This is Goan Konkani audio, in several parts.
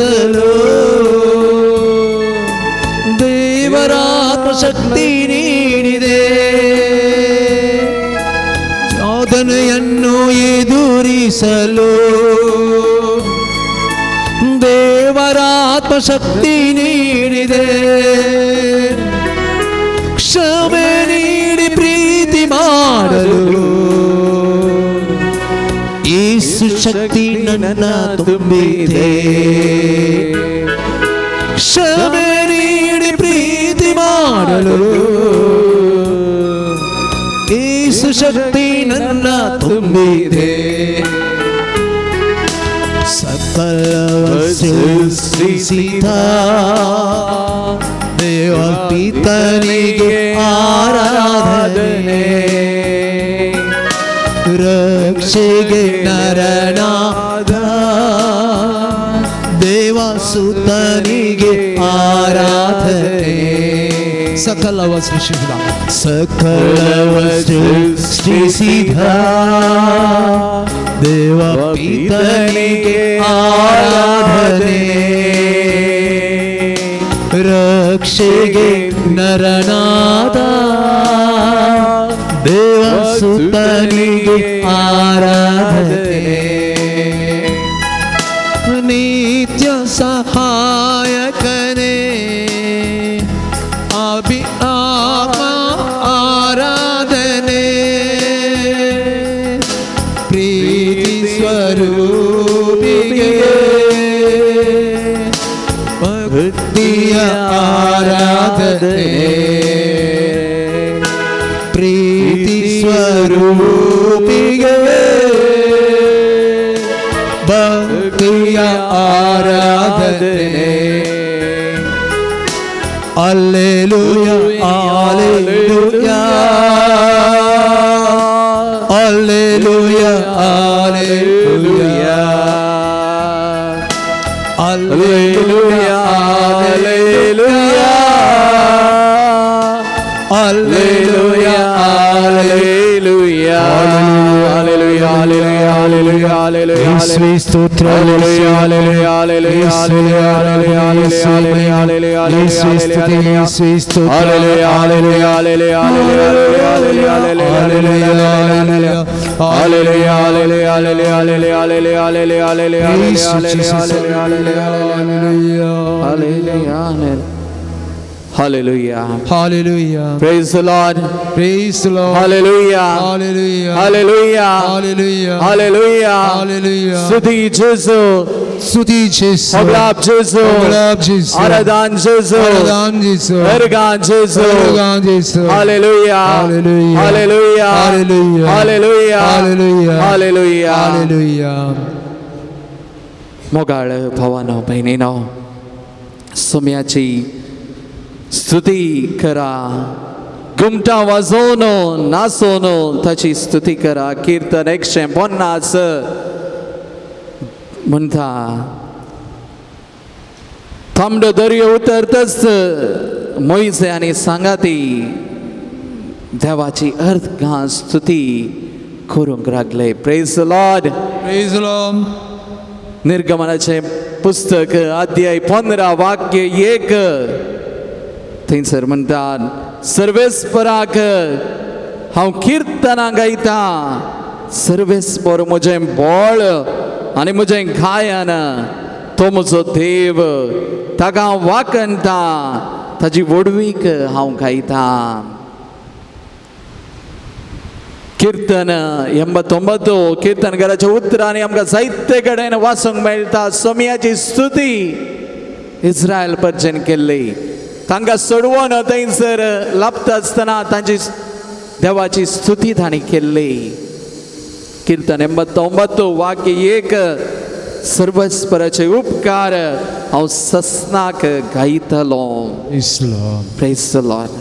ಎದುರಿಸಲು ದೇವರಾತ್ಮ ಶಕ್ತಿ ನೀಡಿದೆ. ಶೋಧನೆಯನ್ನು ಎದುರಿಸಲು ದೇವರಾತ್ಮ ಶಕ್ತಿ ನೀಡಿದೆ. ಕ್ಷಮೆ ನೀಡಿ ಪ್ರೀತಿ ಮಾಡಲು ಯೇಸು ಶಕ್ತಿ ನನ್ನ ತುಂಬಿದೆ. ಕ್ಷಮೆ ನೀಡಿ ಪ್ರೀತಿ ಮಾಡಲು ಯೇಸು ಶಕ್ತಿ ನನ್ನ ತುಂಬಿದೆ. ಸಕಲವ ಸೃಷ್ಟಿಸಿದ ದೇವ ಪಿತನಿಗೆ ಆರಾಧನೆ, ರಕ್ಷೆಗೆ ನರನಾದ ದೇವಸುತನಿಗೆ ಆರಾಧನೆ. ಸಕಲವ ಸೃಷ್ಟಿಸಿದ, ಸಕಲವ ಸೃಷ್ಟಿಸಿದ ದೇವ ಪಿತನಿಗೆ ಆರಾಧನೆ, ರಕ್ಷೆಗೆ ನರನಾದ ದೇವಸುತನಿಗೆ ಆರಾಧನೆ. ನಿತ್ಯ ಸಹಾಯಕನೇ ಅಭಿ ಆತ್ಮ ಆರಾಧನೆ, ಪ್ರೀತಿ ಸ್ವರೂಪಿಗೆ ಭಕ್ತಿಯ ಆರಾಧನೆ, ಪ್ರೀತಿ ಸ್ವರೂಪಿಗೆ ಭಕ್ತಿಯ ಆರಾಧನೆ. Alleluia, alleluia, alleluia, alleluia, alleluia, alleluia, alleluia, alleluia, alleluia, alleluia, alleluia. ಯೇಸುವೇ ಸ್ತೋತ್ರ, alleluia, alleluia, alleluia, alleluia, alleluia, alleluia, ಯೇಸುವೇ ಸ್ತುತಿ, ಯೇಸುವೇ ಸ್ತೋತ್ರ. Alleluia, alleluia, alleluia, alleluia, alleluia, alleluia, alleluia, alleluia, alleluia, alleluia, alleluia, alleluia, alleluia, alleluia, alleluia, Hallelujah. Hallelujah. Praise the Lord. Praise the Lord. Hallelujah. Hallelujah. Hallelujah. Hallelujah. Hallelujah. Hallelujah. Stuti Jesu. Stuti Jesu. Oblab Jesu. Oblab Jesu. Aradan Jesu. Aradan Jesu. Ergan Jesu. Ergan Jesu. Hallelujah. Hallelujah. Hallelujah. Hallelujah. Hallelujah. Hallelujah. Hallelujah. Hallelujah. मोगाळ भावानो बहिणीनो, सोम्याची स्तुती करा, घुमटा वाजोवन नाचोवन ताची स्तुती करा. कीर्तन 150 म्हणटा, तांबडो दर्यो उतरतच मोयजे आनी सांगाती देवाची अर्थ स्तुती करूंक लागले. Praise the Lord. Praise the Lord. निर्गमनाचें पुस्तक अध्याय 15 वाक्य 1 थंयसर म्हणटात, सर्वेस्पराक हांव किर्तनां गायता, सर्वेस्पर म्हजें बळ आनी म्हजें गायन, तो म्हजो देव, ताका हांव वाखणटा, ताजी व्हडवीक हांव गायता. कीर्तन 89 कीर्तनकाराच्या उतरांनी आमकां जायते कडेन वाचूंक मेळटा. सोम्याची स्तुती इस्रायल परजेन केल्ली, तांकां सोडवून थंयसर लापता आसतना तांची देवाची स्तुती तांणी केल्ली. कीर्तन 89 वाक्य 1, सर्वस्पराचे उपकार हांव ससनाक गायतलो. Praise the Lord.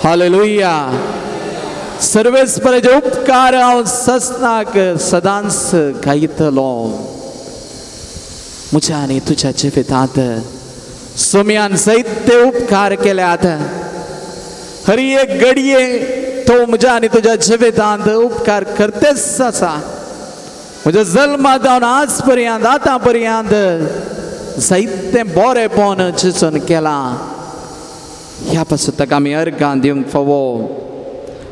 Hallelujah. सर्वेस्पराचे उपकार हांव ससनाक सदांच गायतलो. म्हज्या आनी तुज्या जिवितांत सोम्यान जायते उपकार केल्यात. हर एक घडये तो म्हज्या आनी तुज्या जिवितांत उपकार करतेच आसा. म्हज्या जल्मा जावन आज पर्यंत आतां पर्यंत जायतें बरेंपण जेजून केलां. ह्या पासून ताका आमी अर्गां दिवंक फावो.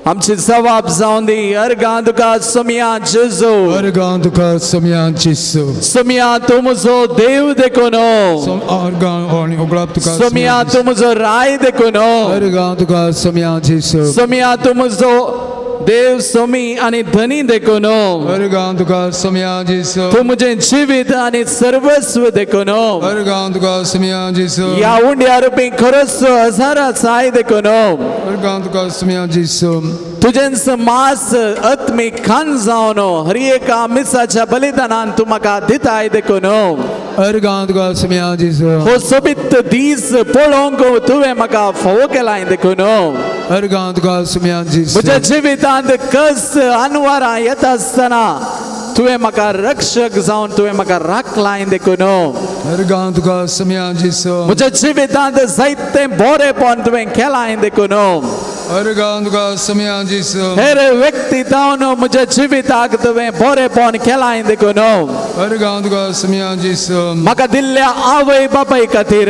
आमची जबाब जावन दी. अर्गां तुका सोमया जेजू, अर्गां तुका सोमया जेजू. सोमया तूं म्हजो देव देखून, अर्गां आनी उगडाप तुका सोमया तूं म्हजो राय देखून, अर्गां तुका सोमया जेजू. सोमया तूं म्हजो देव सोमी आनी धनी देखून, अर्गां तुका सोमया जेजू. तूं म्हजें जिवीत आनी सर्वस्व देखून, अर्गां तुका सोमया जेजू. ह्या उंड्या रुपी खरोच हजारा साय देखून, अर्गां तुका सोमया जेजू. तुजेंच मास आत्मीक खान जावन हर एका मिसाच्या बलिदानान तूं म्हाका दिताय देखून, अर्गां तुका सोमया जेजू. हो सोबीत दीस पळोवंक तुवें म्हाका फावो केलाय देखून, अर्गां तुका सोमया जेजू. म्हज्या जिवितांत कस अनवारां येता आसतना तुवें म्हाका रक्षक जावन तुवें म्हाका राखलाय देखून, अर्गां तुका सोमया जेजू. म्हज्या जिवितांत जायतें बरेंपण तुवें केलाय देखून, अर्गां तुका सोमया जेजू. हेर व्यक्ती जावन म्हज्या जिविताक तुवें बरेंपण केलाय देखून, अर्गां तुका सोमया जेजू. म्हाका दिल्ल्या आवय बापाय खातीर,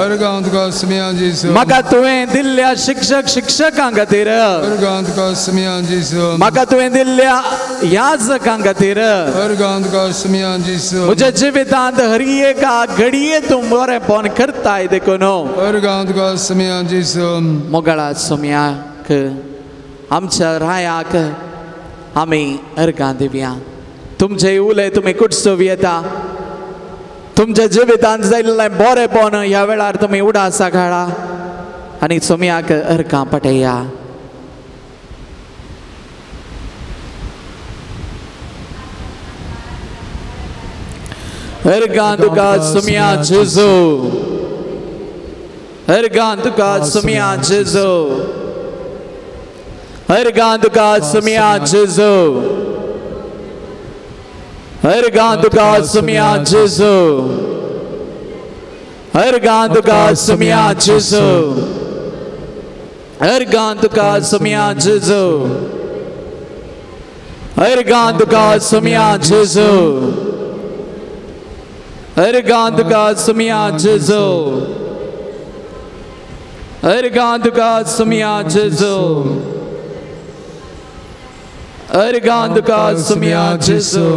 अर्गां तुका सोमया जेजू. म्हाका तुवें दिल्ल्या शिक्षक शिक्षकां खातीर, अर्गां तुका सोमया जेजू. म्हाका तुवें दिल्ल्या याजकां खातीर, अर्गां तुका सोमया जेजू. म्हज्या जिवितांत हर एका घडये तूं बरेंपण करताय देखून, अर्गां तुका सोमया जेजू. मोगाळा सोमयाक आमच्या रायाक आमी अर्गां दिवया. तुमचे उले तुमी कुटसव येता. तुमच्या जिवितांत जाल्लें बरेंपण ह्या वेळार तुमी उडासा काडा आनी सोमयाक अर्गां पटया. अर्गां तुका सोमया जेजू, अर्गां तुका सोमया जेजू, अर्गां तुका सोमया जेजू, अर्गां तुका सोमया जेजू, अर्गां तुका सोमया जेजू, अर्गां तुका सोमया जेजू, अर्गां तुका सोमया जेजू, अर्गां तुका सोमया जेजू, अर्गां तुका सोमया जेजू, अर्गां तुका सोमया जेजू.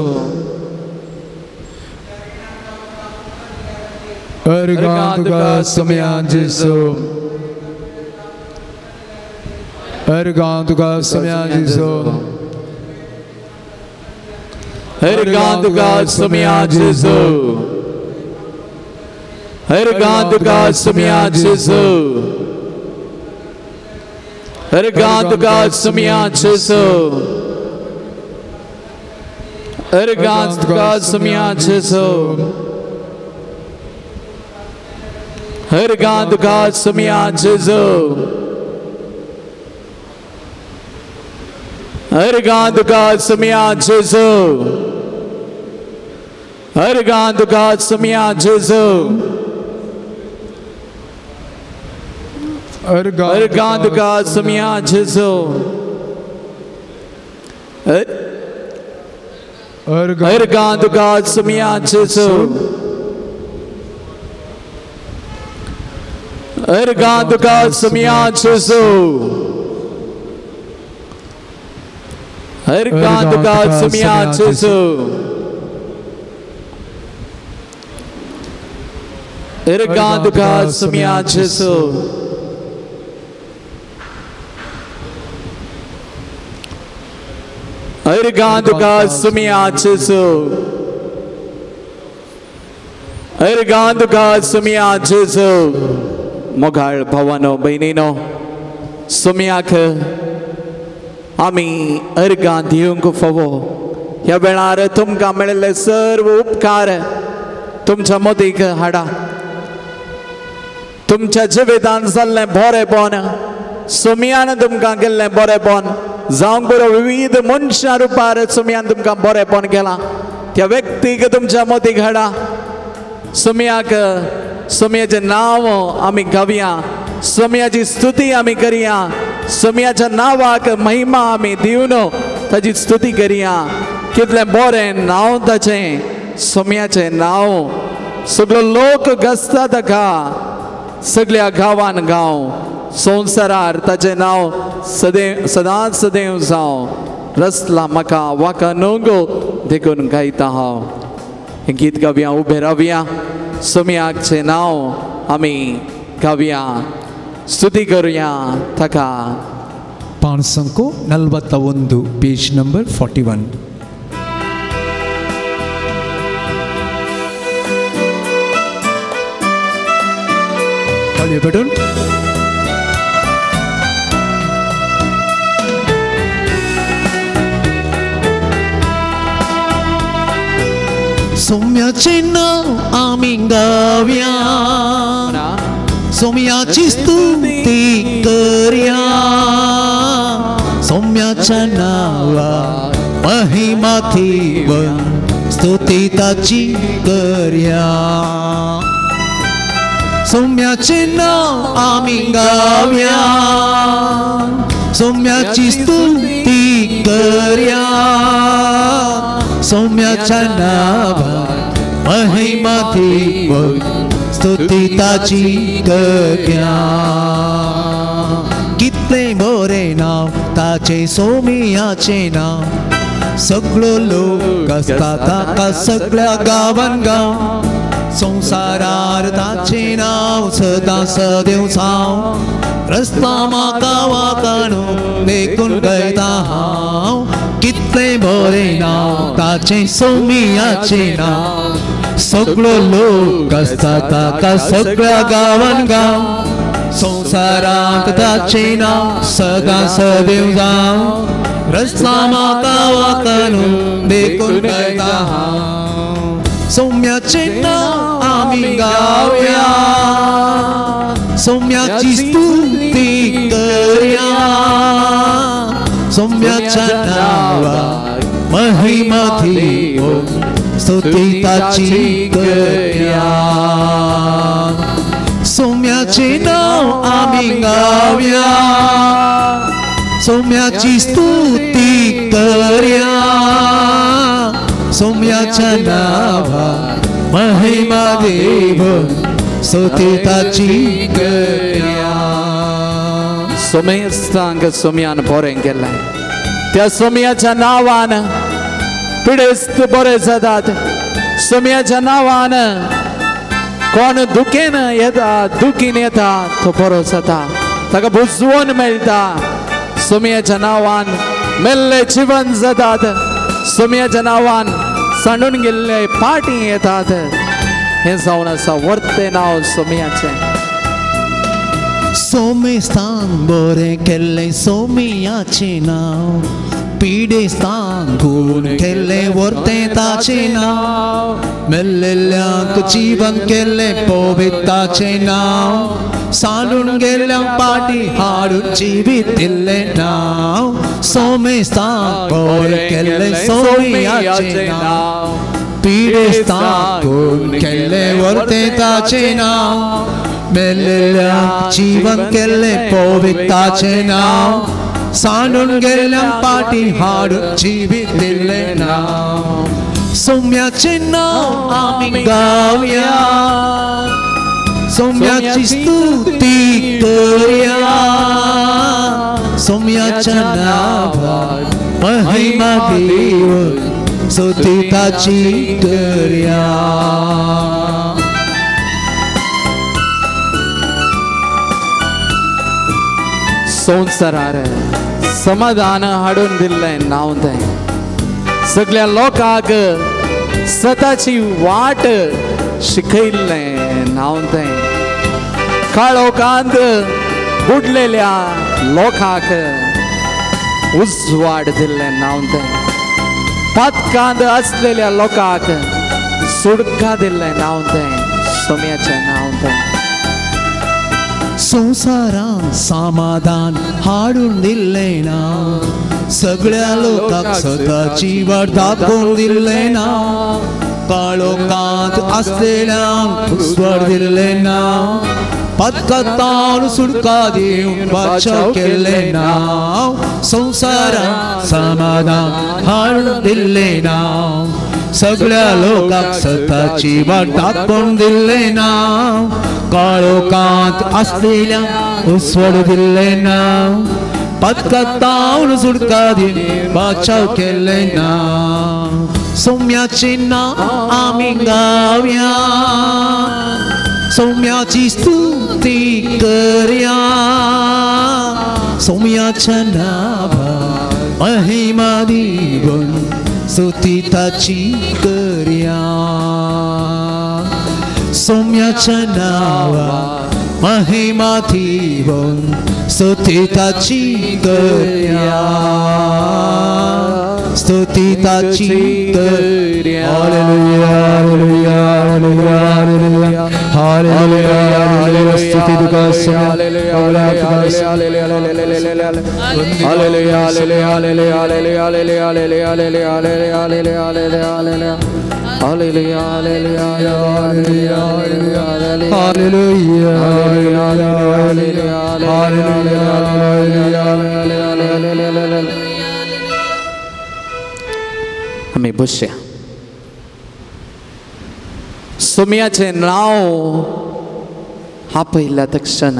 अर्गां तुका सोमया जेजू. अर्गां तुका सोमया जेजू. अर्गां तुका सोमया जेजू, अर्गां तुका सोमया जेजू, अर्गां तुका सोमया जेजू, अर्गां तुका सोमया जेजू, अर्गां तुका सोमया जेजू, अर्गां तुका सोमया जेजू, अर्गां तुका सोमया जेजू, अर्गां तुका सोमया जेजू, अर्गां तुका सोमया जेजू, अर्गां तुका सोमया जेजू, अर्गां तुका सोमया जेजू, अर्गां तुका सोमया जेजू. अर्गां तुका सोमया जेजू, अर्गां तुका सोमया जेजू. मोगाळ भावानो भयणीनो, सोमयाक आमी अर्गां दिवंक फावो. ह्या वेळार तुमकां मेळिल्ले सर्व उपकार तुमच्या मतीक हाडा. तुमच्या जिवितांत जाल्लें बरेंपण, सोमयान तुमकां केल्लें बरेंपण, जावंक बरो विविध मनशां रुपार सोमयान तुमकां बरेंपण केलां, त्या व्यक्तीक तुमच्या मतीक हाडा. सोमयाक सोमयाचें नांव आमी गावया, सोमयाची स्तुती आमी करया, सोमयाच्या नांवाक महिमा आमी दिवन ताची स्तुती करया. कितलें बरें नांव ताचें, सोमयाचें नांव. सगळो लोक गाजता ताका सगळ्या गांवान गांव संवसारार ताचें नांव सदैव सदांच सदैव जावं. रसला म्हाका वाका न्हू देखून गायता हांव. हें गीत गावया, उबें रावया, सोम्याचें नांव आमी गावया, स्तुती करुया ताका. 541, पेज नंबर 41. ताळयो पेटून. सोम्याचें नांव आमी गावया, सोम्याची स्तुती करया, सोम्याच्या नांवा महिमा थीवन स्तुती ताची करया. सोम्याचें नांव आमी गावया, सोम्याची स्तुती करया, सोम्याच्या नांवा महिमा थीवन स्तुती ताची करया. कितलें बरें नांव ताचें सोम्याचें नांव, सगळो लोक गाजता ताका सगळ्या गांवान गांव, संवसारार ताचें नांव सदां सदैव जावं. रस्ता म्हाका वाका न्हू देखून गायता हांव, कितलें बरें नांव ताचें सोम्याचें नांव, सगळो लोक गाजता ताका सगळ्या गांवान गांव, संवसारांत ताचें नांव सदां सदैव जावं. रस्ता म्हाका वाका न्हू देखून गायता हांव, सोम्याचें नांव आमी गावया, सोम्याची स्तुती करया, सोम्याच्या नांवा महिमा थीवन स्तुती ताची करया. सोम्याचें नांव आमी गावया, सोम्याची स्तुती करया, सोम्याच्या नांवा महिमा देव स्तुती ताची करया. सोमेस्तांक सोम्यान बरें केलें, त्या सोम्याच्या नांवान पिडेस्त बरे जातात. सोम्याच्या नांवान कोण दुखेन येता, दुखीन येता तो बरो जाता, ताका बुजवण मेळटा. सोम्याच्या नांवान मेल्ले जिवन जातात, सोम्याच्या नांवान सांडून गेल्ले पाटी येतात. हें जावन आसा वर्तें नांव सोम्याचें. सोमेस्तान बरें केल्लें सोम्याचें नांव, पिडेस्तान खून केल्लें वर्तें ताचें नांव, मेल्लेल्यांक जिवन केल्लें पवित्राचें नांव, सांडून गेल्ल्यांक पाटी हाडून जिवीत दिल्लें नांव, सोमेस्तान बरें केल्लें सोम्याचें नांव, पिडेस्तान खून केल्लें वर्तें ताचें नांव, मेल्लेल्यांक जिवन केल्लें पवित्राचें नांव, सांडून गेल्ल्यांक पाटी हाडून जिवीत दिल्लें नांव. सोम्याचें नांव आमी गावया, सोम्याची स्तुती करया, सोम्याच्या नांवान महिमा देव स्तुती ताची करया. संवसारार समाधान हाडून दिल्लें नांव तें, सगळ्या लोकांक सताची वाट शिकयल्लें नांव तें, काळोखांत बुडलेल्या लोकांक उजवाड दिल्लें नांव तें, पातकांत आसलेल्या लोकांक सुडका दिल्लें नांव तें, सोम्याचें नांव तें. संवसारांत समाधान हाडून दिल्लें ना, सगळ्या लोकांक सदाची वाट दाखोवन दिल्लें ना, काळोखांत आसलेल्यांक उजवाड दिल्लें ना, पथकांत सुटका दिवन वाचाव केल्लें ना, संवसारांत समाधान हाडून दिल्लें ना, सगळ्या लोकांक सताची वाट दाखोवन दिल्लें ना, काळोखांत आसलेल्या उसवड दिल्लें ना, पथकांत सुटका दिवन बाचाव केल्लें ना. सौम्याचें नांव आमी गावया, सौम्याची स्तुती करया, सौम्याच्या नांवा महिमा दिवन स्तुती ताची करया, सौम्याच्या नांवा महिमा दिवन स्तुती ताची करया, स्तुती ताची करया. Hallelujah hallelujah hallelujah hallelujah hallelujah. स्तुती तुका hallelujah hallelujah hallelujah hallelujah hallelujah hallelujah hallelujah hallelujah hallelujah hallelujah hallelujah hallelujah hallelujah. आमी बसया. सोम्याचें नांव आपयल्या तक्षण,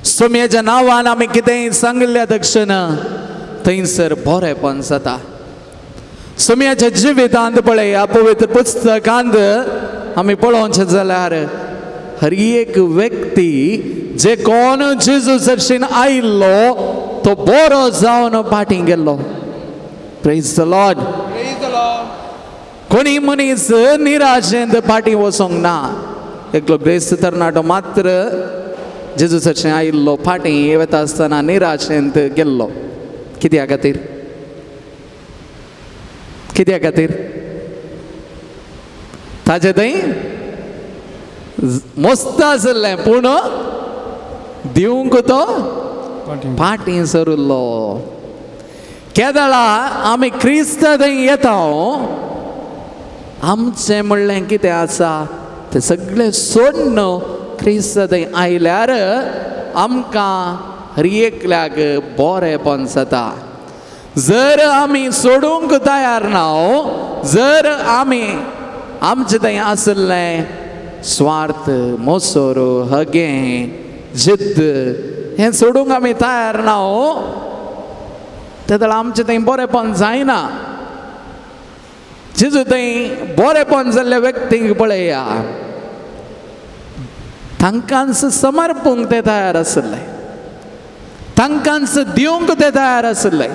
सोम्याच्या नांवान आमी कितेंय सांगिल्ल्या तक्षण थंयसर बरेंपण जाता. सोम्याच्या जिवितांत पळय, पवित्र पुस्तकांत आमी पळोवचें जाल्यार हर एक व्यक्ती जे कोण जेजू सरशीन आयिल्लो तो बरो जावन फाटीं गेल्लो. Praise the Lord. कोणी मनीस निराशेंत फाटीं वचोंक ना. एकलो ग्रेस्त तरणाटो मात्र जेजू सरशीन आयिल्लो फाटीं वता आसतना निराशेंत गेल्लो. कित्या खातीर? कित्या खातीर? ताजे थंय मस्त आसलें पूण दिवंक तो फाटीं सरिल्लो. केदळा आमी क्रिस्त थंय येता, आमचें म्हणलें कितें आसा तें सगळें सोडून क्रिस्त थंय आयल्यार आमकां हर एकल्याक बरेंपण जाता. जर आमी सोडूंक तयार ना, जर आमी आमचे थंय आशिल्लें स्वार्थ, मोसोर, हगें, जिद्द हें सोडूंक आमी तयार ना, तेदळा आमचें थंय बरेंपण जायना. जेजू थंय बरेंपण जाल्ल्या व्यक्तींक पळया, तांकांच समर्पूंक ते तयार आशिल्ले, तांकांच दिवंक ते तयार आशिल्ले.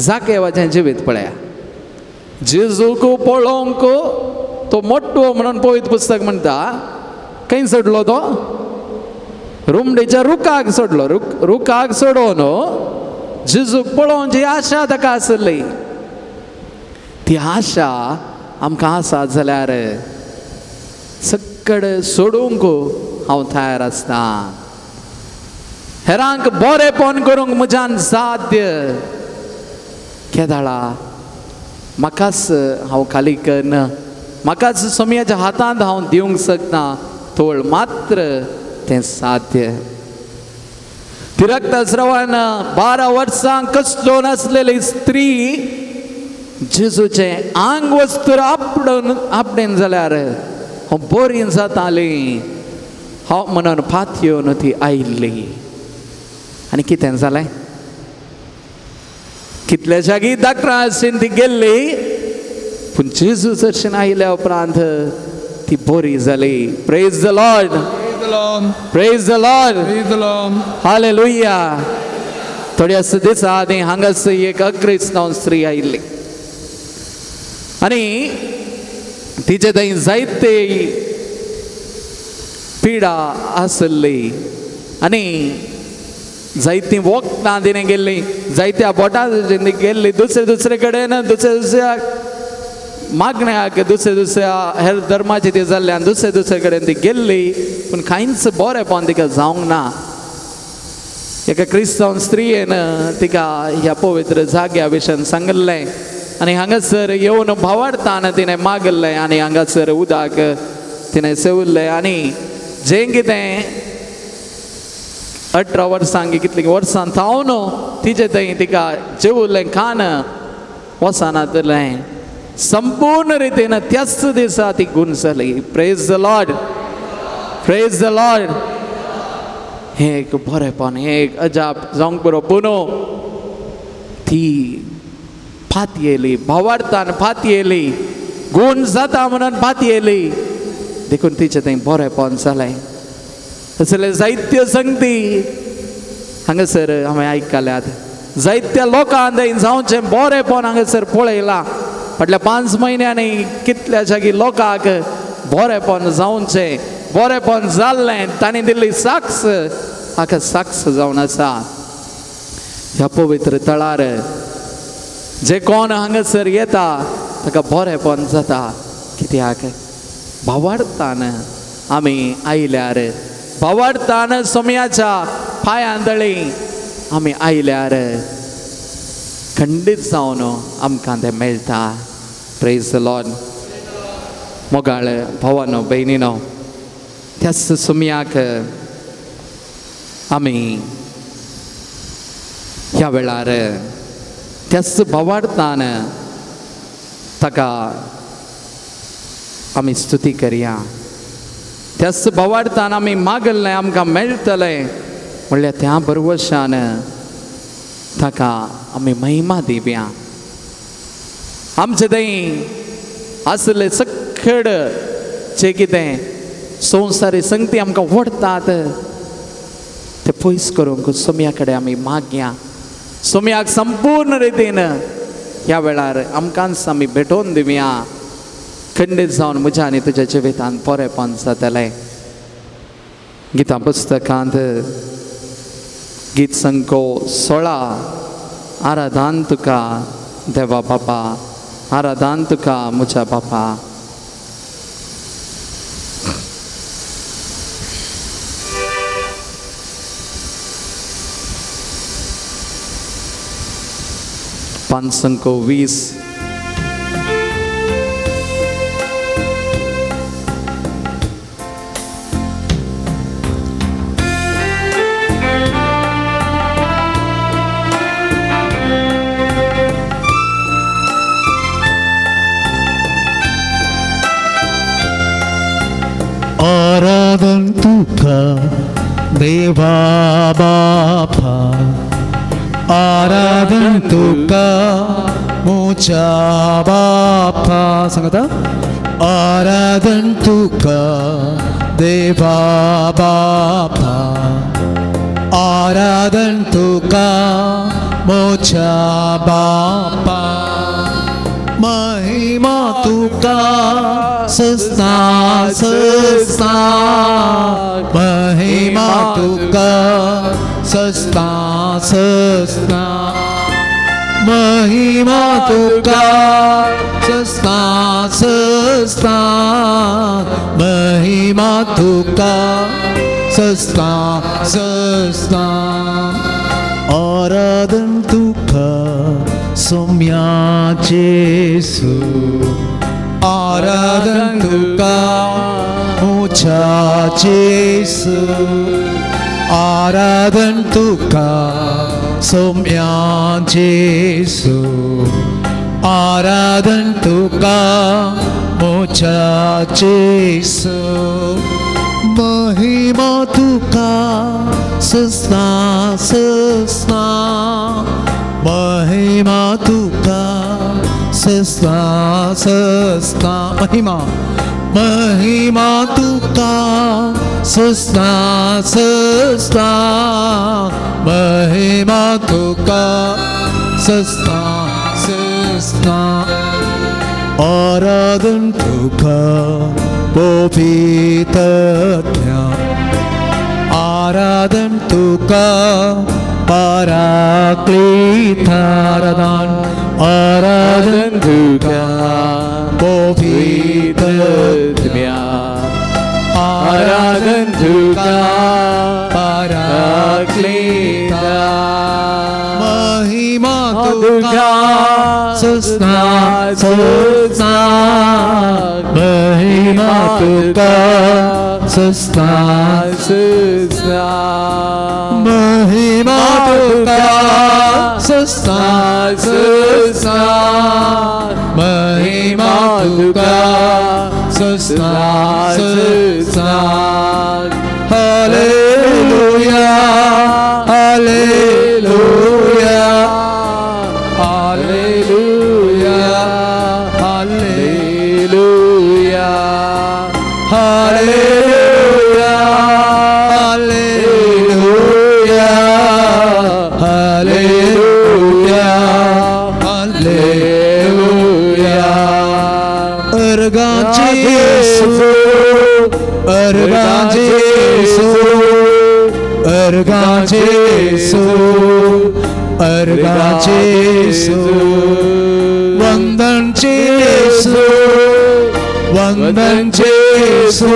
जाकेवाचें जिवीत पळया, जेजूक पळोवंक तो मोटो म्हणून पवित्र पुस्तक म्हणटा. खंय सोडलो तो? रुमडेच्या रुखाक सोडलो. रुखाक सोडोवन जेजूक पळोवची आशा ताका आशिल्ली. ती आशा आमकां आसा जाल्यार सगळे सोडूंक हांव तयार आसता. हेरांक बरेंपण करूंक म्हज्यान साध्य. केदाळा म्हाकाच हांव खाली करन, म्हाकाच सोम्याच्या हातांत हांव दिवंक शकता, तोळ मात्र तें साध्य. ती रक्तस्रावान 12 वर्सां कसलो नासलेली स्त्री जेजूचें आंग वस्तूर आपडून आपडेन जाल्यार हांव बरी जाताली हांव म्हणून फात येवन ती आयिल्ली. आनी कितें जालें? कितल्याशा डॉक्टरां आसून ती गेल्ली, पूण जेजू सरशीन आयिल्ल्या उपरांत ती बरी जाली. Praise the Lord. Praise the Lord. Hallelujah. थोड्याच दिसा आदीं हांगासर एक अक्रिस्तांव स्त्री आयिल्ली आनी तिचे थंय जायते पिडा आसली आनी जायतीं वखदां तिणें गेल्लीं, जायत्या बोटां गेल्ली, दुसरे दुसरे कडेन, दुसऱ्या दुसऱ्या मागण्याक, दुसऱ्या दुसऱ्या हेर धर्माची ती जाल्ल्यान दुसरे दुसरे कडेन ती गेल्ली, पूण कांयच बरेंपण तिका जावंक ना. एका क्रिस्तांव स्त्रियेन तिका ह्या पवित्र जाग्या विशयान सांगिल्लें आनी हांगासर येवन भावार्थान तिणें मागिल्लें आनी हांगासर उदक तिणें सेविल्लें आनी जें कितें 18 वर्सां कितलीं वर्सां थावन तिचे थंय तिका जेवलें खाण वचनातलें. संपूर्ण रितीन त्याच दिसा ती गुण जाली. Praise the Lord, praise the Lord. हें एक बरेंपण, हें एक अजाप जावंक बरो पुनो ती फातयेली, भावार्थान फातयेली, गूण जाता म्हणून फातयेली, देखून तिचें तें बरेंपण जालें. तसले जायत्यो संगती हांगासर हांवें आयकल्यात, जायत्या लोकांक जावचें बरेंपण हांगासर पळयलां. फाटल्या 5 म्हयन्यांनी कितल्या जागी लोकांक बरेंपण जावचें, बरेंपण जाल्लें, तांणी दिल्ली साक्ष हाका साक्ष जावन आसा. ह्या पवित्र तळार जे कोण हांगासर येता ताका बरेंपण जाता. कित्याक भावार्थान आमी आयल्यार, भावार्थान सोम्याच्या पांयांतळी आमी आयल्यार खंडीत जावन आमकां तें मेळटा. Praise the Lord. मोगाळ भावानो भयणीनो, त्याच सोम्याक आमी ह्या वेळार त्याच भावार्थान ताका आमी स्तुती करया. त्याच भावार्थान आमी मागलें आमकां मेळटलें म्हणल्यार त्या भरवशान ताका आमी महिमा दिवया. आमचे थंय आसले सकड जे कितें संवसारी संगती आमकां व्हडतात ते पयस करूंक सोम्या कडेन आमी मागया. सोम्याक संपूर्ण रितीन ह्या वेळार आमकांच आमी भेटोवन दिवया. खंडीत जावन म्हज्या आनी तुज्या जिवितांत बरेंपण जातलें. गीता पुस्तकांत गीत संको 16, आराधान तुका देवा बापा, आराधान तुका म्हज्या बापा. पांच संको 20. आराधन तुका देवा बापा, आराधन तुका म्हज्या बापा. सांगता आराधन तुका देवा बापा, आराधन तुका म्हज्या बापा. महिमा तुका सस्ता सस्ता, महिमा तुका सस्ता सस्ता, महिमा तुका सस्ता सस्ता, महिमा तुका सस्ता सस्ता. आराधन तुका सोम्या जेसू, आराधन तुका म्हज्या जेसू, आराधन तुका सोम्या जेसू, आराधन तुका म्हज्या जेसू. महिमा तुका सस्ता सस्ता, महिमा तुका सस्ता सस्ता, महिमा महिमा तुका सस्ता सस्ता, महिमा तुका सस्ता सस्ता. आराधन तुका पवित्र, आराधन तुका पराक्लीत, आराधन आराधन तुका पवित्र, आराधन तुका पराक्लीत. महिमा तुका सस्ता सस्ता, महिमा तुका सस्ता सस्ता, महिमा तुका सस्ता सस्ता, महिमा तुका सस्ना सस्ना। Hallelujah hallelujah hallelujah hallelujah hallelujah hallelujah hallelujah hallelujah. अर्गां जेसू अर्गां जेसू अर्गां जेसू अर्गां जेसू। वंदन जेसू वंदन जेसू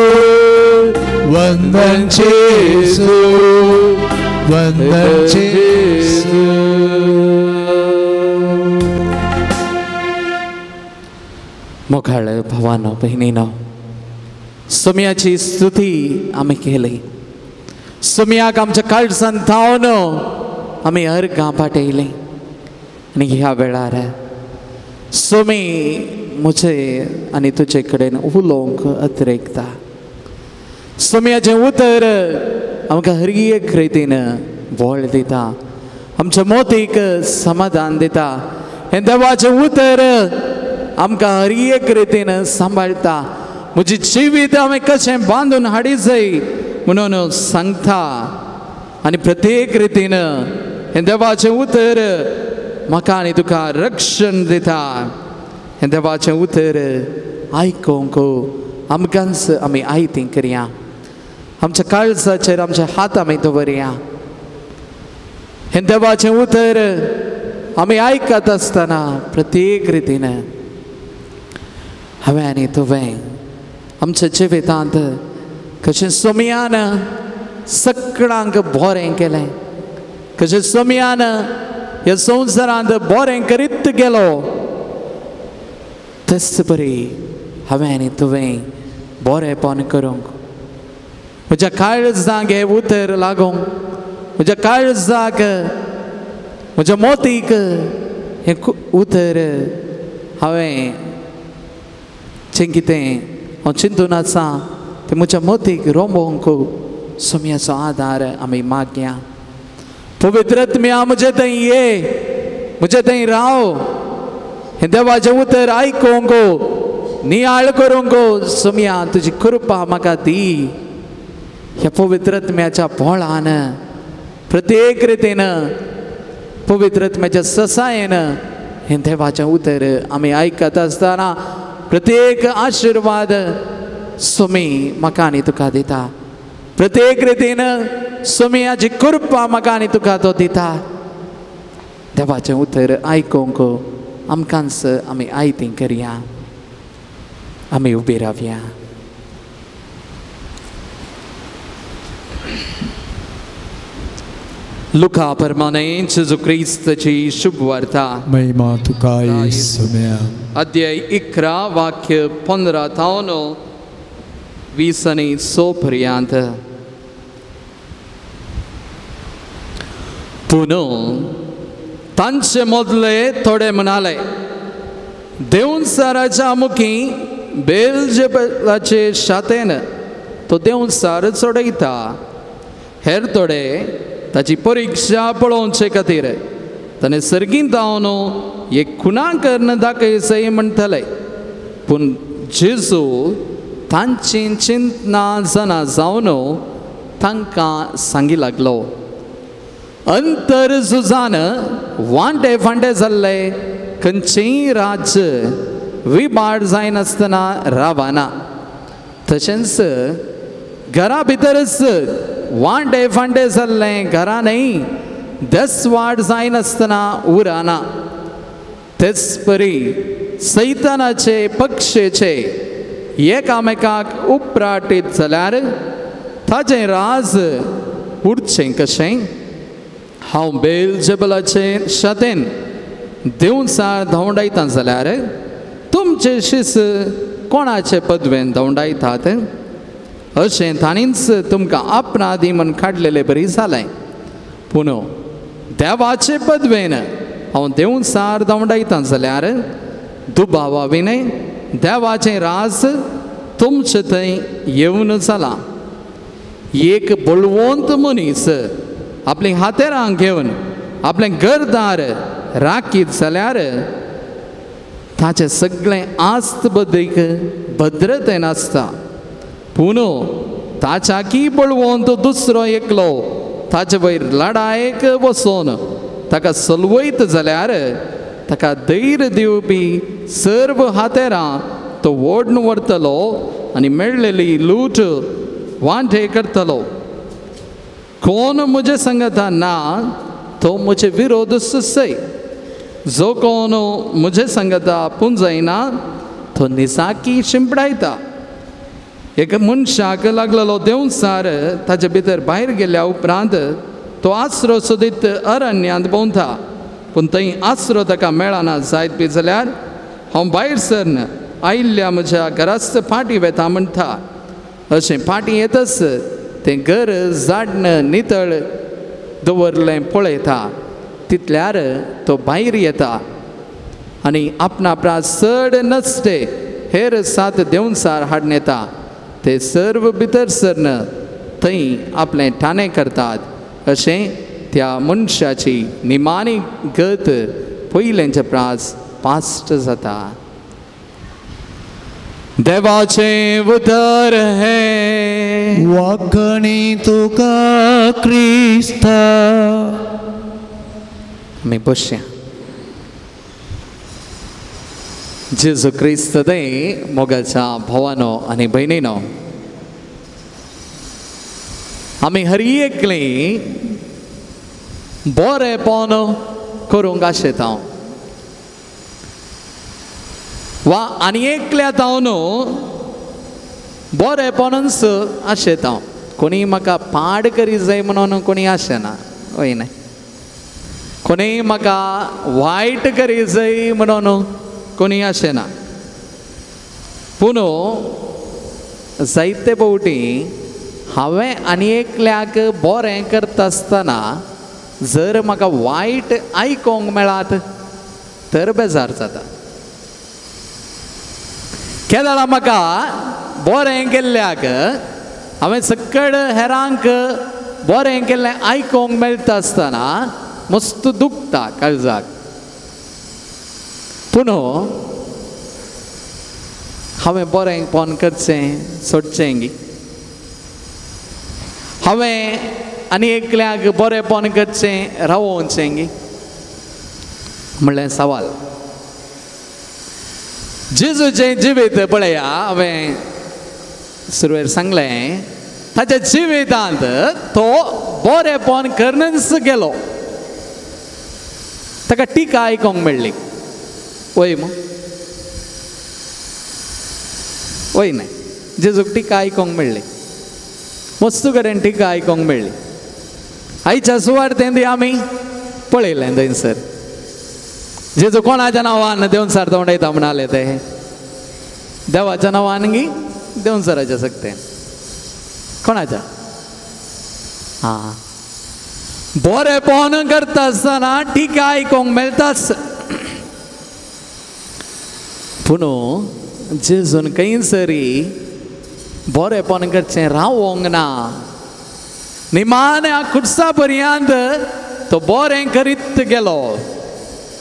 वंदन जेसू वंदन जेसू। मोखाळ भावानो बहिणीनो, सोम्याची स्तुती आमी केली। सोम्याक आमच्या काळजान धांवन आमी अर्गां पाठयली आनी ह्या वेळार सोमी म्हजे आनी तुजे कडेन उलोवंक अतिरेकता। सोम्याचें उतर आमकां हर एक रितीन बळ दिता, आमच्या मोतीक समाधान दिता। हें देवाचें उतर आमकां हर एक रितीन सांबाळटा। म्हजें जिवीत हांवें कशें बांदून हाडी जाय म्हणून सांगता आनी प्रत्येक रितीन हें देवाचें उतर म्हाका आनी तुका रक्षण दिता। हें देवाचें उतर आयकूंक आमकांच आमी आयतीं करया, आमच्या काळजाचेर आमच्या हात आमी दवरया। हें देवाचें उतर आमी आयकत आसतना प्रत्येक रितीन हांवें आनी तुवें आमच्या जिवितांत कशें सोम्यान सगळ्यांक बरें केलें, कशें सोम्यान ह्या संवसारांत बरें करीत गेलो, तेच बरी हांवें आनी तुवें बरेंपण करूंक म्हज्या काळजाक हें उतर लागूंक, म्हज्या काळजाक म्हज्या मोतीक हें उतर हांवें जें कितें हांव चिंतून आसा तें म्हज्या मोतीक रोमोवंक सोम्याचो आदार आमी मागया। पवित्र आत्म्या म्हजे थंय ये, म्हजे थंय राव, हें देवाचें उतर आयकूंक नियाळ करूंक सोम्या तुजी कृपा म्हाका दी। ह्या पवित्र आत्म्याच्या बळान प्रत्येक रितीन पवित्र आत्म्याच्या ससायेन हें देवाचें उतर आमी आयकत आसतना प्रत्येक आशिर्वाद सोमी म्हाका आनी तुका दिता। प्रत्येक रितीन सोम्याची कृपा म्हाका आनी तुका तो दिता। देवाचें उतर आयकूंक आमकांच आमी आयतीं करया, आमी उबी रावया। लुका प्रमाणे जेजू क्रिस्ताची शुभ वार्ता महिमा तुका येसुम्या। अध्याय 11 वाक्य 15 थावन 20 आनी 100 पर्यंत। पूण तांचे मदले थोडे म्हणाले, देवचाराच्या मुखी बेलजेबलाचे शातेन तो देवचार चडयता, हेर थोडे ताची परिक्षा पळोवचे खातीर ताणें सर्गींत जावन एक खुणा करून दाखयसय म्हणटले। पूण जेजू तांची चिंतना जाणा जावन तांकां सांगी लागलो, अंतर झुजान वांटे फांटे जाल्ले खंयचेंय राज्य विबाड जायनासतना रावना, तशेंच घरा भितरच वांटे फांटे जाल्लें घरा न्हय दसवाड जायनासतना उरना। तेच परी सैतानाचे पक्षेचे एकामेकाक उपराटीत जाल्यार ताजें राज उरचें कशें? हांव बेलजेबलाचे शातेन देवचार धांवडायता जाल्यार तुमचे शिस कोणाचे पदवेन धांवडायतात? अशें ताणीच तुमकां आपणादी म्हण काडलेले बरी जालें। पूण देवाचे पदवेन हांव देवचार धांवडायता जाल्यार दुबावा विणें देवाचें राज तुमचे थंय येवन जालां. एक बळवंत मनीस आपलीं हातेरां घेवन आपलें घरदार राखीत जाल्यार ताचें सगळें आस्त बदीक भद्रतेन आसता. पूण ताच्याकी बळवंत दुसरो एकलो ताचे वयर लडायेक वचोन ताका सलवयत जाल्यार ताका धैर्य दिवपी सर्व हातेरां तो ओडून व्हरतलो आनी मेळ्ळेली लूट वांटे करतलो. कोण म्हजे संगता ना तो म्हजे विरोध सुसय, जो कोण म्हजे संगता पुंजयना तो निसाकी शिंपडायता. एक मनशाक लागलेलो देंवचार ताचे भितर भायर गेल्या उपरांत तो आसरो सोदीत अरण्यांत भोंवता, पूण थंय आसरो ताका मेळना जायत बी जाल्यार हांव भायर सरन आयिल्ल्या म्हज्या घराच फाटीं वेता म्हणटा. अशें फाटीं येतच तें घर झाडन नितळ दवरलें पळयता. तितल्यार तो भायर येता आनी आपणा प्रास चड नसते हेर सात देंवचार हाडून येता. ते सर्व भितर सरन थंय आपलें ठाणें करतात. अशें त्या मनशाची निमाणी गत पयलेंचे प्रास पास्ट जाता. देवाचें उतर हें वाखणी तुका क्रिस्ता. आमी बसया. जेजू क्रिस्त थंय मोगाच्या भावानो आनी भयणीनो, आमी हर एकली बरेंपण करूंक आशेता वा आनी एकल्या तावन बरेंपणच आशेता. कोणी म्हाका पाड करी जाय म्हणून कोणी आशेना, हय न्हय? कोणी म्हाका वायट करी जाय म्हणून कोणी आशेना. पूण जायते फावटी हांवें आनी एकल्याक बरें करता आसतना जर म्हाका वायट आयकोंक मेळात तर बेजार जाता. केदळा म्हाका बरें केल्ल्याक हांवें सकड हेरांक बरें केल्लें आयकोंक मेळटा आसतना मस्त दुखता काळजाक. पूण हांवें बरें पोन करचें सोडचें गी, हांवें आनी एकल्याक बरेंपण करचें रावोवचें गी म्हणलें सवाल. जेजूचें जिवीत पळया, हांवें सुरवेर सांगलें ताच्या जिवितांत तो बरेंपण करनच गेलो. ताका टिका आयकोंक मेळ्ळी, वय मू? वय न्हय? जेजूक टिका आयकोंक मेळ्ळी, मस्तू कडेन टिका आयकोंक मेळ्ळी. आयच्या सुवार्थेंत आमी पळयलें थंयसर जेजू कोणाच्या नांवान देंवचार तोंडयता म्हणाले ते देवाच्या नांवान गी देंवचाराच्या सक्तेन कोणाच्या? आं, बरेंपण करता आसतना टिका आयकोंक मेळटाच. पूण जेजून खंयसरी बरेंपण करचें रावोंक ना. निमाण्या खुर्सा पर्यंत तो बरें करीत गेलो.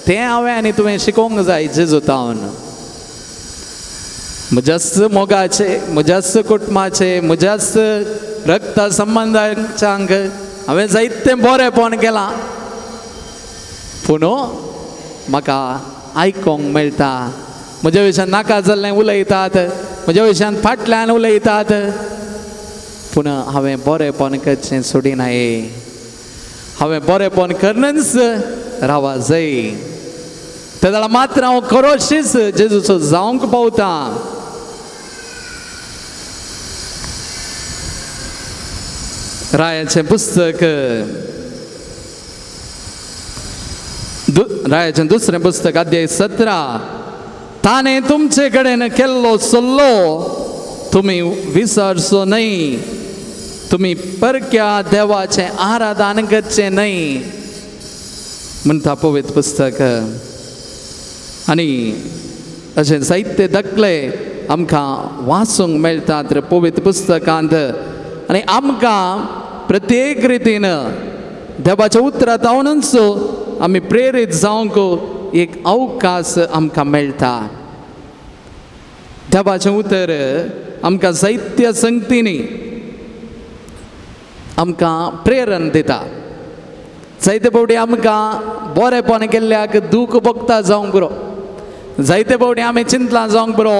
तें हांवें आनी तुवें शिकोवंक जाय जेजू तावन. म्हज्याच मोगाचे, म्हज्याच कुटुंबाचे, म्हज्याच रक्ता संबंदांक हांवें जायतें बरेंपण केलां, पूण म्हाका आयकोंक मेळटा म्हज्या विशयान नाका जाल्लें उलयतात, म्हज्या विशयान फाटल्यान उलयतात, पूण हांवें बरेंपण करचें सोडिना. हांवें बरेंपण करनच रावा जाय. तेदळा मात्र हांव खरोशीच जेजूचो जावंक पावता. रायाचें पुस्तक, रायाचें दुसरें पुस्तक अध्याय 17. ताणें तुमचे कडेन केल्लो सल्लो तुमी विसरचो न्हय, तुमी परक्या देवाचें आराधन करचें न्हय म्हणटा पवित्र पुस्तक. आनी अशें जायते दाखले आमकां वाचूंक मेळटात पवित्र पुस्तकांत. आनी आमकां प्रत्येक रितीन देवाच्या उतरां जावनूच आमी प्रेरीत जावंक एक अवकाश आमकां मेळटा. देवाचें उतर आमकां जायत्या संगतींनी आमकां प्रेरण दिता. जायते फावटी आमकां बरेपण केल्ल्याक दूख भोगता जावंक पुरो. जायते फावटी आमी चिंतलां जावंक पुरो,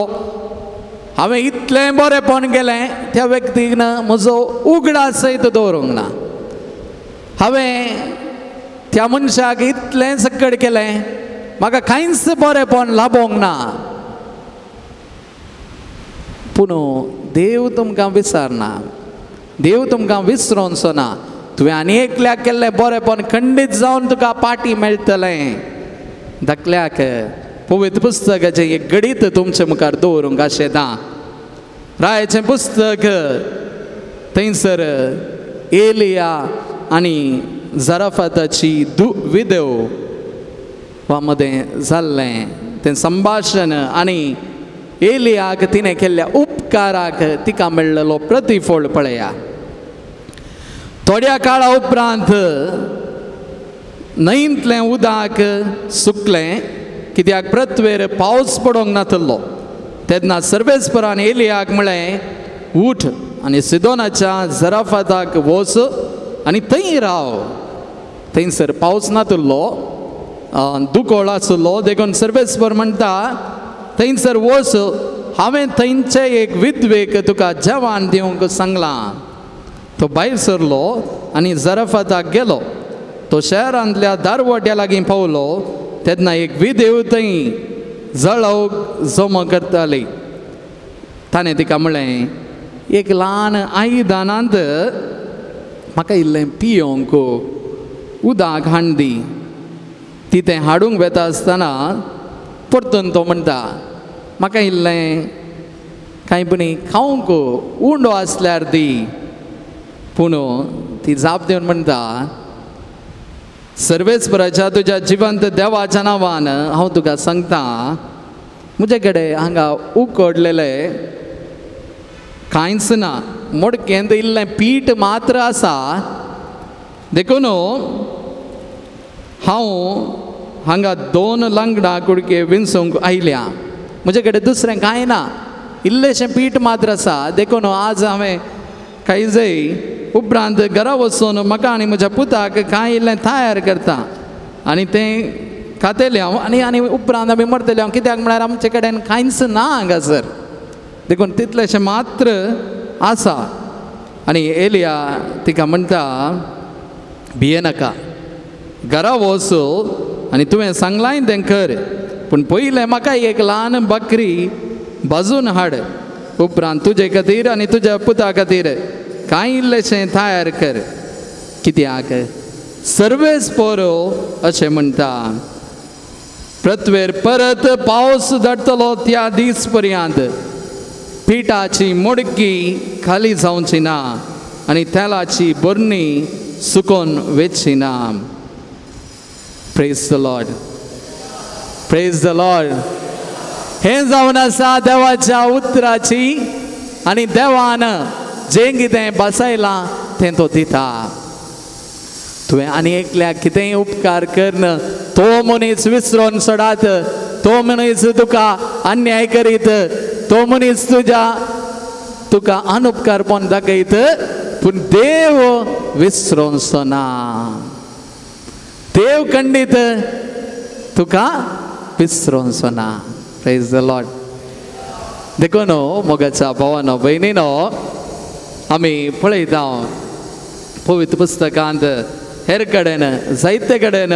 हांवें इतलें बरेपण केलें त्या व्यक्तीक म्हजो उगडास सयत दवरूंक ना, हांवें त्या मनशाक इतलें सकट केलें, म्हाका कांयच बरेपण लाबोवंक ना. पूण देव तुमकां विसरना, देव तुमकां विसरोनचो ना. तुवें आनी एकल्याक केल्लें बरेपण खंडीत जावन तुका पाटी मेळटलें. धाकल्याक पवित्र पुस्तकाचें एक गणीत तुमचे मुखार दवरूंक आशेता. रायाचें पुस्तक थंयसर एलिया आनी जराफाताची विधव वा मदें जाल्लें तें संभाशण आनी एलियाक तिणें केल्ल्या उपकाराक तिका मेळ्ळेलो प्रतिफळ पळया. थोड्या काळा उपरांत न्हंयतलें उदक सुकलें, कित्याक पृथ्वेर पावस पडोंक नातलो. तेन्ना सर्वेस्परान एलियाक म्हळें, उठ आनी सिदोनाच्या जराफाताक वच आनी थंय राव. थंयसर पावस नातलो, दुकोळ आसलो, देखून सर्वेस्पर म्हणटा थंयसर वच, हांवें थंयचे एक विधवेक तुका जेवण दिवंक सांगलां. तो भायर सरलो आनी जराफाताक गेलो. तो शहरांतल्या दारवट्या लागीं पावलो तेन्ना एक विधव थंय जळोव जमो करताली. ताणें तिका म्हळें, एक ल्हान आयदनांत म्हाका इल्लें पियोंक उदक हाडून दी. ती तें हाडूंक वेता आसतना परतून तो म्हणटा, म्हाका इल्लें कांय पुणी खावंक उंडो आसल्यार दी. पूण ती जाप दिवन म्हणटा, सर्वेस्पराच्या तुज्या जिवंत देवाच्या नांवान हांव तुका सांगता, म्हजे कडेन हांगा उकडलेलें कांयच ना, मोडकेंत इल्लें पीठ मात्र आसा, देखून हांव हांगा 2 लांकडां कुडके विंचूंक आयल्या, म्हजे कडेन दुसरें कांय ना, इल्लेशें पीठ मात्र आसा, देखून आज हांवें कांय जाय उपरांत घरा वचून म्हाका आनी म्हज्या पुताक कांय इल्लें तयार करता आनी तें खातलें हांव आनी आनी उपरांत आमी मरतले हांव, कित्याक म्हळ्यार आमचे कडेन कांयच ना हांगासर, देखून तितलेशें मात्र आसा. आनी एलिया तिका म्हणटा, भियेनाका, घरा वच आनी तुवें सांगलांय तें कर, पूण पयलें म्हाका एक ल्हान बकरी भाजून हाड, उपरांत तुजे खातीर आनी तुज्या पुता खातीर कांय इल्लेशें तयार कर, कित्याक सर्वेस्पर अशें म्हणटा, पृथ्वेर परत पावस धाडटलो त्या दीस पर्यंत पिठाची मोडकी खाली जावची ना आनी तेलाची बरणी सुकोन वेची ना. Praise the Lord, praise the Lord. हें जावन आसा देवाच्या उतराची आनी देवान जें कितें बसयलां तें तो दिता. तुवें आनी एकल्याक कितेंय उपकार करन तो मनीस विसरोन सोडात, तो मनीस तुका अन्याय करीत, तो मनीस तुज्या तुका अनुपकारपण दाखयत, पूण देव विसरोनचो ना. देव खंडीत तुका विसरोनचो ना. Praise the Lord. देखून मोगाच्या भावानो भयणीनो, आमी पळयता पवित्र पुस्तकांत हेर कडेन जायते कडेन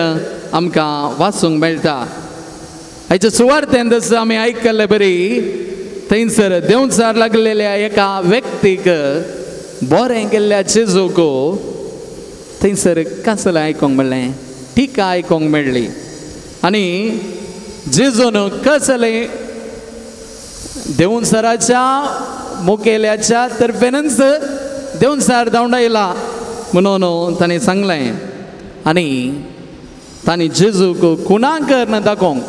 आमकां वाचूंक मेळटा. हाच्या सुवार्थेन जसो आमी आयकल्ले बरी थंयसर देंवचार लागलेल्या एका व्यक्तीक बरें केल्ल्या जेजूक थंयसर कसलें आयकूंक मेळ्ळें, टिका आयकूंक मेळ्ळी आनी जेजून कसलें देंवचाराच्या मुखेल्याच्या तर्फेनच देंवचार धांवडायला म्हणून ताणें सांगलें. आनी तांणी जेजूक खुणा करून दाखोवंक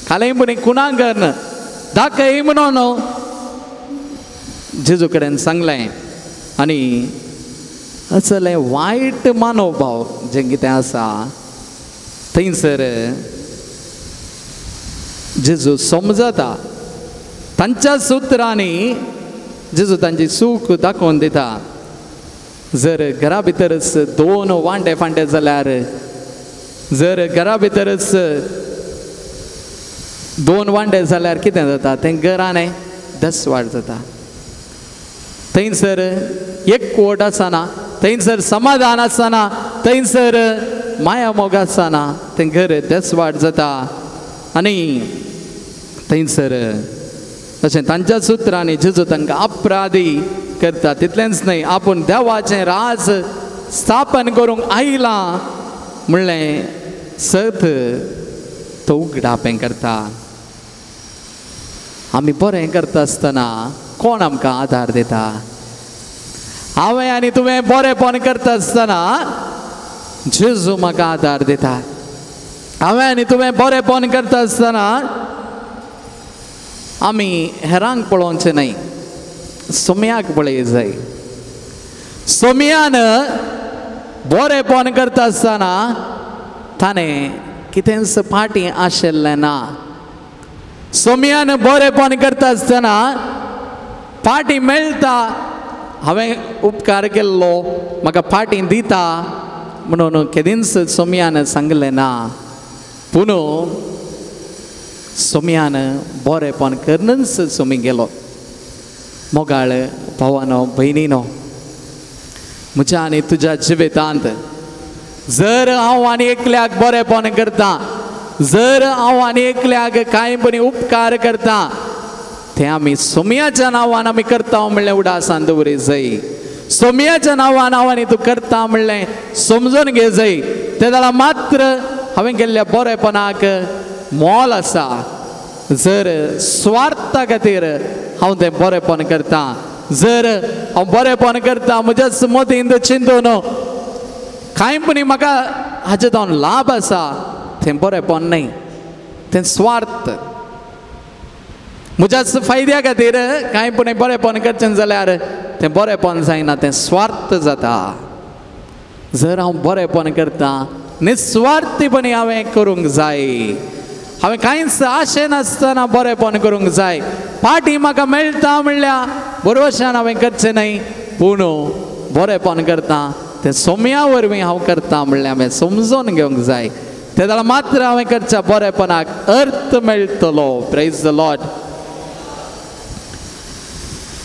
खालें पुणी कुणाक करन दाखय म्हणून जेजू कडेन सांगलें. आनी असलें वायट मनोभाव जें कितें आसा थंयसर जेजू समजता तांच्या सुत्रांनी जेजू तांची चूक दाखोवन दिता. जर घरा भितरच दोन वांटे फांटे जाल्यार, जर घरा भितरच दोन वांटे जाल्यार कितें जाता, तें घरान दसवाड जाता. थंयसर एकवट आसना, थंयसर समाधान आसना, थंयसर माया मोग आसना, तें घर दसवाड जाता. आनी थंयसर अशें तांच्या सुत्रांनी जेजू तांकां अपराधी करता. तितलेंच न्हय, आपूण देवाचें राज स्थापन करूंक आयलां म्हणलें सत तो उगडापें करता. आमी बरें करता आसतना कोण आमकां आदार दिता? हांवें आनी तुवें बरेंपण करता आसतना जेजू म्हाका आदार दिता. हांवें आनी तुवें बरेंपण करता आसतना आमी हेरांक पळोवचें न्हय, सोम्याक पळय जाय. सोम्यान बरेंपण करता आसतना ताणें कितेंच फाटीं आशिल्लें ना. सोम्यान बरेंपण करता आसतना फाटीं मेळटा, हांवें उपकार केल्लो म्हाका फाटीं दिता म्हणून केदींच सोम्यान सांगलें ना. पूण सोम्यान बरेंपण करनच सोमी गेलो. मोगाळ भावानो भयणीनो, म्हज्या आनी तुज्या जिवितांत जर हांव आनी एकल्याक बरेंपण करता, जर हांव आनी एकल्याक कांय बरी उपकार करता, तें आमी सोम्याच्या नांवान आमी करता म्हणलें उडासान दवरी जाय. सोम्याच्या नांवान हांव आनी तूं करता म्हणलें समजून घे जाय. ते जाल्यार मात्र हांवें केल्ल्या बरेंपणाक मोल आसा. जर स्वार्था खातीर हांव तें बरेंपण करता, जर हांव बरेंपण करता म्हज्याच मतींत चिंतून कांय पुणी म्हाका हाचे जावन लाभ आसा, तें बरेंपण न्हय, तें स्वार्थ. म्हज्याच फायद्या खातीर कांय पुणी बरेंपण करचें जाल्यार तें बरेंपण जायना, तें स्वार्थ जाता. जर हांव बरेंपण करता निस्वार्थीपणी हांवें करूंक जाय. हांवें कांयच आशे नासतना बरेंपण करूंक जाय. फाटीं म्हाका मेळटा म्हणल्यार बरोवशान हांवें करचें न्हय, पूण बरेंपण करता तें सोम्या वरवीं हांव करता म्हणल्यार हांवें समजून घेवंक जाय. ते जाल्यार मात्र हांवें करच्या बरेंपणाक अर्थ मेळटलो. Praise the Lord.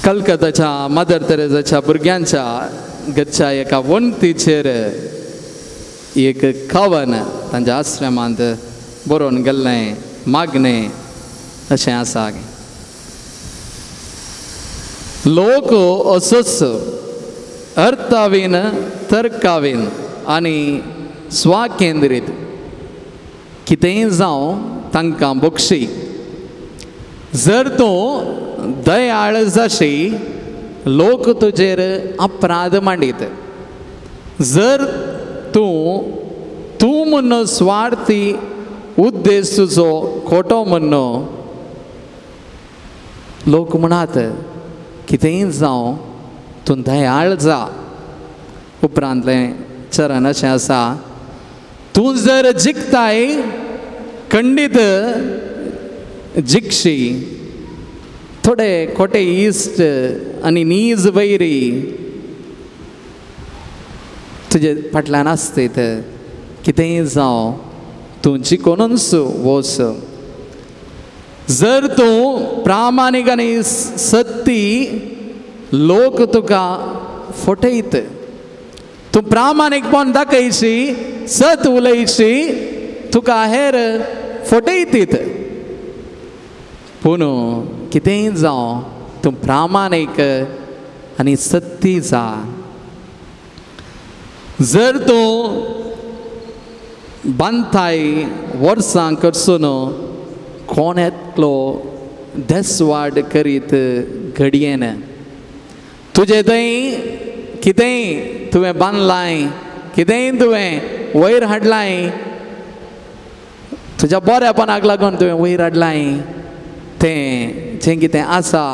कलकत्ताच्या मदर तेरेजाच्या भुरग्यांच्या घरच्या एका वण्टीचेर एक कवन तांच्या आश्रमांत बरोवन गेल्लें मागणें अशें आसा. लोक असोच अर्थावीन तर्कावीन आनी स्वकेंद्रीत कितेंय जावं तांकां बक्षी. जर तूं दयाळ जाशी लोक तुजेर अपराध मांडीत. जर तूं तूं म्हण स्वार्थी उद्देश तुजो खोटो म्हण लोक म्हणात कितेंय जावं तूं दयाळ जा. उपरांतलें चरण अशें आसा, तूं जर जिखताय खंडीत जिखशी. थोडे खोटे इश्ट आनी नीज वैरी तुजे फाटल्यान आसतीत. कितेंय जावं तूं जिखोनूच वच. जर तूं प्रामाणीक आनी सत्ती लोक तुका फटयत. तूं प्रामाणीकपण दाखयशी, सत उलयशी, तुका हेर फटयतीत. पूण कितेंय जावं तूं प्रामाणीक आनी सत्ती जा. जर तूं बांदताय वर्सां करसून कोण येतलो देसवाड करीत घडयेन. तुजें थंय कितेंय तुवें बांदलाय, कितेंय तुवें वयर हाडलाय, तुज्या बऱ्यापणाक लागून तुवें वयर हाडलाय तें जें कितें आसा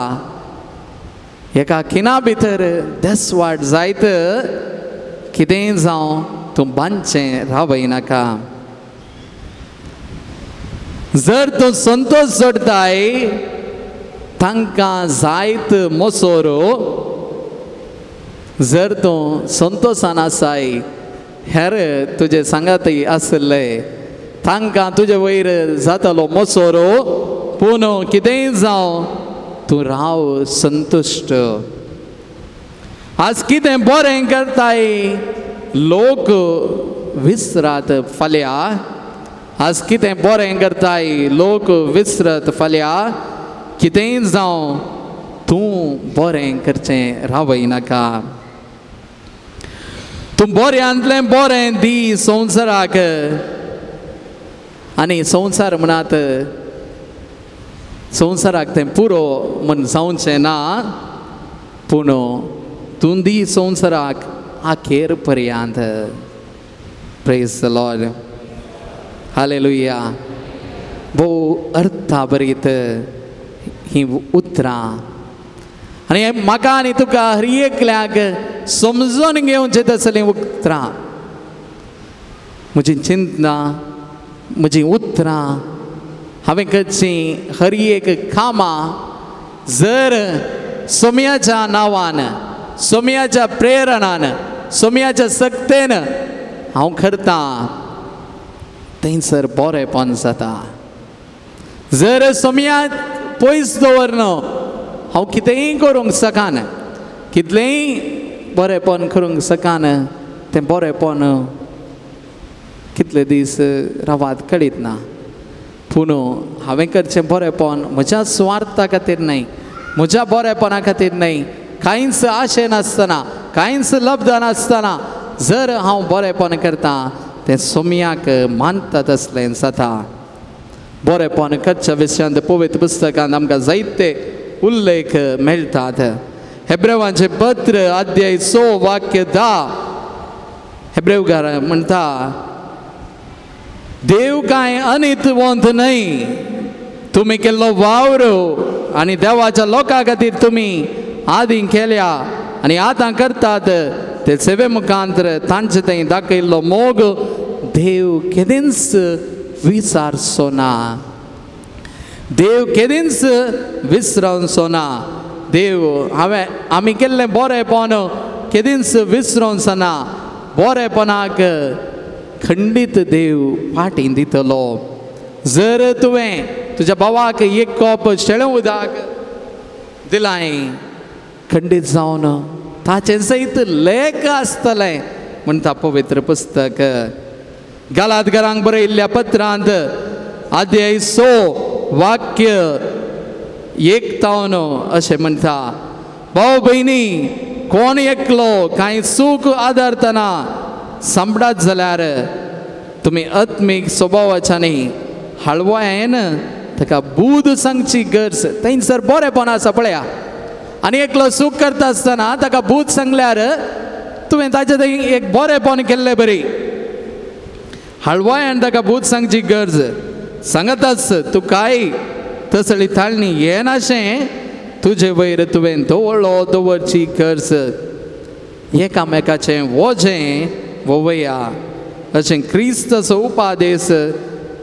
एका खिणा भितर देसवाट जायत कितेंय जावं तूं बांदचें रावयनाका. जर तूं संतोश जोडटाय तांकां जायत मोसोरो, जर तूं संतोशान आसाय हेर तुजे सांगातय आसले तांकां तुजे वयर जातालो मोसोरो, पूण कितेंय जावं तूं राव संतुश्ट. आज कितें बरें करताय लोक विसरात फाल्यां, आज कितें बरें करताय लोक विसरत फाल्यां, कितेंय जावं तूं बरें करचें रावयनाका. तूं बऱ्यांतलें बरें दी संवसाराक, आनी संवसार म्हणात संवसाराक तें पुरो म्हण जावचें ना, पूण तूं दी संवसाराक आखेर पर्यंत. Praise the lord, hallelujah. भोव अर्थाभरीत हीं उतरां आनी म्हाका आनी तुका हर एकल्याक समजून घेवचें तसलीं उतरां. म्हजी चिंतना, म्हजीं उतरां, हांवें करचीं हर एक कामां जर सोम्याच्या नांवान, सोम्याच्या प्रेरणान, सोम्याच्या सक्तेन हांव करतां थंयसर बरेंपण जाता. जर सोम्याक पयस दवरन हांव कितेंय करूंक शकना, कितलेंय बरेंपण करूंक शकना, तें बरेंपण कितले दीस रावात कळीत ना. पूण हांवें करचें बरेंपण म्हज्या सुवार्था खातीर न्हय, म्हज्या बरेंपणा खातीर न्हय, कांयच आशे नासतना, कांयच लब्ध नासतना जर हांव बरेंपण करतां तें सोम्याक मानता तसलें जाता. बरेंपण करच्या विशयांत पवित्र पुस्तकांत आमकां जायते उल्लेख मेळटात. हेब्रेवांचें पत्र अध्याय 6 वाक्य 10 हेब्रेवकार म्हणटा, देव कांय अनितवंत न्हय, तुमी केल्लो वावर आनी देवाच्या लोकां खातीर तुमी आदीं केल्या आनी आतां करतात ते सेवे मुखांतर तांचे थंय दाखयल्लो मोग देव केदींच विसारचो ना, देव केदींच विसरचो ना. देव हांवें आमी केल्लें बरेंपण केदींच विसरचो ना, बरेंपणाक खंडीत देव फाटीं दितलो. जर तुवें तुज्या भावाक एक कप शेळें उदक दिलाय खंडीत जावन ताचें सयत लेख आसतलें म्हणटा पवित्र पुस्तक. गालातकारांक बरयल्ल्या पत्रांत अध्याय 6 वाक्य 1 अशें म्हणटा, भाव भयणी कोण एकलो कांय सूख आदारतना सांपडात जाल्यार तुमी आत्मीक स्वभावाच्यानी हळवायन ताका बूद सांगची गरज. थंयसर बरेंपण आसा पळया, आनी एकलो सूख करता आसतना ताका बूद सांगल्यार तुवें ताचे थंय एक बरेंपण केल्लें बरी. हळवायन ताका बूद सांगची गरज सांगताच तूं काय तसली ताळणी येनाशें तुजे वयर तुवें दवरलो दवरची गरज. एकामेकाचें वजें वोवया अशें क्रिस्ताचो उपादेश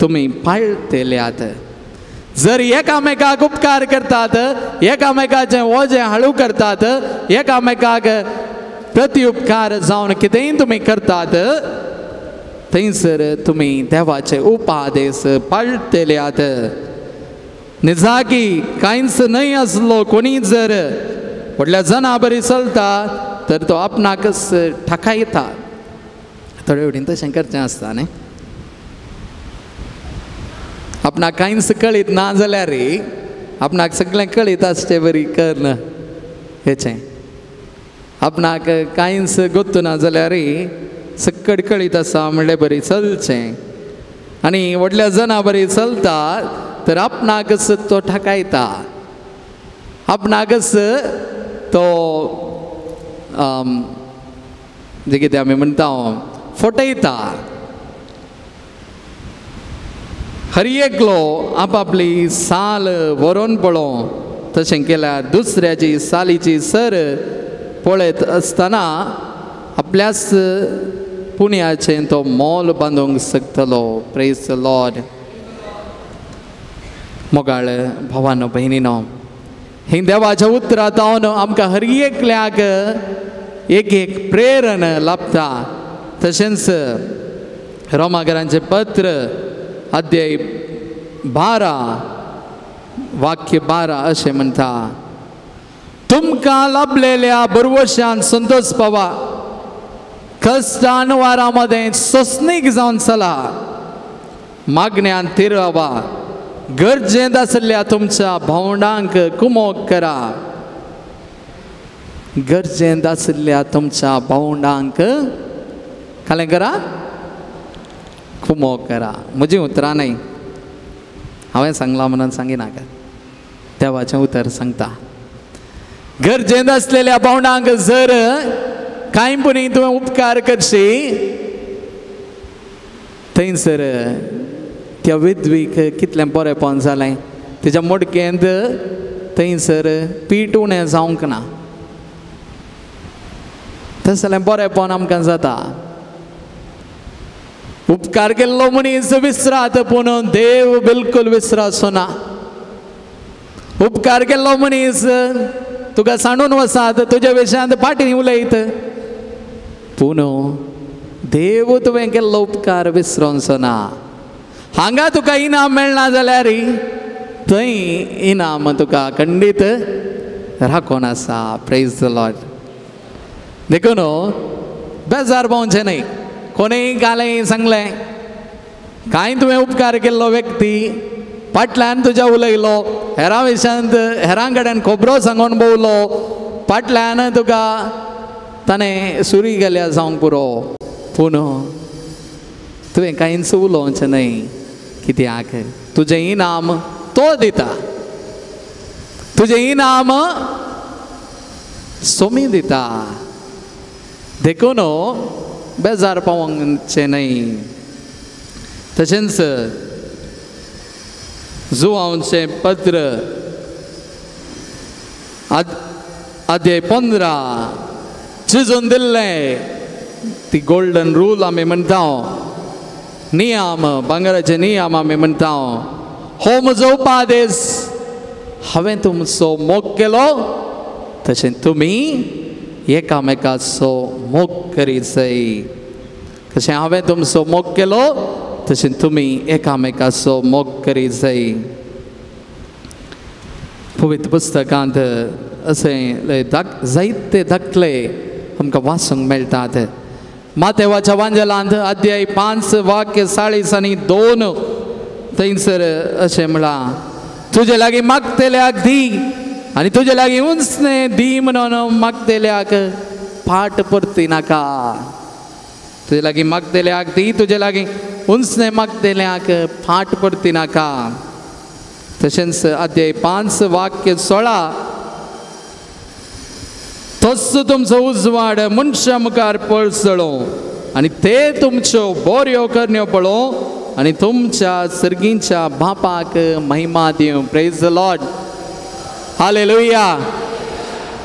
तुमी पाळटेल्यात. जर एकामेकाक उपकार करतात, एकामेकाचें वजें हळू करतात, एकामेकाक प्रति उपकार जावन कितेंय तुमी करतात थंयसर तुमी देवाचे उपादेश पाळटेल्यात. निजाकी कांयच न्हय आसलो कोणी जर व्हडल्या जना बरी चलता तर तो आपणाकच ठाकायता. थोडे वटेन तशें करचें आसता न्ही, आपणाक कांयच कळीत ना जाल्यार आपणाक सगळें कळीत आसचें बरी करन हेचें, आपणाक कांयच गोत्तू ना जाल्यार सक्कड कळीत आसा म्हणलें बरी चलचें. आनी व्हडल्या जना बरी चलता तर आपणाकच तो ठाकायता, आपणाकच तो जें कितें आमी म्हणटा फटयता. हर एकलो आपापली साल व्हरोन पळोवं, तशें केल्यार दुसऱ्याची सालीची सर पळयत आसतना आपल्याच पुण्याचें तो मोल बांदूंक शकतलो. Praise the Lord. मोगाळ भावानो भयणीनो, ही देवाच्या उतरां जावन आमकां हर एकल्याक एक एक प्रेरण लाभता. तशेंच रोमाकरांचें पत्र अध्याय 12 वाक्य 12 अशें म्हणटा, तुमकां लाभलेल्या बरवशान संतोष पावा, कश्टान वारां मदें सोंसणीक जावन चला, मागण्यान तिरावा, गरजेंत आशिल्ल्या तुमच्या भावंडांक कुमोक करा. गरजेंत आशिल्ल्या तुमच्या भावंडांक कालें करा, कुमोक करा. म्हजीं उतरां न्हय, हांवें सांगलां म्हणून सांगिनाका, देवाचें उतर सांगता. गरजेंत आसलेल्या भावंडांक जर कांय पुणी तुवें उपकार करशी, थंयसर त्या विधवीक कितलें बरेंपण जालें, तेज्या मोडकेंत थंयसर पीठ उणें जावंक ना. तसलें बरेंपण आमकां जाता. उपकार केल्लो मनीस विसरात, पूण देव बिलकुल विसराचो ना. उपकार केल्लो मनीस तुका सांडून वसात, तुज्या विशयांत फाटीं उलयत, पूण देव तुवें केल्लो उपकार विसरोनचो ना. हांगा तुका इनाम मेळना जाल्यार थंय इनाम तुका खंडीत राखून आसा. Praise the Lord. देखून बेजार पावचें न्हय. कोणेय कालें सांगलें, कांय तुवें उपकार केल्लो व्यक्ती फाटल्यान तुज्या उलयलो, हेरां विशयांत हेरां कडेन खबरो सांगून भोंवलो, फाटल्यान तुका ताणें सुरी गेल्या जावंक पुरो, पूण तुवें कांयच उलोवचें न्हय. कित्याक तुजें इनाम तो दिता, तुजें इनाम सोमी दिता. देखून बेजार पावोवचें न्हय. तशेंच जुवांचें पत्र अध्याय 15 चिजून दिल्लें ती गोल्डन रूल आमी म्हणटा, नियम, भांगराचे नियम आमी म्हणटा. हो म्हजो उपादेश, हांवें तुमचो मोग केलो तशें तुमी एकामेकाचो मोग करीत जाय. तशें हांवें तुमचो मोग केलो तशें तुमी एकामेकाचो मोग करीत जाय. पवित्र पुस्तकांत अशें जायते दाखले आमकां वाचूंक मेळटात. मातेवाच्या वांजेलांत अध्याय 5 वाक्य 40 आनी 2 थंयसर अशें म्हळां, तुजे लागीं मागतल्याक दी आनी तुजे लागीं उंचणे दी म्हणून मागतल्याक फाट परती नाका. तुजे लागीं मागतल्याक दी, तुजे लागीं उंचणे मागतल्याक फाट परती नाका. तशेंच अध्याय 5 वाक्य 16, तस तुमचो उजवाड मनशा मुखार पळसळो आनी ते तुमच्यो बऱ्यो करण्यो पळोवं आनी तुमच्या सर्गींच्या बापाक महिमा दिवं. Praise the Lord. Hallelujah.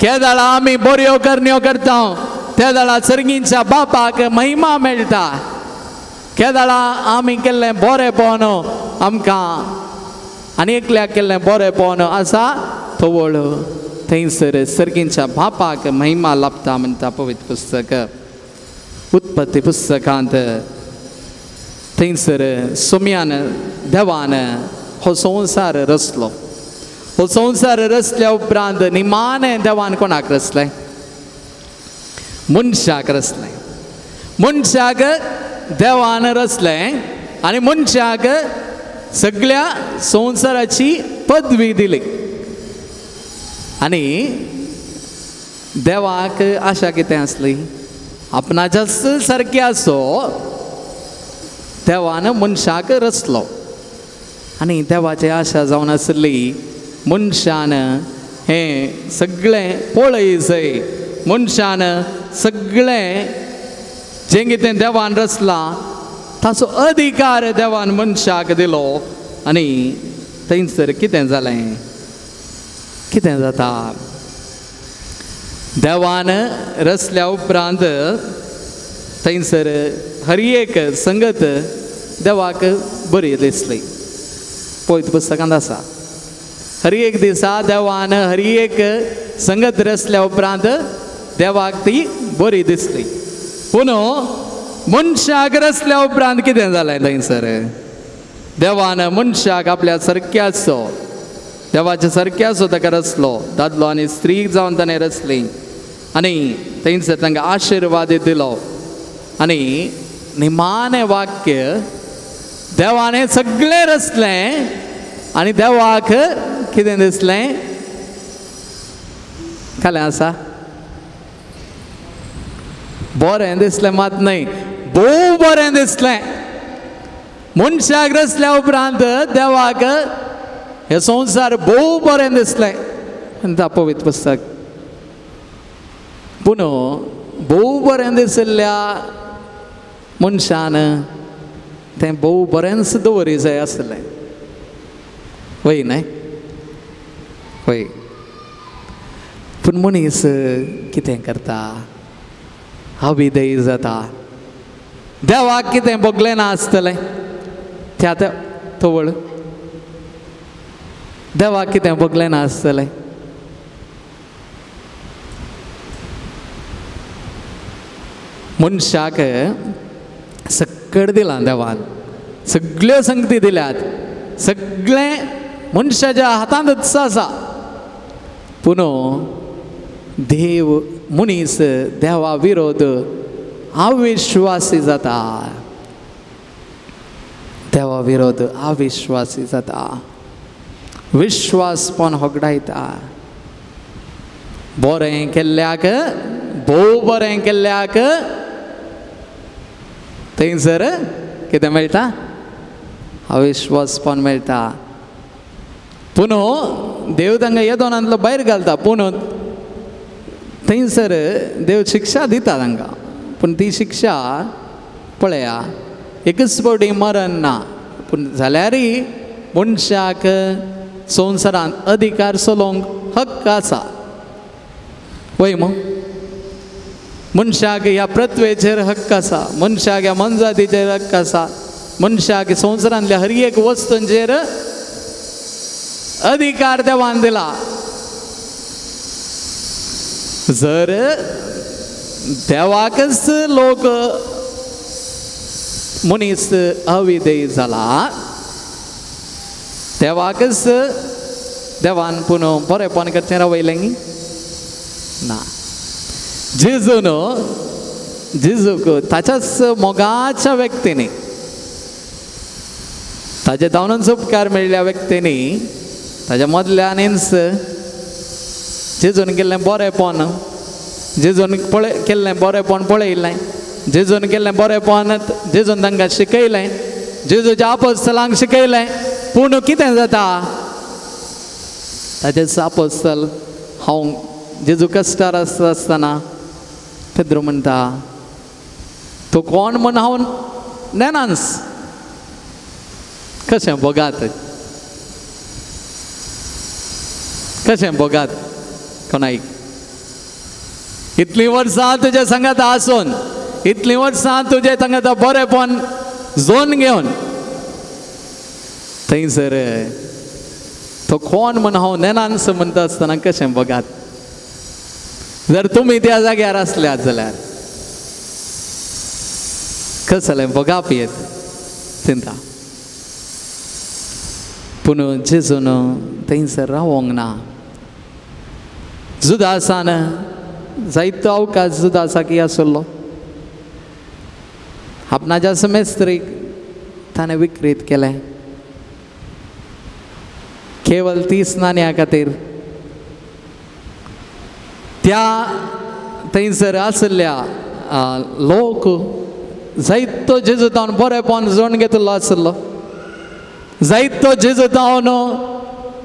केदाळा आमी बऱ्यो करण्यो करता तेदाळा सर्गींच्या बापाक महिमा मेळटा. केदाळा आमी केल्लें बरेंपण आमकां आनी एकल्याक केल्लें बरेंपण आसा तवळ थंयसर सर्गींच्या बापाक महिमा लाभता म्हणटा पवित्र पुस्तक. उत्पत्ती पुस्तकांत थंयसर सोम्यान देवान हो संवसार रचलो. हो संवसार रचल्या उपरांत निमाणें देवान कोणाक रचलें? मनशाक रचलें. मनशाक देवान रचलें आनी मनशाक सगळ्या संवसाराची पदवी दिली. आनी देवाक आशा कितें आसली? आपणाच्या सारके आसो देवान मनशाक रचलो. आनी देवाची आशा जावन आसली मनशान हें सगळें पळय जाय, मनशान सगळें जें कितें देवान रचलां ताचो अधिकार देवान मनशाक दिलो आनी थंयसर कितें जालें, कितें जाता, देवान रचल्या उपरांत थंयसर हर एक संगत देवाक बरी दिसली. पवित्र पुस्तकांत आसा, हर एक दिसा देवान हर एक संगत रचल्या उपरांत देवाक ती बरी दिसली. पूण मनशाक रचल्या उपरांत कितें जालें थंयसर, देवान मनशाक आपल्या सारक्याचो, देवाच्या सारक्याचो ताका रचलो, दादलो आनी स्त्री जावन ताणें रचली आनी थंयसर तांकां आशिर्वाद दिलो. आनी निमाणें वाक्य, देवान सगळें रचलें आनी देवाक कितें दिसलें, खालें आसा बरें दिसलें मात न्हय, भोव बरें दिसलें. मनशाक रचल्या उपरांत देवाक हे संवसार भोव बरें दिसलें म्हणटा पवित्र पुस्तक. पूण भोव बरें दिशिल्ल्या मनशान तें भोव बरेंच दवरी जाय आसलें, वय न्हय, वय. पूण मनीस कितें करता, अविधेय जाता. देवाक कितें भोगलें ना आसतलें त्या तवळ, देवाक कितें भोगलें ना आसतलें. मनशाक सक्कड दिलां देवान, सगळ्यो संगती दिल्यात, सगळें मनशाच्या हातांतच आसा. पूण देव मनीस देवा विरोध अविश्वासी जाता, देवा विरोध अविश्वासी जाता, विश्वास पण होगडायता. बरें केल्ल्याक, भोव बरें केल्ल्याक थंयसर कितें मेळटा, अविश्वास पण मेळटा. पूण देव तांकां येदोनांतलो भायर घालता, पूण थंयसर देव शिक्षा दिता तांकां. पूण ती शिक्षा पळया एकच फावटी मरण ना, पूण जाल्यारय मनशाक संवसारांत अधिकार चलोवंक हक्क आसा, वय मग. मनशाक ह्या पृथ्वेचेर हक्क आसा, मनशाक ह्या मनजातीचेर हक्क आसा, मनशाक संवसारांतल्या हर एक वस्तूंचेर अधिकार देवान दिला. जर देवाकच लोक मनीस अविधेय जाला, देवाकच देवान पूण बरेंपण करचें रावयलें ना. जेजून, जेजूक ताच्याच मोगाच्या व्यक्तींनी, ताजे धांवूनच उपकार मेळिल्ल्या व्यक्तींनी, ताज्या मदल्यानीच जेजून केल्लें बरेंपण, जेजून पळय केल्लें बरेंपण पळयलें, जेजून केल्लें बरेंपण जेजून तांकां शिकयलें, जेजूच्या आपोस्तलांक शिकयलें. पूण कितें जाता, ताचेच आपोस्तल हांव जेजू कश्टार आसता आसतना पेद्रू म्हणटा, तो कोण म्हण हांव नेनांस, कशें भोगात, कशें भोगात कोणाक. इतलीं वर्सां तुज्या सांगात आसून, इतलीं वर्सां तुजें सांगात बरेंपण जोन घेवन थंयसर तो कोण म्हण हांव नेनांस म्हणटा आसतना कशें भोगात. जर तुमी त्या जाग्यार आसल्यात जाल्यार कसलें भोगाप येत चिंता. पूण जेजून थंयसर रावोंक ना. जुदासान जायतो अवकाश जुदासाक आसलो, आपणाच्या समेस्त्रीक ताणें विक्रीत केलें केवल 30 नाण्या खातीर. त्या थंयसर आशिल्ल्या लोक जायतो जेजू तावन बरेंपण जोड घेतिल्लो आशिल्लो, जायतो जेजू तावन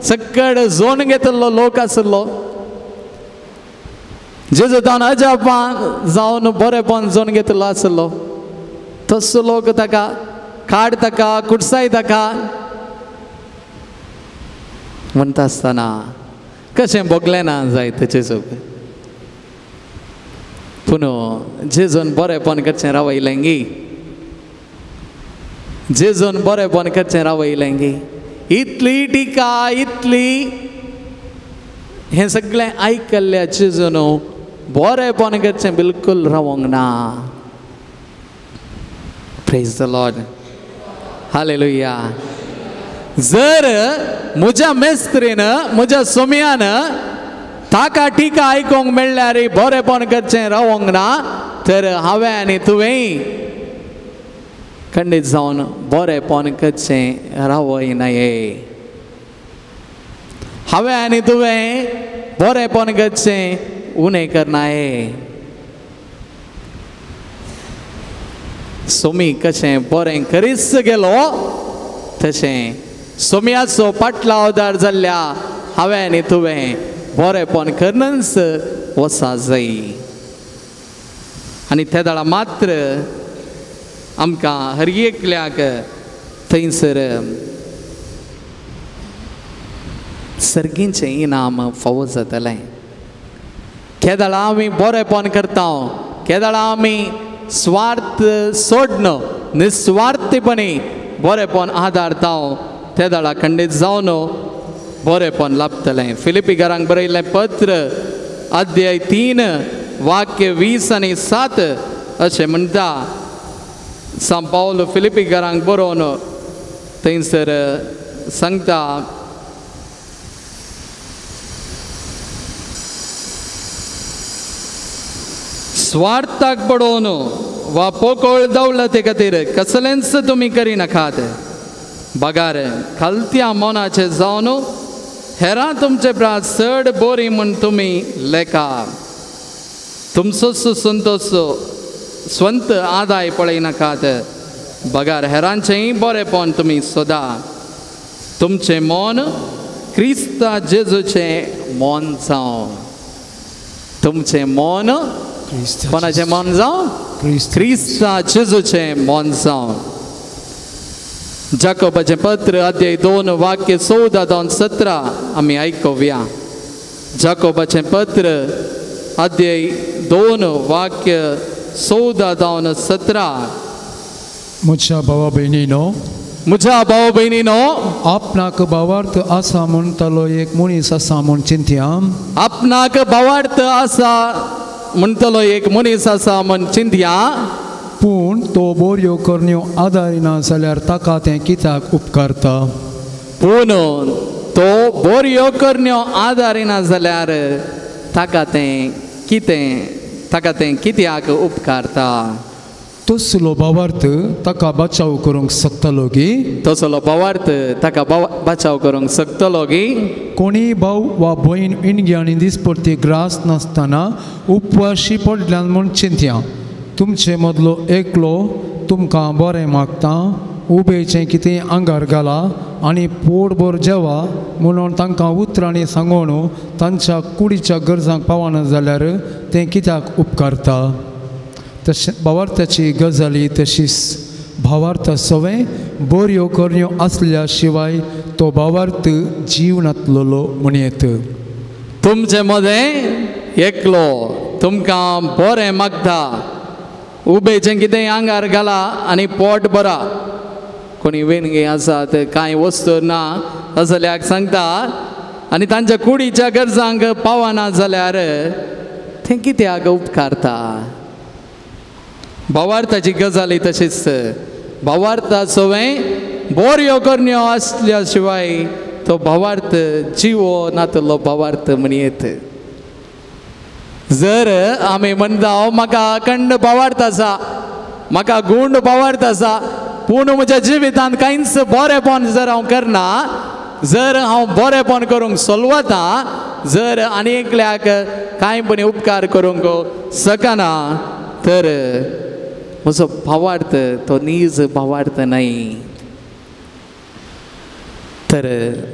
सक्कड जोड घेतिल्लो लोक आशिल्लो, जेजू तावन अजापां जावन बरेंपण जोड घेतिल्लो आशिल्लो. तसो लोक ताका काड ताका कुडसाय ताका म्हणटा आसतना कशें भोगलें ना जायत जेजूक. पूण जेजून बरेंपण करचें रावयलें गी, जेजून बरेंपण करचें रावयलें गी. इतली टिका इतली हें सगळें आयकल्ल्या जेजून बरेंपण करचें बिलकूल रावंक ना. Praise the Lord, hallelujah. जर म्हज्या मेस्त्रीन म्हज्या सोम्यान ताका टिका आयकूंक मेळ्ळ्यार बरेंपण करचें रावंक ना तर हांवें आनी तुवें खंडीत जावन बरेंपण करचें रावयनाये. हांवें आनी तुवें बरेंपण करचें उणें करनाये. सोमी कशें बरें करीच गेलो तशें सोम्याचो पाटलावदार जाल्ल्या हांवें आनी तुवें बरेंपण करनच वसा जाय. आनी ते दाळा मात्र आमकां हर एकल्याक थंयसर सर्गीचें इनाम फावो जातलें. केदळा आमी बरेंपण करता, केदळा आमी स्वार्थ सोडन निस्वार्थीपणी बरेंपण आदारता ते दाळा खंडीत जावन बरेंपण लाभतलें. फिलिपी घरांक बरयल्लें पत्र अध्याय 3 वाक्य 20 आनी 7 अशें म्हणटा. सांत पावल फिलिपी घरांक बरोवन थंयसर सांगता, स्वार्थाक पडोवन वा पोकळ दौलते खातीर कसलेंच तुमी करिनाकात, बगार खालत्या मनाचे जावन हेरां तुमचे प्रास चड बोरी म्हूण तुमी लेखा. तुमचोच संतोष स्वंत आदाय पळयनाकात, बगार हेरांचेंय बरेंपण तुमी सोदा. तुमचें मन क्रिस्ता जेजूचें मन जावं. तुमचें मन कोणाचें मन जावं? क्रिस्ता जेजूचें मन जावं. जाकोबाचें पत्र अध्याय 2 वाक्य 14 जावन 17 आमी आयकुया. जाकोबाचें पत्र अध्याय 2 वाक्य 14 जावन 17. म्हज्या भावा भयणीनो, म्हज्या भाव भयणीनो, आपणाक भावार्थ आसा म्हणटलो एक मनीस आसा म्हूण चिंतया. आपणाक भावार्थ आसा म्हणटलो एक मनीस आसा म्हूण चिंतया. पूण तो बोरयो करण्यो आदारिना जाल्यार ताका तें कित्याक उपकारता? पूण तो बोरयो करण्यो आदारिना जाल्यार ताका तें कितें ताका तें कित्याक उपकारता? तसलो भावार्थ ताका बचाव करूंक शकतलो की? तसलो भावार्थ ताका बचाव करूंक शकतलो की? कोणीय भाव वा भयण इंडियानी दिसपट्टी ग्रास नासतना उपवाशी पडल्यान म्हूण चिंतया. तुमचे मदलो एकलो तुमकां बरें मागता, उबेचें कितें आंगार घाला आनी पोटभर जेवा म्हणून तांकां उतरांनी सांगून तांच्या कुडीच्या गरजांक पावना जाल्यार तें कित्याक उपकारता? तशें भावार्थाची गजाली तशीच भावार्थ सवें बऱ्यो करण्यो आसल्या शिवाय तो भावार्थ जीव नातलेलो म्हणयेत. तुमचे मदें एकलो तुमकां बरें मागता, उबेचें कितें आंगार घाला आनी पोट भरा. कोणी वेणगे आसात कांय वस्तू ना असल्याक सांगता आनी तांच्या कुडीच्या गरजांक पावना जाल्यार तें कित्याक उपकारता? भावार्थाची गजाली तशीच भावार्था सवें बोरयो करण्यो आसल्या शिवाय तो भावार्थ जिवो नातलो भावार्थ म्हणयेत. जर आमी म्हणटा म्हाका अखंड भावार्थ आसा, म्हाका गूंड भावार्थ आसा, पूण म्हज्या जिवितांत कांयच बरेंपण जर हांव करना, जर हांव बरेंपण करूंक सोलवता, जर आनी एकल्याक कांय पण उपकार करूंक शकना तर म्हजो भावार्थ तो नीज भावार्थ न्हय. तर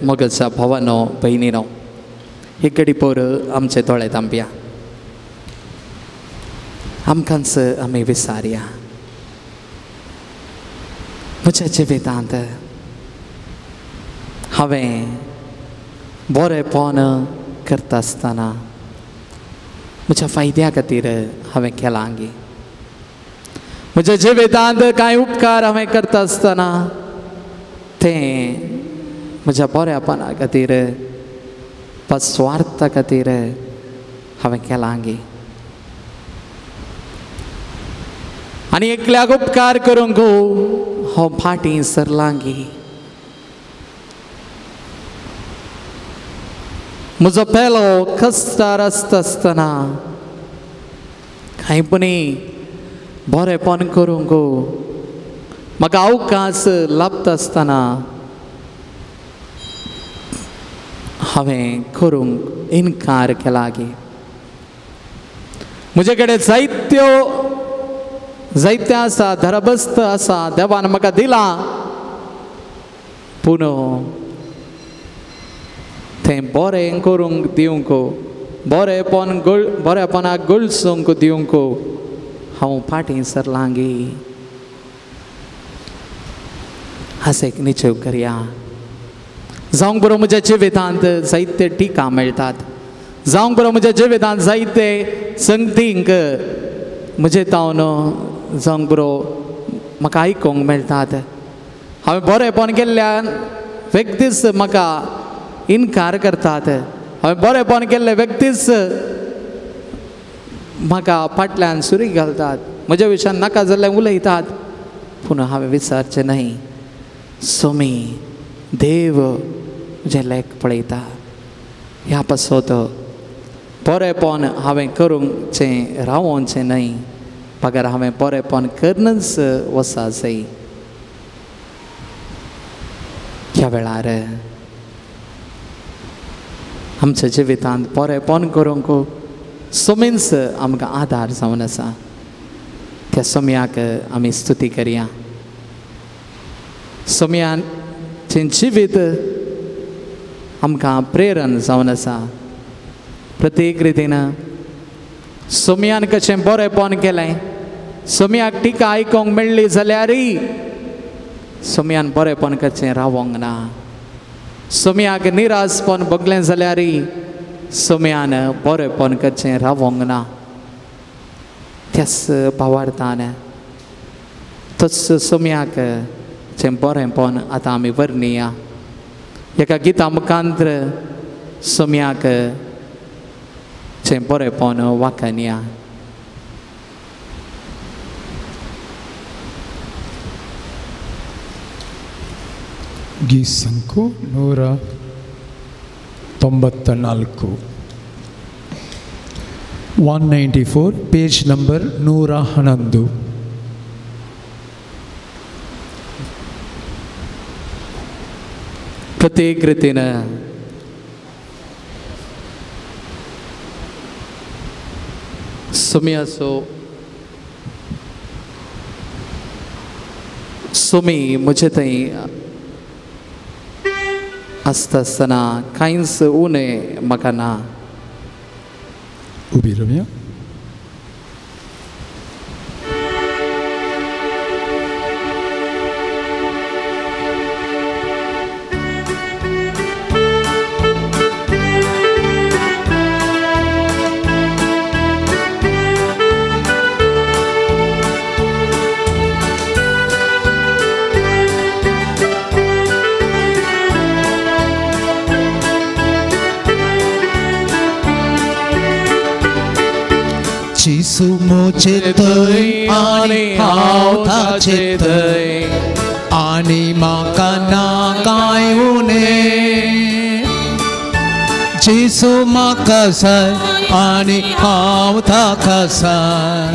मगच्या भावानो भयणीनो, एक घडी पोर आमचे दोळे तांबया, आमकांच आमी विसारया. म्हज्या जिवितांत हांवें बरेंपण करता आसतना म्हज्या फायद्या खातीर हांवें केलां गे, म्हज्या जिवितांत कांय उपकार हांवें करता आसतना तें म्हज्या बऱ्यापणा खातीर वा स्वार्था खातीर हांवें केलां गे। आनी एकल्याक उपकार करूंक हांव फाटीं सरलां गे। म्हजो पेलो कश्टार आसता आसतना कांय पुणी बरेंपण करूंक म्हाका अवकाश लाबता आसतना हांवें करूंक इनकार केला गे। म्हजे कडेन जायत्यो जायतें आसा, धरबस्त आसा, देवान म्हाका दिलां, पूण तें बरें करूंक दिवंक, बरेंपण बरेंपणाक गळसूंक दिवंक हांव फाटीं सरलां गे। हांसो एक निचेव करया। जावंक बरो म्हज्या जिवितांत जायते टिका मेळटात, जावंक बरो म्हज्या जिवितांत जायते संगतींक म्हजे तावन जावंक बरो म्हाका आयकूंक मेळटात। हांवें बरेंपण केल्ल्यान व्यक्तीच म्हाका इनकार करतात, हांवें बरेंपण केल्ले व्यक्तीच म्हाका फाटल्यान सुरी घालतात, म्हज्या विशयान नाका जाल्लें उलयतात, पूण हांवें विचारचें न्हय। सोमी देव म्हजें लेख पळयता, ह्या पासत बरेंपण हांवें करूंकचें रावोवचें न्हय, बगर हांवें बरेंपण करनच वसा जाय। ह्या वेळार आमच्या जिवितांत बरेंपण करूंक सोमींच आमकां आदार जावन आसा, त्या सोम्याक आमी स्तुती करया। सोम्याचें जिवीत आमकां प्रेरण जावन आसा। प्रत्येक रितीन सोम्यान कशें बरेंपण केलें, सोम्याक टिका आयकूंक मेळ्ळी जाल्यारय सोम्यान बरेंपण करचें रावोंक ना, सोम्याक निराशपण भोगलें जाल्यारय सोम्यान बरेंपण करचें रावोंक ना। त्याच भावार्थान तोच सोम्याक चें बरेंपण आतां आमी वर्णिया। एका गिता मुखांत्र सोम्याक चें बरेंपण वाखाणया। ಗೀಸಂಕು 194 194 ಪೇಜ್ ನಂಬರ್ 111. प्रत्येक रितीन सुम्याचो सुमी म्हजे थंय आसता आसतना कांयच उणें म्हाका ना। उबी रावया। जेसू म्हजे थंय आनी हांव ताचे थंय आनी म्हाका ना कांय उणें। जेसू म्हाका जाय आनी हांव ताका जाय,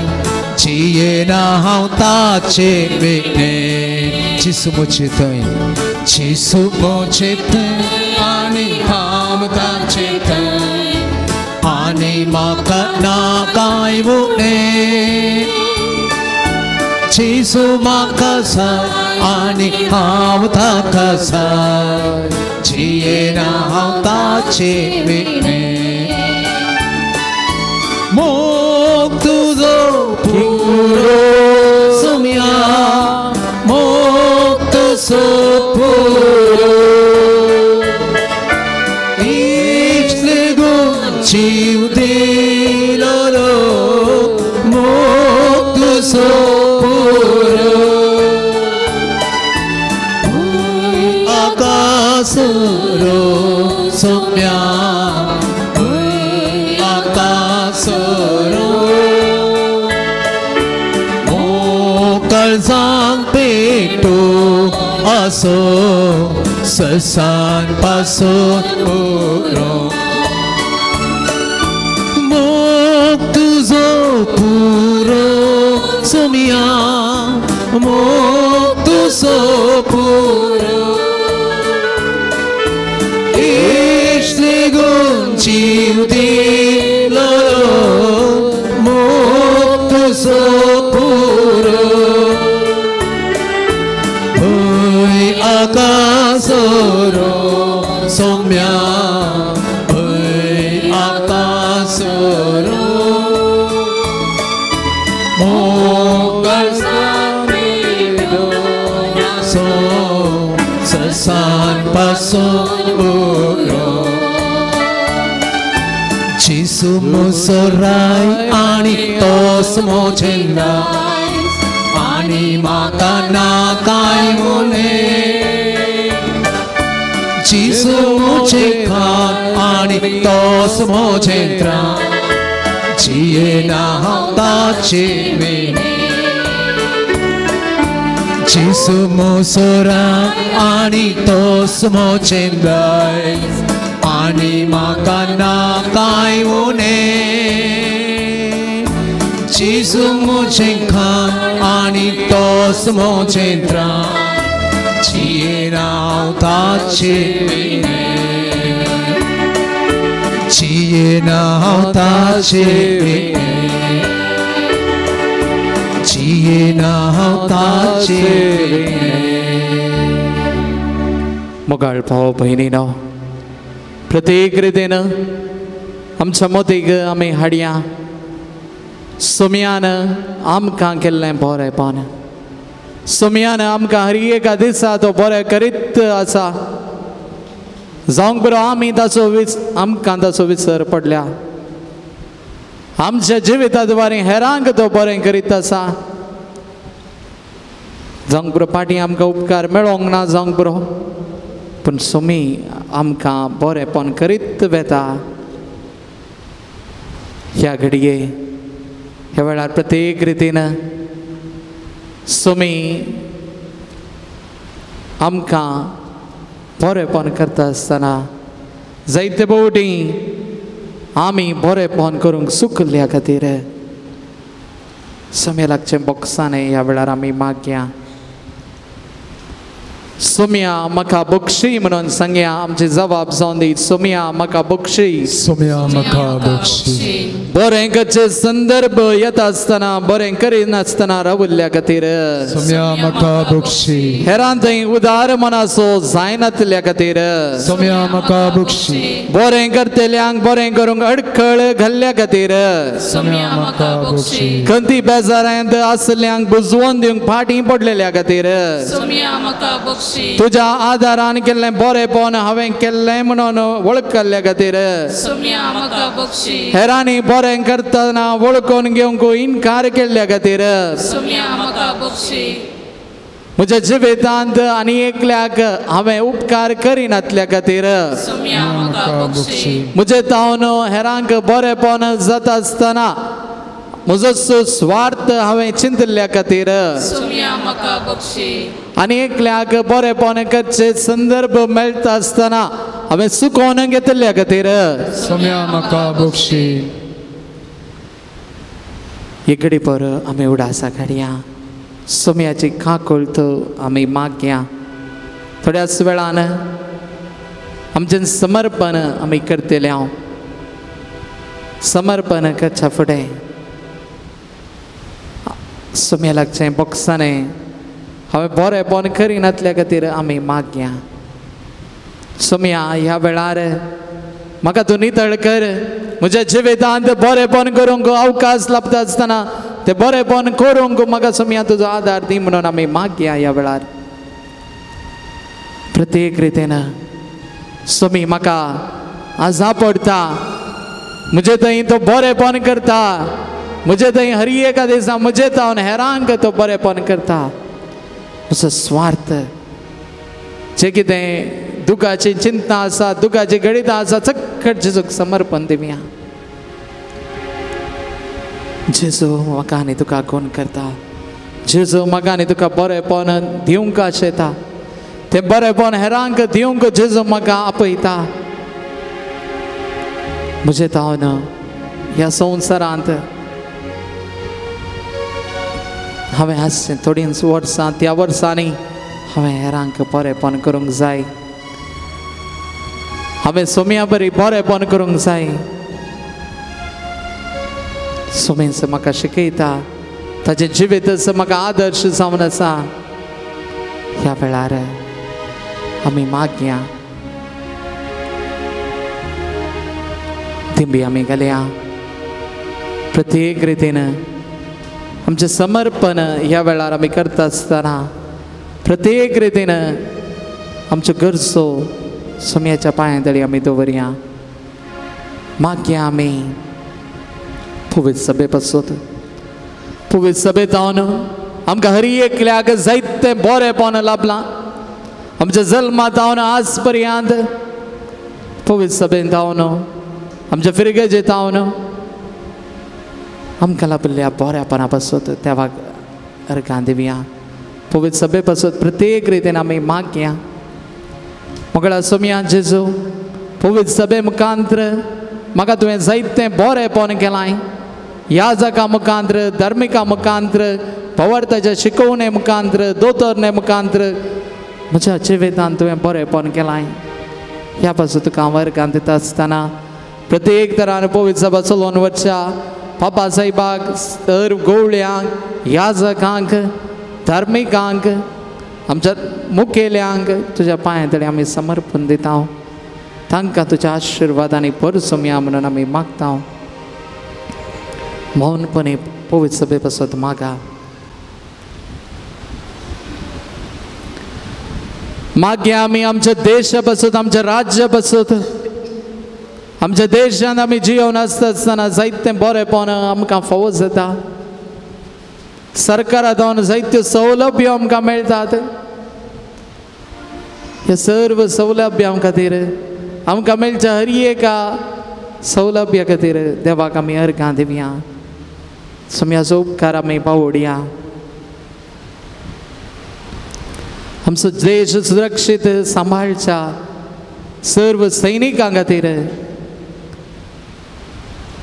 जियेना हांव ताचे विणें। जेसू म्हजे थंय, जेसू म्हजे थंय आनी हांव ताचे थंय आनी म्हाका ना कांय उणें। जेसू म्हाका जाय आनी हांव ताका जाय, जियेना हांव ताचे विणें। मोग तुजो पुरो सुम्या, मोग तुजो पुरो, काळजांक पेटो आसो ससान पासून उरो मोग तुजो पुरो सोमिया मोग तुजो पुरो इश्ट गुण जीव दिलो मोग तुजो पुरो भंय आकासरो सोम्या भंय आकासरो मोग आसो ससान पासून उरो जेसू मुसोराय आनी तोस मोजेंदाय आनी म्हाका ना कांय उणें जेसू म्हजें खाण आनी तोस म्हजें त्राण जियेना हांव ताचे विणें जेसू मुसोराय आनी तोस म्हजें दायज आनी म्हाका ना कांय उणें जेसू म्हजें खाण आनी तोस म्हजें त्राण जियेना हांव ताचे विणें जियेना हांव ताचे विणें जियेना हांव ताचे विणें. मोगाळ भाव भयणीनो, प्रत्येक रितीन आमच्या मोतीक आमी हाडया सोम्यान आमकां केल्लें बरेंपण, सोम्यान आमकां हर एका दिसा तो बरें करीत आसा. जावंक बरो आमी ताचो आमकां ताचो विसर पडल्या. आमच्या जिविता द्वारे हेरांक तो बरें करीत आसा. जावंक बरो फाटीं आमकां उपकार मेळोंक ना जावंक बरो, पूण सोमी आमकां बरेंपण करीत वेता. ह्या घडये ह्या वेळार प्रत्येक रितीन सोमी आमकां बरेंपण करता आसतना जायते भोवटी आमी बरेंपण करूंक चुकल्या खातीर सोम्या लागचें बोक्सांनी ह्या वेळार आमी मागया. सोम्या म्हाका बक्षी म्हणून सांगया, आमची जबाब जावन दी. सोम्या म्हाका बक्षी, सोम्या म्हाका बक्षी. बरें करचे संदर्भ येता आसतना बरें करिनासतना राविल्ल्या खातीर सोम्या म्हाका बक्षी. हेरां थंय उदार मनाचो जायनातल्या खातीर सोम्या म्हाका बक्षी. बरें करतल्यांक बरें करूंक अडखळ घाल्ल्या खातीर सोम्या म्हाका बक्षी. खंती बेजारांत आसल्यांक बुजवून दिवंक फाटीं पडलेल्या खातीर सोम्या म्हाका बक्षी. तुज्या आदारान केल्लें बरेंपण हांवें केल्लें म्हणून वळखल्ल्या खातीर सोम्या म्हाका बक्षी. हेरांनी बरें करतना वळखून घेवंक इनकार केल्ल्या खातीर सोम्या म्हाका बक्षी. म्हज्या जिवितांत आनी एकल्याक हांवें उपकार करिनातल्या खातीर सोम्या म्हाका बक्षी. म्हजे तावन हेरांक बरेंपण जाता आसतना म्हजो स्वार्थ हांवें चिंतिल्ल्या खातीर सोम्या म्हाका बक्षी. आनी एकल्याक बरेंपण करचे संदर्भ मेळटा आसतना हांवें चुकोवन घेतिल्ल्या खातीर सोम्या म्हाका बक्षी. एकडे पर आमी उडासा काडया, सोम्याची काकूळत आमी मागया. थोड्याच वेळान आमचें समर्पण आमी करतले. हांव समर्पण करच्या फुडें सोम्या लागचें बोक्सांनी हांवें बरेंपण करिनातल्या खातीर आमी मागया. सोम्या ह्या वेळार म्हाका तूं नितळ कर, म्हज्या जिवितांत बरेंपण करूंक अवकाश लाबता आसतना ते बरेंपण करूंक म्हाका सोम्या तुजो आदार दी म्हणून आमी मागया. ह्या वेळार प्रत्येक रितीन सोमी म्हाका आजा पडटा, म्हजे थंय तो बरेंपण करता, म्हजे थंय हर एका दिसा म्हजे तावन हेरांक तो बरेंपण करता. म्हजो स्वार्थ जे कितें दुखाची चिंता आसा, दुखाची गणितां आसा, चक्कट जेजूक समर्पण दिवया. जेजू म्हाका आनी तुका कोण करता, जेजू म्हाका आनी तुका बरेंपण दिवंक आशेता, तें बरेंपण हेरांक दिवंक जेजू म्हाका आपयता. म्हजें तावन ह्या संवसारांत हांवें आसचें थोडींच वर्सां, त्या वर्सांनी हांवें हेरांक बरेंपण करूंक जाय, हांवें सोम्या बरी बरेंपण करूंक जाय. सोमेंस म्हाका शिकयता, ताजें जिवीत म्हाका आदर्श जावन आसा. ह्या वेळार आमी मागया, दिंबी आमी घालया. प्रत्येक रितीन आमचें समर्पण ह्या वेळार आमी करता आसतना प्रत्येक रितीन आमच्यो गरजो सोम्याच्या पांयां तळी आमी दवरया. मागया आमी पवित्र सभे पासत, पवित्र सभेंत आमकां हर एकल्याक जायतें बरेंपण लाभलां. आमच्या जल्मा जावन आज पर्यंत पवित्र सभेंत जावन आमच्या फिरगेजेंत जावन आमकां लाभिल्ल्या बऱ्यापणा पासत देवाक अर्गां दिवया. पवित्र सभे पासत प्रत्येक रितीन आमी मागया. मोगळा सोम्या जेजू, पवित्र सभे मुखांत्र म्हाका तुवें जायतें बरेंपण केलां. याजका मुखांत्र, धार्मिका मुखांत्र, पवर्ताच्या शिकोवणे मुखांत्र, दोतोरणे मुखांत्र म्हज्या जिवितांत तुवें बरेंपण केलां. ह्या पासून तुका हांव अर्गां दिता आसतना प्रत्येक तरान पवित्र सभा चलोवन वचच्या बाबा साहेबाक, सर्व गवळ्यांक, याजकांक, धार्मिकांक, आमच्या मुखेल्यांक तुज्या पांयां तळी आमी समर्पण दिता. तांकां तुज्या आशिर्वाद आनी परसुमया म्हणून आमी मागता. मौनपणे पवित्र सभे पासत मागा. मागया आमी आमच्या देशा पासत, आमच्या राज्या पासत. आमच्या देशांत आमी जियोवन आसता आसतना जायतें बरेंपण आमकां फावो जाता. सरकारा जावन जायत्यो सौलभ्यो आमकां मेळटात. ह्या सर्व सौलभ्यां खातीर आमकां मेळच्या हर एका सौलभ्या खातीर देवाक आमी अर्गां दिवया. सोम्याचो उपकार आमी पावोडया. आमचो देश सुरक्षीत सांबाळच्या सर्व सैनिकां खातीर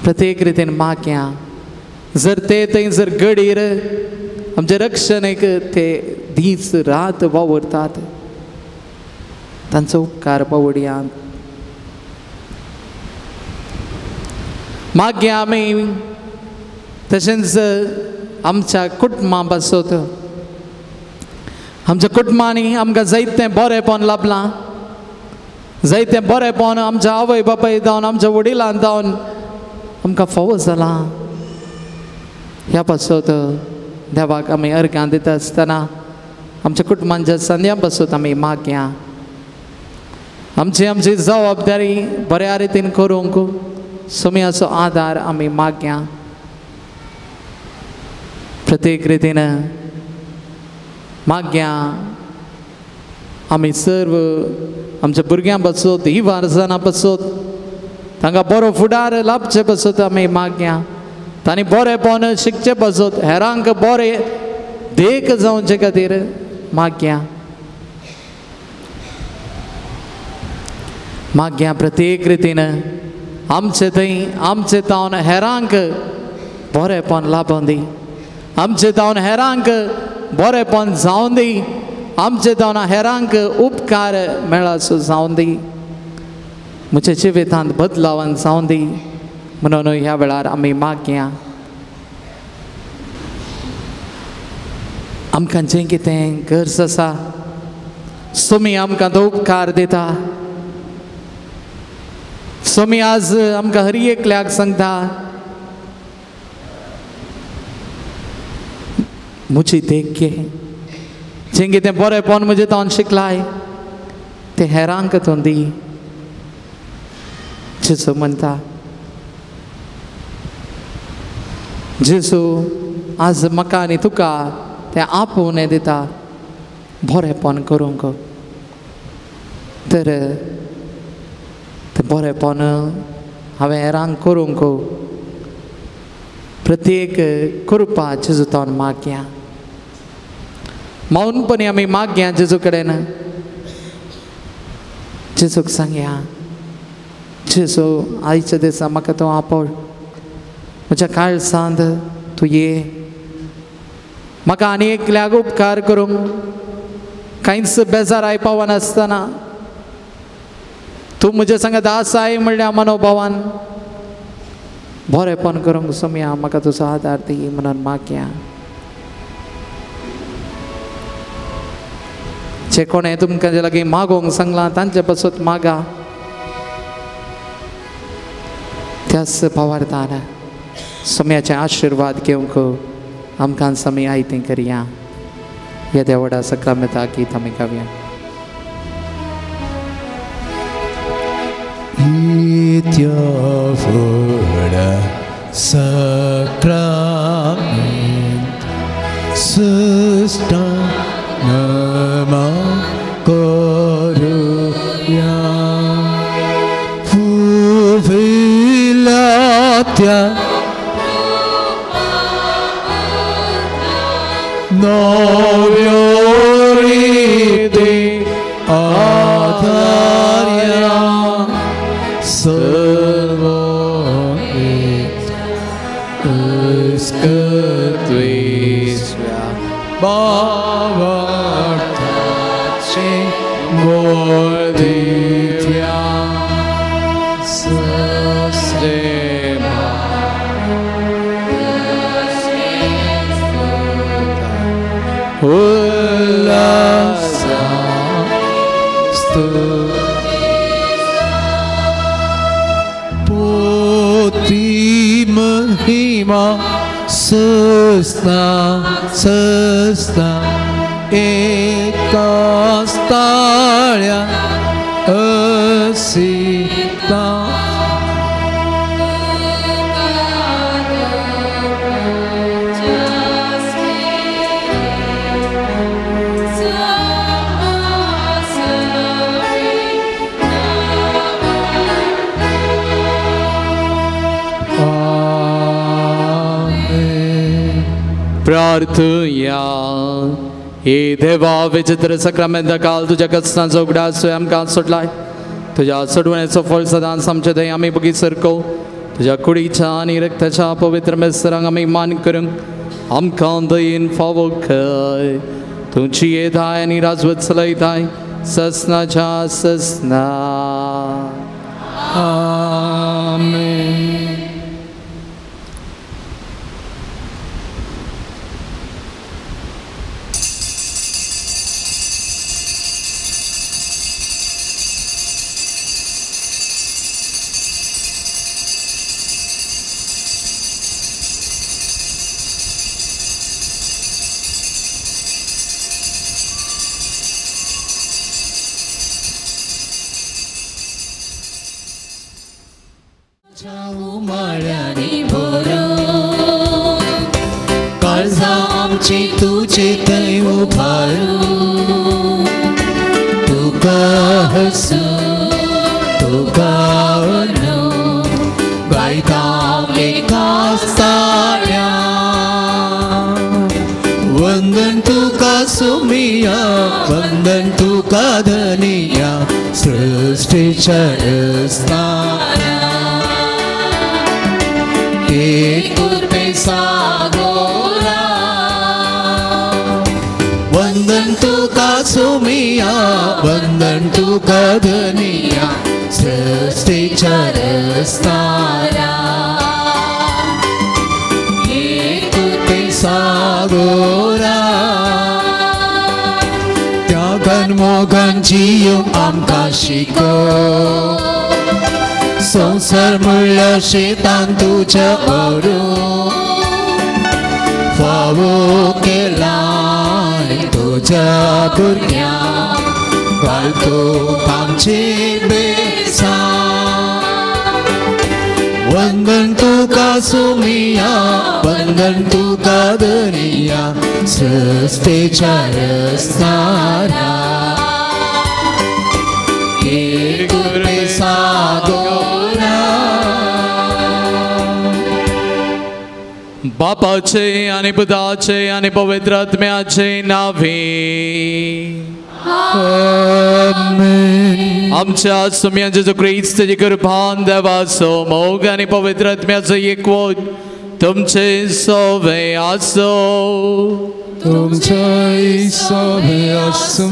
प्रत्येक रितीन मागया. जर ते थंय जर गडीर आमच्या रक्षणेक ते दीस रात वावुरतात, तांचो उपकार पावोडया. मागया आमी तशेंच आमच्या कुटुंबा पासत. आमच्या कुटुंबांनी आमकां जायतें बरेंपण लाभलां, जायतें बरेंपण आमच्या आवय बापाय जावन आमच्या वडिलां जावन आमकां फावो जालां. ह्या पासत देवाक आमी अर्गां दिता आसतना आमच्या कुटुंबांच्या संद्या पासत आमी मागया. आमची आमची जबाबदारी बऱ्या रितीन करूंक सोम्याचो आदार आमी मागया. प्रत्येक रितीन मागया आमी सर्व आमच्या भुरग्यां पासत, ही वारसां पासत, तांकां बरो फुडार लाभचे पासत आमी मागया. तांणी बरेंपण शिकचे पासत, हेरांक बरें देख जावचे खातीर मागया. मागया प्रत्येक रितीन आमचे थंय आमचे तावन हेरांक बरेंपण लाभोवन दी, आमचे तावन हेरांक बरेंपण जावन दी, आमचे तावन हेरांक उपकार मेळासो जावन दी, म्हज्या जिवितांत बदलावन जावन दी म्हणून ह्या वेळार आमी मागया. आमकां जें कितें गरज आसा सोमी आमकां तो उपकार दिता. सोमी आज आमकां हर एकल्याक सांगता, म्हजी देख घे, जें कितें बरेंपण म्हजें तावन शिकलाय तें हेरांक तूं दी. जेजू म्हणटा, जेजू आज म्हाका आनी तुका तें आपोवणें दिता बरेंपण करूंक. तर तें बरेंपण हांवें हेरांक करूंक प्रत्येक कृपा जेजू तावन मागया. मौनपणी आमी मागया जेजू कडेन. जेजूक सांगया, जेजू आयच्या दिसा म्हाका तूं आपोय, म्हज्या काळसांत तूं ये, म्हाका आनी एकल्याक उपकार करूंक कांयच बेजार आयपावनासतना तूं म्हज्या सांगात आसाय म्हणल्या मनोभावान बरेंपण करूंक सोमया, म्हाका तुजो आदार दी म्हणून मागया. जे कोणें तुमकां जे लागीं मागोवंक सांगलां तांचे पासत मागा. त्याच भावार्थान सोम्याचे आशिर्वाद घेवंक आमकां समी आयतें करया. येद्या व्हडा सक्रामेता गीत आमी गावया. येद्या व्हडा सक्रामेंत सुस्ता नमा करुया, फुविला त्या नव्यो रिती आधार्या सर्व भावार्थाचे मोदित्या सस्तेमा उल्लासा पोती महिमा सस्ना सस्ना एकाच ताळ्या असिता प्रार्थया. हे देवा, विचित्र सक्रामेंता काल तुज्या कस्तांचो उगडास आमकां सोडलाय. तुज्या सोडवण्याचो फळ सदांच आमचे थंय आमी बगी सरको. तुज्या कुडीच्या आनी रक्ताच्या पवित्र मेस्तरांक आमी मान करूंक आमकां दयेन फावो खंय. तुमची येताय आनी राजवत चलयताय ससनाच्या ससना. आमेन. तुझे थंय उबारू तुका हसू तुका गायता एकाच ताळ्या. वंदन तुका सुमिया, वंदन तुका धनिया, सृष्टीच्या रचणाऱ्या. एक कृपे सागोरा. वंदन तुका सुमिया, वंदन तुका धनिया, सृष्टीच्या रचणाऱ्या. एक कृपे सागोरा. त्यागान मोगान जियूंक आमकां शिकय, संवसार म्हणल्यार शेतान तुज्या व्हरूं फावो केलाय तुज्या भुरग्यांक घालतो आमचे बेसां. वंदन तुका सुमिया, वंदन तुका धनिया, सृष्टीच्या रचणाऱ्या. एक कृपे सागोरा. बापाचे आनी पुताचे आनी पवित्र आत्म्याचे नावे आमेन. आमच्या सुम्या जेजू क्रिस्ताची कृपान देवाचो मोग आनी पवित्र आत्म्याचो एकवट तुमचे सोवे आसो. तुमचे सोवे आसूं.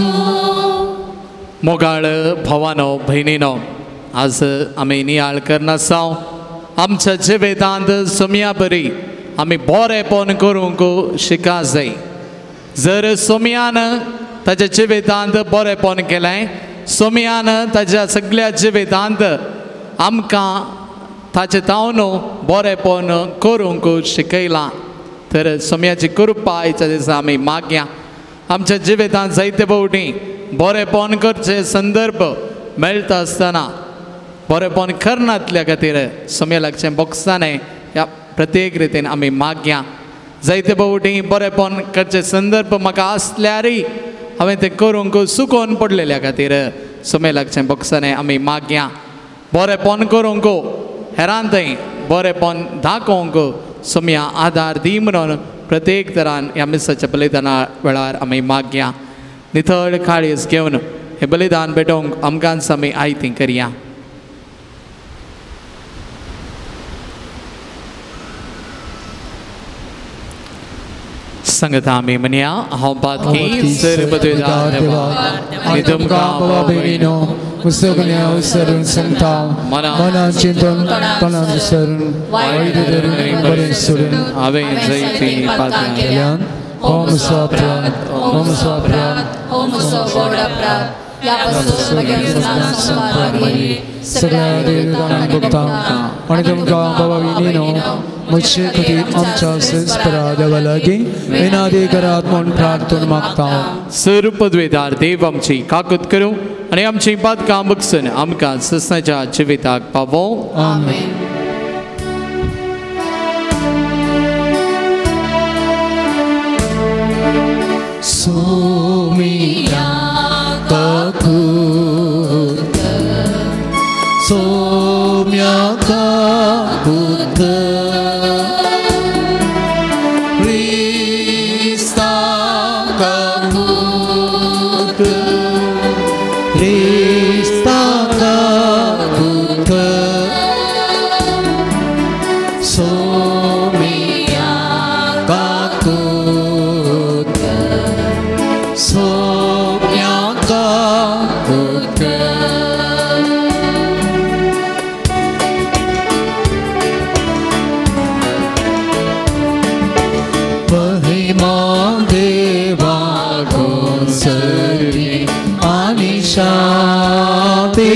मोगाळ भवानो भयणीनो, आज आमी नियाळ करनासांव आमच्या जिवितांत सुम्या बरी आमी बरेपण करूंक शिका जाय. जर सोम्यान ताच्या जिवितांत बरेपण केलें, सोम्यान ताच्या सगळ्या जिवितांत आमकां ताचें तावन बरेपण करूंक शिकयलां, तर सोम्याची कृपा आयच्या दिसा आमी मागया. आमच्या जिवितांत जायते फावटी बरेपण करचे संदर्भ मेळटा आसतना बरेपण करनातल्या खातीर सोम्या लागचें बोगसाणें ह्या प्रत्येक रितीन आमी मागया. जायते फावटी बरेपण करचे संदर्भ म्हाका आसल्यारय हांवें तें करूंक चुकोवन पडलेल्या खातीर सोम्या लागचें बोगसाणें आमी मागया. बरेपण करूंक हेरान थंय बरेपण दाखोवंक सोम्या आदार दी म्हणून प्रत्येक तरान ह्या मिसाच्या बलिदाना वेळार आमी मागया. नितळ काळीज घेवन हें बलिदान भेटोवंक आमकांच आमी आयती करया. सांगता आमी म्हणया, हांव पातकी सर्वदेवा आनी तुमकां बाबा भयणीनो सगळ्या विसरून सांगता, मनान चिंतून तोंडान विसरून वायट धरून बरें सोडून हांवें जैती पातकां केल्यान हो म्हजो अपराध, हो म्हजो अपराध, हो म्हजो व्हड अपराध. ह्या पासून म्हज्या सगळ्या देवतांक भोगता आनी तुमकां बाबा भयणीनो म्हजे खातीर आमच्या संस्परा देवा लागीं विनादी करात म्हूण प्रार्थना मागता. सर पदवेदार देव आमची काकूत करूं आनी आमची पातकां बगसून आमकां ससनाच्या जिविताक पावोवं. आमेन. सोमिया काकूत, सोम्या काकूत, क्रिस्ता काकूत, क्रिस्ता काकूत, सोमिया काकूत, सोम्या काकूत. महिमा देवा गोसरी आनी शांती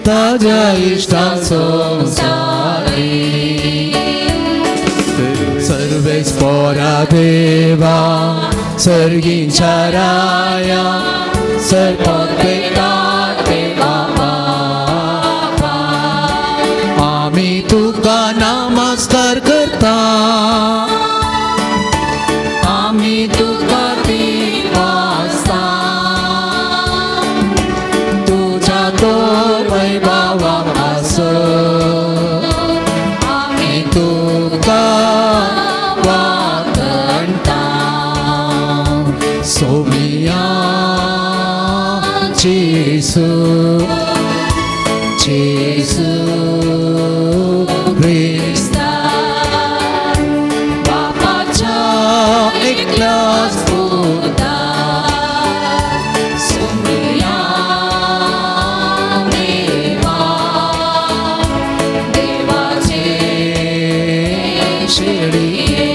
ताज्या इश्टा संवसारी. सर्वेस्पोरा देवा सर्गींच्या राया सर्पपेता देवा बापा, आमी तुका नमस्कार करता, आमी तुका दिवासता, तुज्या तो वैभवा आसो आमी तुका वाखणटा. सोमिया जेसू, जेसू क्रिस्ता बापाच्या एकल्याच पुता, सोमिया देवा देवाचे शेळये,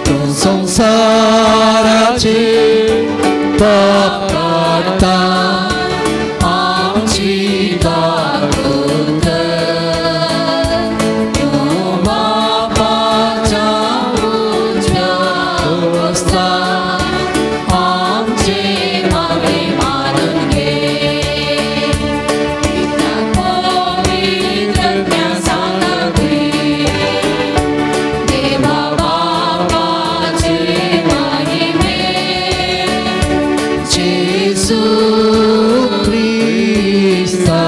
तूं संवसाराचे पाप काडटा, आमची काकूत कर. तूं बापाच्या उजव्या बसता, आमचे मागणे मानून घे. पिता पवित्र सांगती, देवा बापाचे महिमे, जेसू क्रिस्ता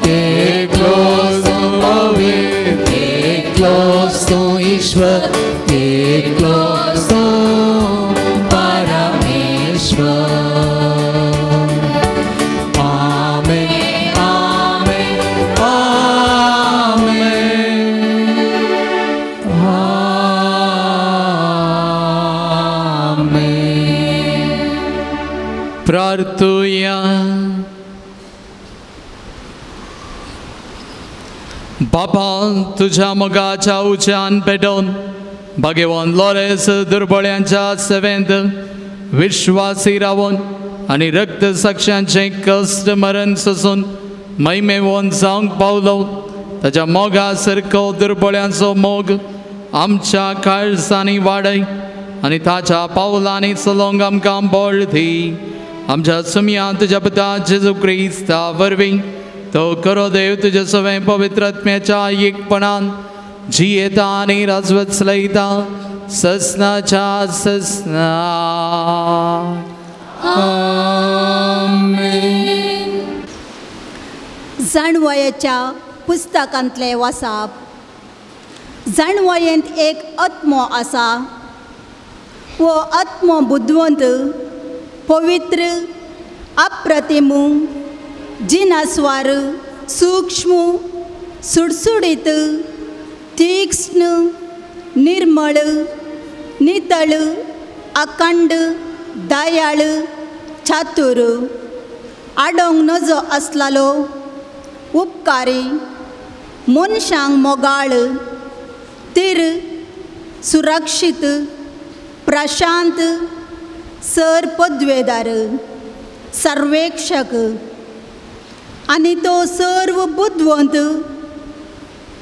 एकलोच पवित्र एकलो तो परमेश्वर. आमेन आमेन आमेन आमेन. प्रार्थुया. बापा तुझ्या मोगाच्या उच्यान पेटोवन भाग्यवान लॉरेस दुर्बळ्यांच्या सेवेंत विश्वासी रावन आनी रक्त साक्षांचें कश्ट मरण सोसून महिमेवन जावंक पावलो ताच्या मोगा सारको दुर्बळ्यांचो मोग आमच्या काळजांनी वाडय आनी ताच्या पावलांनी चलोवंक आमकां बळ दी. आमच्या सुमया तुज्या पुता जेजू क्रिस्ता वरवीं तो करो देव तुज्या सवें पवित्र आत्म्याच्या एकपणान जियेता आनी राजवत चलयता ससनाच्या ससना. आमेन. जाणवयेच्या पुस्तकांतले वासाप. जाणवयेंत एक आत्मो आसा. हो आत्मो बुदवंत, पवित्र, अप्रतिम, जिनास्वार, सूक्ष्म, सुडसुडीत, तीक्ष्ण, निर्मळ, नितळ, अखंड, दयाळ, चातुर, आडोंक नजो आसलालो, उपकारी, मनशांक मोगाळ, तीर, सुरक्षीत, प्रशांत, सर पदवेदार, सर्वेक्षक आनी तो सर्व बुदवंत,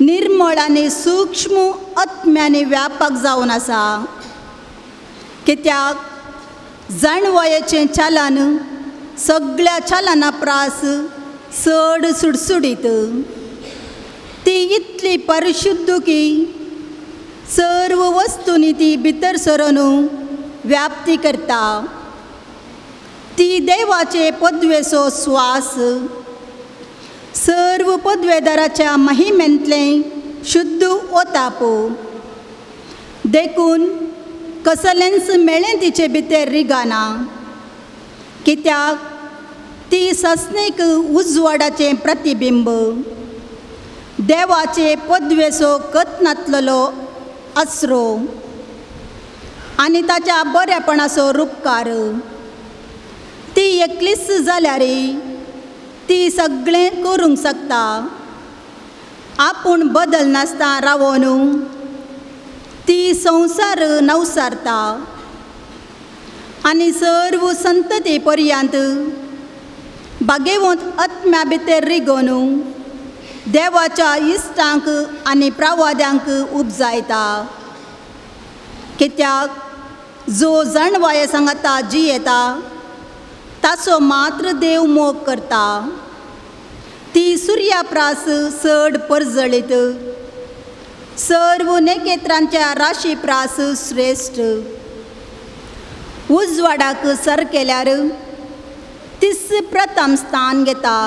निर्मळ आनी सूक्ष्म आत्म्यानी व्यापक जावन आसा. कित्याक जाणवयेचें चालन सगळ्या चालना प्रास चड सुडसुडीत. ती इतली परिशुद्ध की सर्व वस्तूंनी ती भितर सरून व्याप्ती करता. ती देवाचे पदवेचो स्वास, सर्व पदवेदाराच्या महिमेंतलें शुद्ध ओताप. देखून कसलेंच मेळें तिचे भितर रिगाना. कित्याक ती ससनेक उजवाडाचें प्रतिबिंब, देवाचे पदवेचो कतनातलेलो आसरो आनी ताच्या बऱ्यापणाचो रुपकार. ती एकलीच जाल्यार ती सगळें करूंक शकता. आपूण बदल नासता रावोन ती संवसार नवसारता आनी सर्व संतती पर्यंत भाग्यवंत आत्म्या भितर रिगोवन देवाच्या इश्टांक आनी प्रवाद्यांक उपजायता. कित्याक जो जाणवाये सांगता जियेता ताचो मात्र देव मोग करता. ती सुर्याप्रास चड परजळीत, सर्व नखेत्रांच्या राशी प्रास श्रेश्ठ. उजवाडाक सर केल्यार तीस प्रथम स्थान घेता.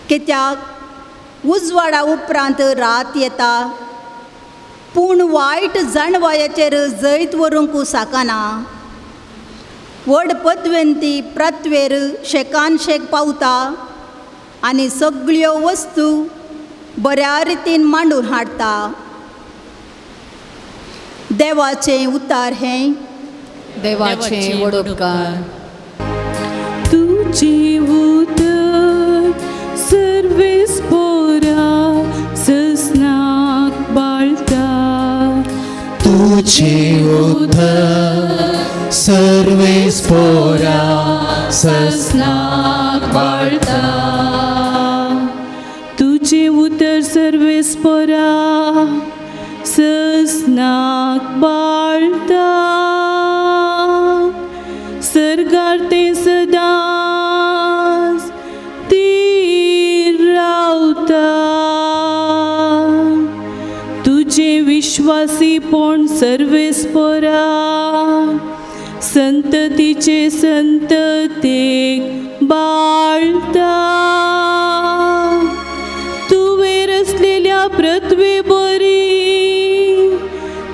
कित्याक उजवाडा उपरांत रात येता, पूण वायट जाणवायेचेर जैत व्हरूंक साकना. व्हड पदवेन ती प्रत्वेर शेकान शेक पावता आनी सगळ्यो वस्तू बऱ्या रितीन मांडून हाडटा. देवाचें उतार हें देवाचें व्हड उपकार. तुझे उतर सर्वेस पोरा ससनाक बाळता. तुझे उतर सर्वेस पोरा ससनाक बाळता. तुझे उतर सर्वेस पोरा ससनाक बाळता. सरगार ते सदांच तीर रावता. तुझे विश्वासीपण सर्वेस पोरा संततीचे संततेक बाळता. तुवें रचलेल्या पृथ्वी बरी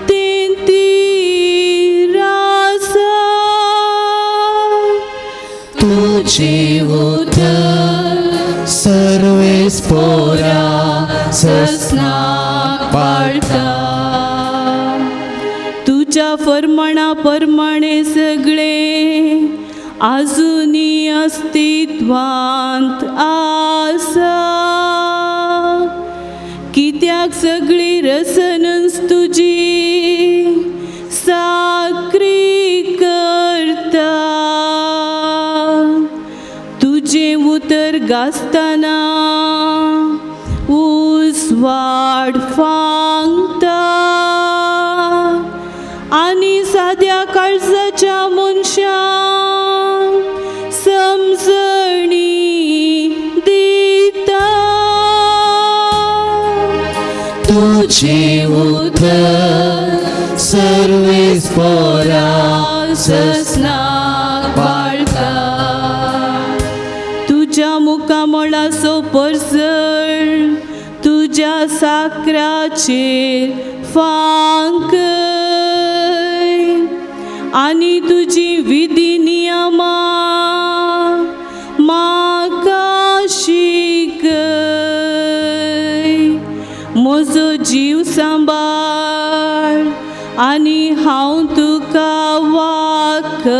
तें तुझे उतर सर्वेस पोरा ससनाक पाळता. तुझ्या फरमाणा परमाणे सगळे आजुनी अस्तित्वांत आसा. कित्याक सगळी रसनच तुजी साकरी करता. तुजें उतर गाजतना उजवाड फांगता आनी साद्या काळजाच्या मनशांक समजणी दिता. तुझे उतर सर्वेस पोरा ससनाक पाळता. तुज्या मुखामळाचो परजळ तुज्या साकराचेर फांकय आनी तुजी विधी नियमां म्हाका शिकय. म्हजो जीव सांबाळ आनी हांव तुका वाखणटलो.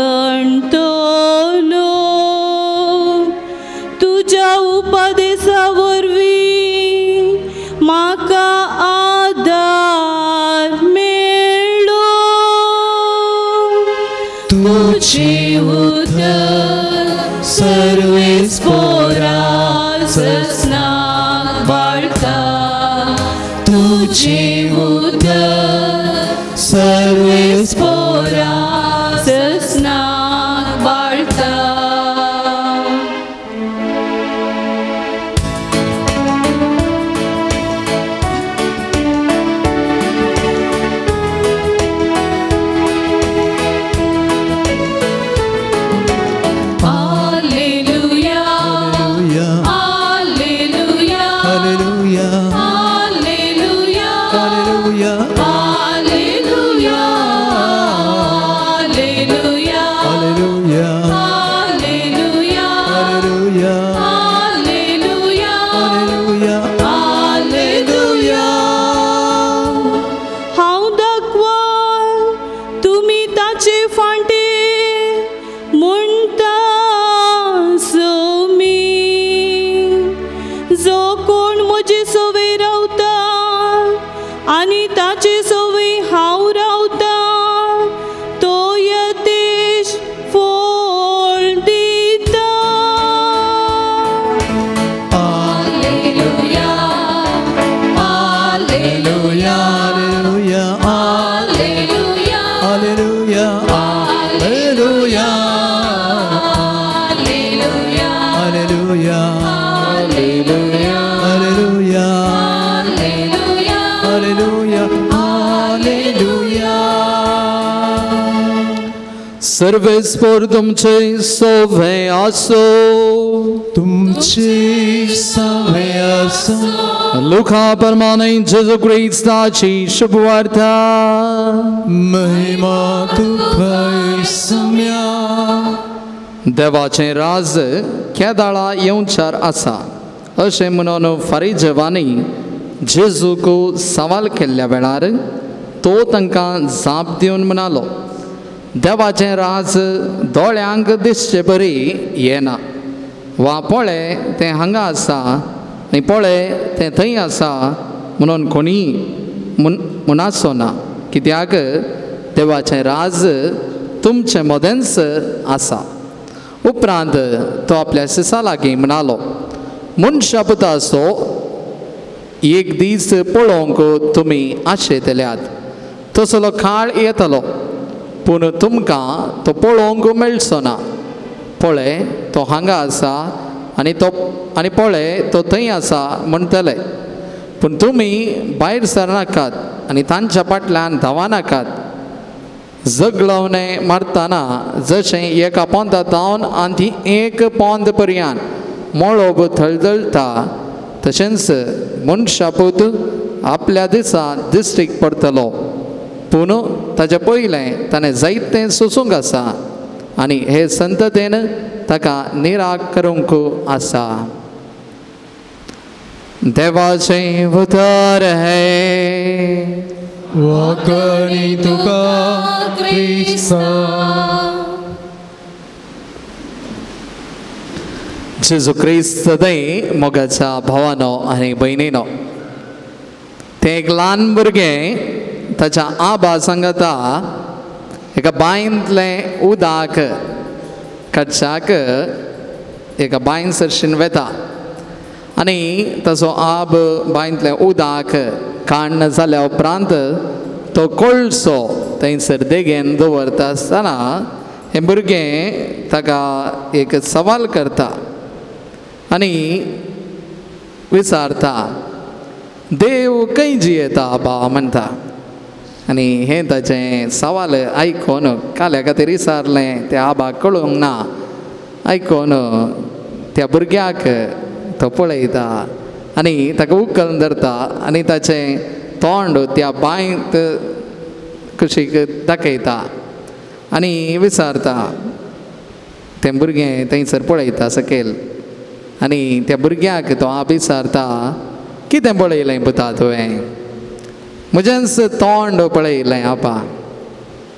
तुज्या उपदेसा वरवीं म्हाका आदार मेळ्ळो. तुझे उतर सर्वेस पोरा ससनाक पाळता. तुझे उतर सर्वेस पोरा ससनाक पाळता. Alleluia, alleluia, hallelujah, alleluia, hallelujah, alleluia, alleluia, hallelujah, alleluia, hallelujah, alleluia, hallelujah, alleluia. हांव दाखवाल तुमी ताचे फांटे म्हणटा सोमी. जो कोण म्हजे सवय रावता आनी ताचे सवय हांव रावता तो यतेश फळ दिता. Alleluia, alleluia, hallelujah, alleluia, hallelujah, alleluia, hallelujah, alleluia, hallelujah, alleluia, hallelujah, hallelujah. सर्वेस्पोर तुमचे सोवे आसो. तुमचे सवे आसो. लुका प्रमाणे जेजू क्रिस्ताची शुभवार्ता. महिमा तुका सम्या. देवाचें राज केदाळा येवचार आसा अशें म्हणून फारीजेवांनी जेजूक सवाल केल्ल्या वेळार तो तांकां जाप दिवन म्हणालो, देवाचें राज दोळ्यांक दिसचे बरी येना. वा पळय तें हांगा आसा आनी पळय तें थंय आसा म्हणून कोणी म्हणाचो ना, कित्याक देवाचें राज तुमचे मदेंच आसा. उपरांत तो आपल्या शिसा लागीं म्हणालो, मनशा पुताचो एक दीस पळोवंक तुमी आशेतल्यात, तसलो काळ येतलो पूण तुमकां तो पळोवंक मेळचो ना. पळय तो हांगा आसा आनी तो आनी पळय तो थंय आसा म्हणटले, पूण तुमी भायर सरनाकात आनी तांच्या फाटल्यान धांवनाकात. जगलवणे मारतना जशें एका पोंदा धांवन आनी एक पोंद पर्यंत मळब थळदळटा तशेंच मनशापूत आपल्या दिसा दिश्टीक पडटलो. पूण ताचे पयलें ताणें जायतें सोसूंक आसा आनी हे संततेन ताका निराक करूंक आसा. देवाचें उतर हें वखणी तुका क्रिस्ता. जेजू क्रिस्त सदांय मोगाच्या भावानो आनी भयणीनो, तें एक ल्हान भुरगें ताच्या आबा सांगता एका बांयंतलें उदक काडच्याक एका बांय सरशीन वेता आनी ताचो आब बांयंतलें उदक काण्ण जाल्या उपरांत तो कोळसो थंयसर देगेन दवरता आसतना हें भुरगें ताका एक सवाल करता आनी विचारता, देव खंय जियेता आबा म्हणटा. आनी हें ताचें सवाल आयकून काल्या खातीर विचारलें त्या आबाक कळूंक ना, आयकून त्या भुरग्याक तो पळयता आनी ताका उखलून धरता आनी ताचें तोंड त्या बांयत कुशीक दाखयता आनी विचारता. तें भुरगें थंयसर पळयता सकयल आनी त्या भुरग्याक तो आब विचारता, कितें पळयलें पुता तुवें? म्हजेंच तोंड पळयलें आपा.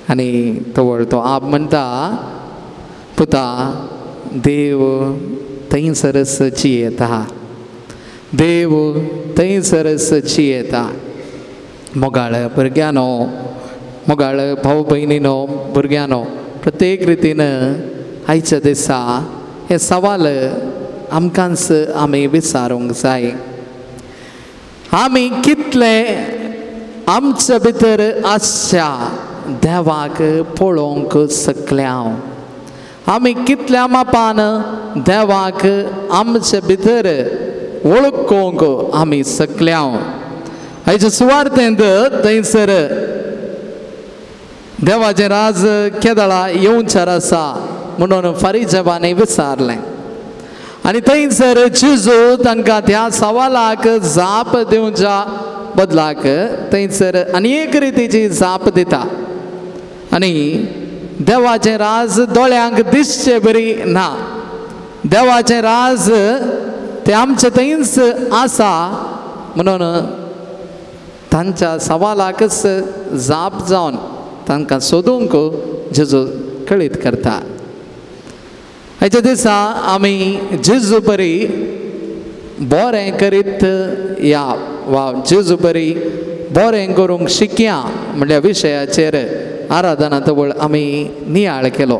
आनी तो आप म्हणटा, पुता देव थंयसरच जियेता, देव थंयसरच जियेता. मोगाळ भुरग्यांनो, मोगाळ भाव भयणीनो, भुरग्यांनो, प्रत्येक रितीन आयच्या दिसा हें सवाल आमकांच आमी विचारूंक जाय. आमी कितले आमच्या भितर आसच्या देवाक पळोवंक शकल्या? आमी कितल्या मापान देवाक आमचे भितर वळखूंक आमी शकल्या? आयच्या सुवार्थेंत थंयसर देवाचें राज केदळा येवचार आसा म्हणून फारीजेवांनी विचारलें आनी थंयसर जेजू तांकां त्या सवालाक जाप दिवच्या बदलाक थंयसर आनी एक रितीची जाप दिता आनी देवाचें राज दोळ्यांक दिसचे बरी ना, देवाचें राज तें आमचें थंयच आसा म्हणून तांच्या सवालाकच जाप जावन तांकां सोदूंक जेजू कळीत करता. आयच्या दिसा आमी जेजू बरी बरें करीत या वा जेजू बरी बरें करूंक शिकया म्हणल्या विशयाचेर आराधना तवळ आमी नियाळ केलो.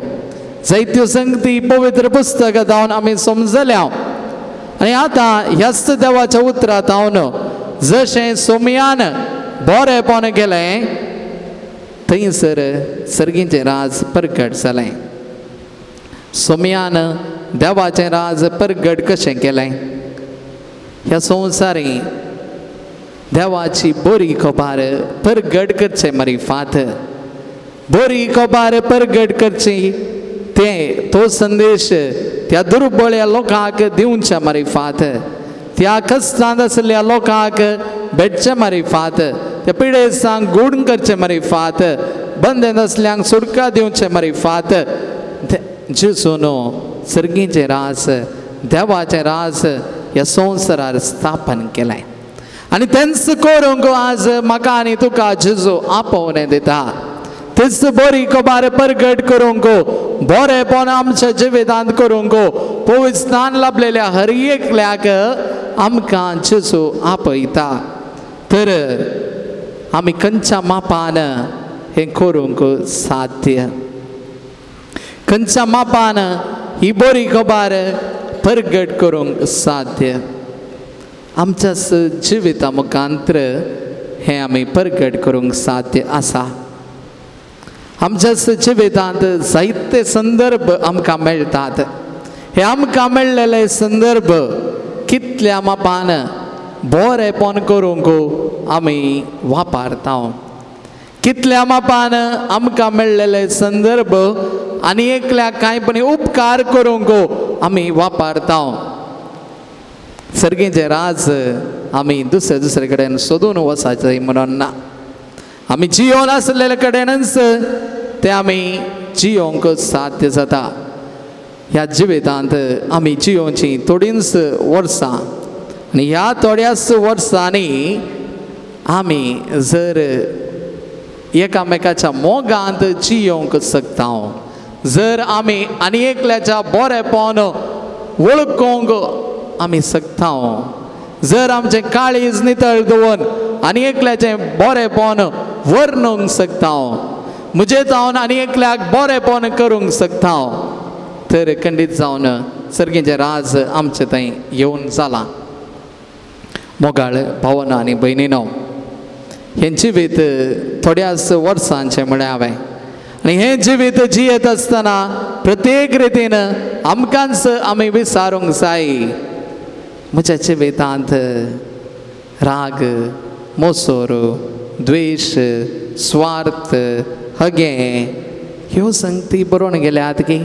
जायत्यो संगती पवित्र पुस्तकां जावन आमी समजल्या आनी आतां ह्याच देवाच्या उतरां जावन जशें सोमयान बरेंपण केलें थंयसर सर्गीचें राज परगट जालें. सोमयान देवाचें राज परगट कशें केलें? ह्या संवसारी देवाची बरी खबर परगट करचें मारिफात, बरी खबर परगट करची तें तो संदेश त्या दुर्बळ्या लोकांक दिवच्या मारिफात, त्या कश्टांत आशिल्ल्या लोकांक भेटचे मारिफात, त्या पिडेस्तांक गूण करचे मारिफात, बंदेन आसल्यांक सुटका दिवचे मारिफात जेजून सर्गीचें राज देवाचें राज ह्या संवसारार स्थापन केलें आनी तेंच करूंक आज म्हाका आनी तुका जेजू आपोवणें दिता. तेच बरी खबर परगट करूंक, बरेंपण आमच्या जिवितांत करूंक पवित्र स्थान लाभलेल्या हर एकल्याक आमकां जेजू आपयता. तर आमी खंयच्या मापान हें करूंक साध्य, खंयच्या मापान ही बरी खबर परगट करूंक साध्य? आमच्या जिविता मुखांत्र हें आमी परगट करूंक साध्य आसा. आमच्या जिवितांत जायते संदर्भ आमकां मेळटात. हे आमकां मेळ्ळेले संदर्भ कितल्या मापान बरेंपण करूंक आमी वापरता, कितल्या मापान आमकां मेळ्ळेले संदर्भ आनी एकल्या कांय पण उपकार करूंक आमी वापरता. सर्गीचें राज आमी दुसरे दुसरे कडेन सोदून वचाचें म्हणून ना, आमी जियोन आसलेले कडेनच तें आमी जियोंक साध्य जाता. ह्या जिवितांत आमी जियोवचीं थोडींच वर्सां आनी ह्या थोड्याच वर्सांनी आमी जर एकामेकाच्या मोगांत जियोवंक शकता, जर आमी आनी एकल्याच्या बरेपण वळखूंक आमी शकता, जर आमचें काळीज नितळ दवरून आनी एकल्याचें बरेपण वर्णूंक शकता, म्हजें जावन आनी एकल्याक बरेपण करूंक शकता, तर खंडीत जावन सर्गीचें राज आमचें थंय येवन जालां. मोगाळ भावना आनी भयणीनो, हें जिवीत थोड्याच वर्सांचें म्हळें हांवें आनी हें जिवीत जियेत आसतना प्रत्येक रितीन आमकांच आमी विचारूंक जाय, म्हज्या जिवितांत राग, मोसोर, द्वेश, स्वार्थ, हगें ह्यो संगती बरोवन गेल्यात की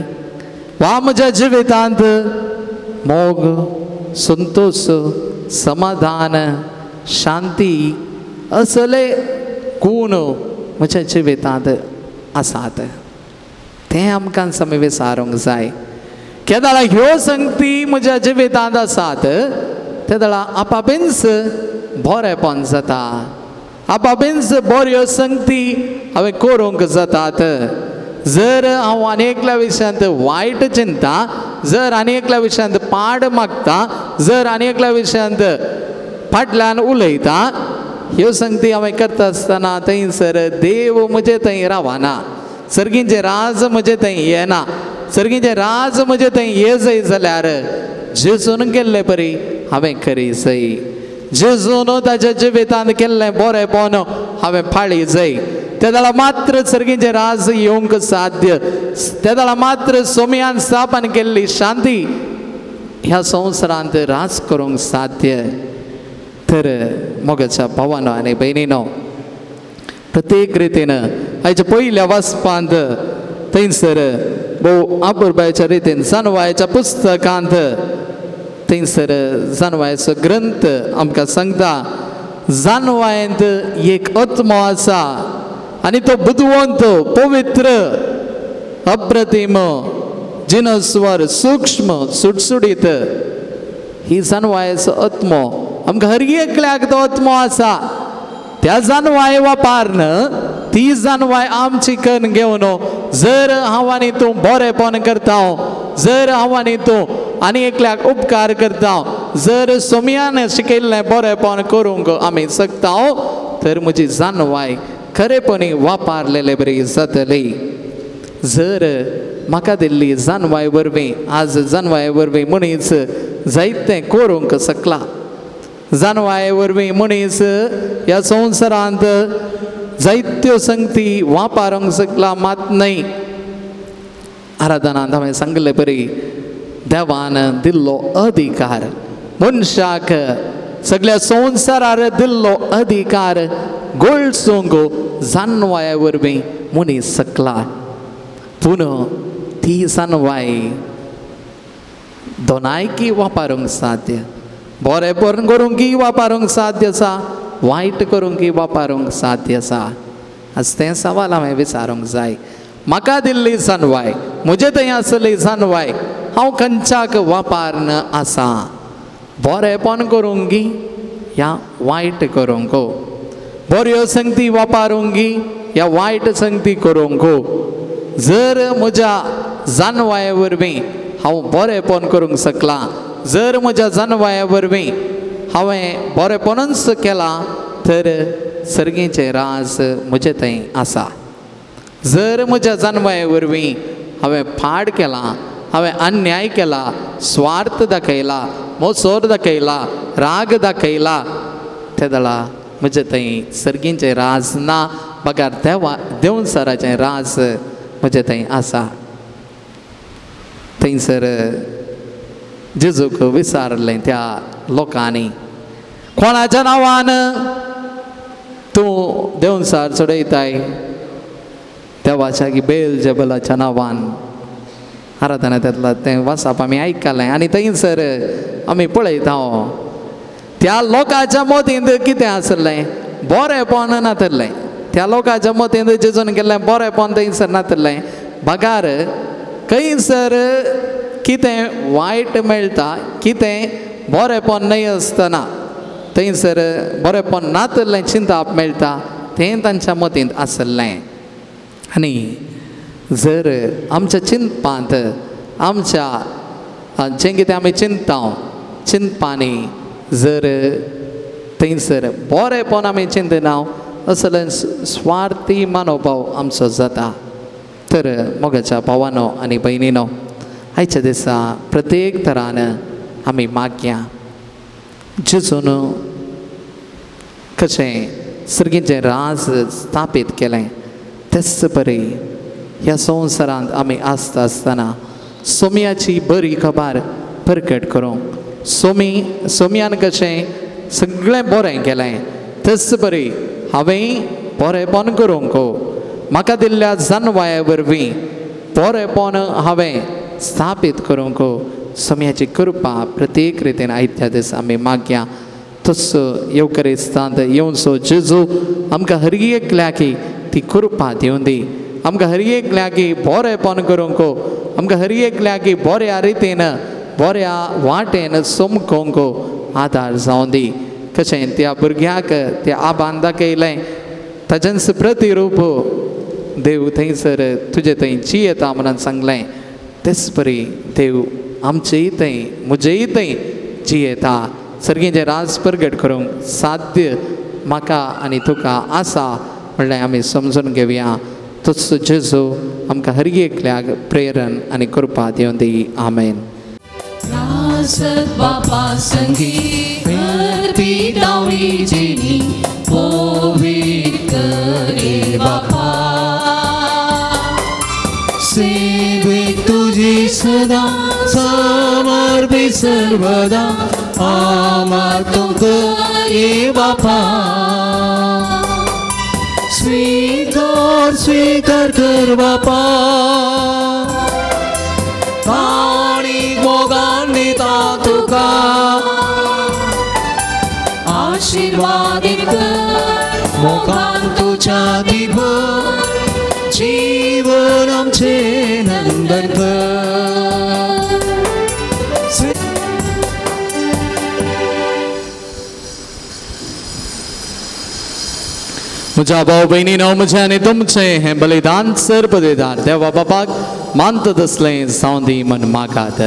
वा म्हज्या जिवितांत मोग, संतोश, समाधान, शांती असले गूण म्हज्या जिवितांत आसात, तें आमकां आमी विचारूंक जाय. केदाळा ह्यो संगती म्हज्या जिवितांत आसात तेदाळा आपापींच बरेपण जाता, आपापींच बऱ्यो संगती हांवें करूंक जातात. जर हांव आनी एकल्या विशयांत वायट चिंता, जर आनी एकल्या विशयांत पाड मागता, जर आनी एकल्या विशयांत फाटल्यान उलयता, ह्यो संगती हांवें करता आसतना थंयसर देव म्हजे थंय रावना, सर्गींचें राज म्हजे थंय येना. सर्गींचें राज म्हजे थंय ये जाय जाल्यार जेजून केल्ले परी हांवें करी जाय, जेजून ताच्या जिवितांत केल्लें बरेपण हांवें पाळी जाय, तेदाळा मात्र सर्गींचें राज येवंक साध्य, तेदाळा मात्र सोमयान स्थापन केल्ली शांती ह्या संवसारांत राज करूंक साध्य. तर मोगाच्या भावानो आनी भयणीनो, प्रत्येक रितीन आयच्या पयल्या वाचपांत थंयसर भोव आपुरबायच्या रितीन जानवायच्या पुस्तकांत थंयसर जानवायचो ग्रंथ आमकां सांगता, जानवायंत एक आत्मो आसा आनी तो बुदवंत, पवित्र, अप्रतिम, जिनस्वर, सूक्ष्म, सुटसुटीत. ही जानवायचो आत्मो आमकां हर एकल्याक तो आत्मो आसा. त्या जानवाय वापारन ती जानवाय आमची करून घेवन जर हांव आनी तूं बरेपण करता, जर हांव आनी तूं आनी एकल्याक उपकार करता, जर सोमयान शिकयल्लें बरेपण करूंक आमी शकता, तर म्हजी जानवाय खरेपणी वापरलेले बरी जातली. जर म्हाका दिल्ली जानवाय वरवीं आज जानवाय वरवीं मनीस जायतें करूंक शकला, जानवाये वरवीं मनीस ह्या संवसारांत जायत्यो संगती वापरूंक शकला, मात न्हय. आराधनांत हांवें सांगले परी देवान दिल्लो अधिकार मनशाक सगळ्या संवसारार दिल्लो अधिकार गोळसूंक जानवाये वरवीं मनीस शकला. पूण ती जानवाय दोनायकी वापरूंक साध्य, बरेपण करूंक वापरूंक साध्य आसा, वायट करूंक वापरूंक साध्य आसा. आज तें सवाल हांवें विचारूंक जाय, म्हाका दिल्ली जानवाय, म्हजे थंय आसली जानवाय हांव खंयच्याक वापरन आसा, बरेपण करूंक या वायट करूंक, बऱ्यो संगती वापरूंक या वायट संगती करूंक. जर म्हज्या जानवाये वरवीं हांव बरेपण करूंक शकलां, जर म्हज्या जानवाये वरवीं हांवें बरेपणूच केलां, तर सर्गीचें राज म्हजे थंय आसा. जर म्हज्या जानवाये वरवीं हांवें फाड केलां, हांवें अन्याय केला, स्वार्थ दाखयला, मोसोर दाखयला, राग दाखयला, तेदळा म्हजे थंय सर्गीचें राज ना, बगर देवा देवसराचें राज म्हजे थंय आसा. थंयसर जेजूक विचारलें त्या लोकांनी, कोणाच्या नांवान तूं देवसार चडयताय? देवाच्या की बेल जेबलाच्या नांवान. आराधना त्यातला तें वाचप आमी आयकलें आनी थंयसर आमी पळयता त्या लोकांच्या मतींत कितें आसलें, बरेपण नातलें. त्या लोकांच्या मतींत जेजून केल्लें बरेपण थंयसर नातलें, बगार खंयसर कितें वायट मेळटा कितें बरेंपण न्हय आसतना थंयसर बरेंपण नातल्लें चिंताप मेळटा तें तांच्या मतींत आसलें. आनी जर आमच्या चिंतपांत आमच्या जें कितें आमी चिंतता चिंतपांनी जर थंयसर बरेंपण आमी चिंतना असले स्वार्थी मनोभाव आमचो जाता. तर मोगाच्या भावानो आनी भयणीनो आयच्या दिसा प्रत्येक तरान आमी मागया जेजून कशें सर्गीचें राज स्थापीत केलें तेच परी ह्या संवसारांत आमी आसता आसतना सोम्याची बरी खबर परगट करूंक सोम्यान कशें सगळें बरें केलें तेच परी हांवें बरेंपण करूंक म्हाका दिल्ल्या जानवाया वरवीं बरेंपण हांवें स्थापीत करूंक सोम्याची कृपा प्रत्येक रितीन आयत्या दिसा आमी मागया. तसो येवकरिस्तांत येवचो जेजू आमकां हर एकल्याकी ती कृपा दिवन दी. आमकां हर एकल्याकी बरेंपण करूंक आमकां हर एकल्याकी बऱ्या रितीन बऱ्या वाटेन समकोंक आदार जावन दी. कशें त्या भुरग्याक त्या आबान दाखयलें ताजेंच प्रतिरूप देव थंयसर तुजे थंय जियेता म्हणून सांगलें तेच परी देव आमचेय थंय म्हजेय थंय जियेता. सर्गीचें राज परगट करूंक साध्य म्हाका आनी तुका आसा म्हणल्यार आमी समजून घेवया. तसो जेजू आमकां हर एकल्याक प्रेरण आनी कृपा दिवन दी. आमेन. बापा संगी बापा सेवेक तुझी सदा समर्पित सर्वदा आमा तुमक ये बापा स्वीकार स्वीकार कर बापा पाणी मोगान दिता तुका आशीर्वादित कर मोगान तुझ्या दिभर जीवन आमचे नंदन कर. म्हज्या भाव भयणीनो म्हजें आनी तुमचें हें बलिदान सर बलिदान देवा बापाक मानता तसलें जावं दी मन मागात.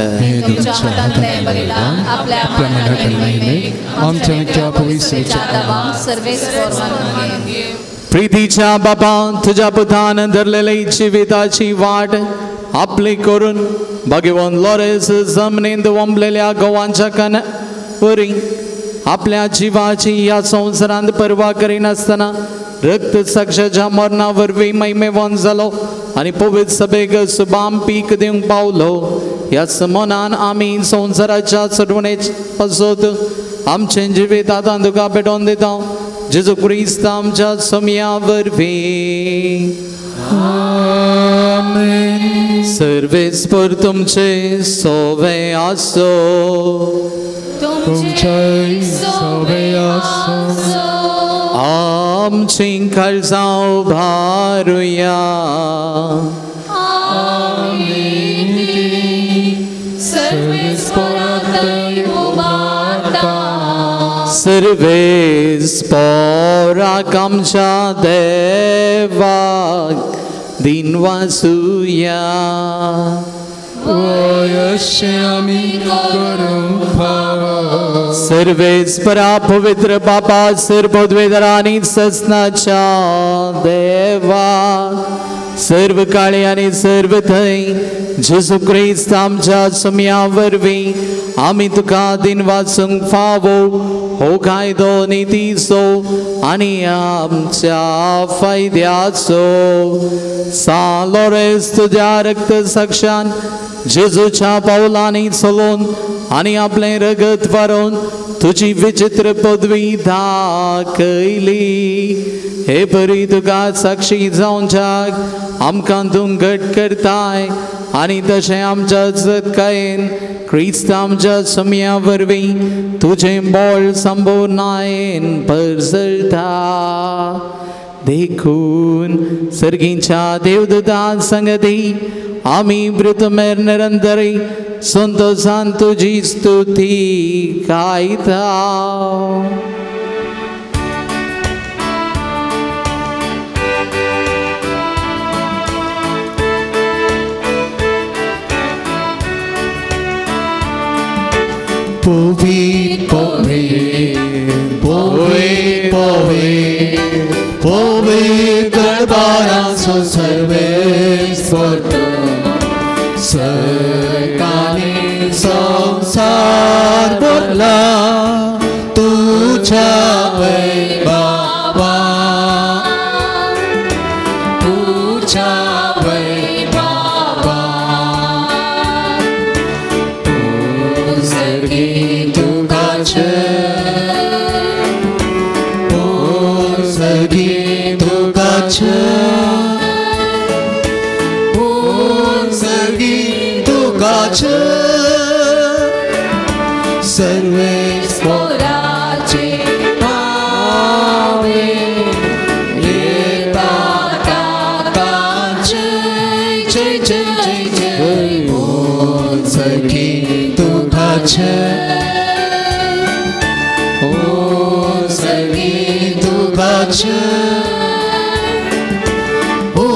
प्रितीच्या बाबा तुज्या पुतान धरलेली जिविताची वाट आपली करून भगवान लोरेस जमनींत वंबलेल्या गोवांच्या कन वरी आपल्या जिवाची ह्या संवसारांत पर्वा करिनासतना रक्त साक्षाच्या मरणा वरवीं महिमेवान जालो आनी पवित्र सभेक सुबाम पीक दिवंक पावलो. ह्याच मनान आमी संवसाराच्या चडवणे पासत आमचें जिवीत आतां तुका भेटोवन दिता जेजू क्रिस्त आमच्या सोम्या वरवीं. आमेन. सर्वेस्पर तुमचे सोवे आसो तुमचे सोवे आसो. आमचीं काळजां भारुया सर्वेस्पराक आमच्या देवाक दिनवासुया. सर्वेस्परा पवित्र बापा सर्वोद्वेदरा आनी ससनाच्या देवा सर्व काळी आनी सर्व थंय जेजू क्रिस्त आमच्या सोम्या वरवीं आमी तुका दिनवासूंक फावो हो कायदो नितीचो आनी आमच्या फायद्याचो. सान लोरेस तुज्या रक्त साक्षान जेजूच्या पावलांनी चलोवन आनी आपलें रगत वारोवन तुजी विचित्र पदवी दाखयली. हे परी तुका साक्षी जावच्याक आमकां तूं घट करताय आनी तशें आमच्या जतकायेन क्रिस्त आमच्या सोम्या वरवीं तुजें बळ संबोनायेन परजळटा. देखून सर्गीच्या देवदूतां संगती आमी मृतमेर निरंतरी संतोषान तुजी स्तुती गायता. पवित्र पवित्र पवित्र पवित्र पवित्र बारासो सर्वेश्वर सरकाने संसार भरला तुझ्या वैभवा तुझ्या वैभवा तू सर्गी तुकाच तू सर्गी तुकाच तू सर्गी तुकाच सर्वेश्वराचे नावे येता जय जय जय जय जय बोल सखी तुकाच ओ सखी तुकाच ओ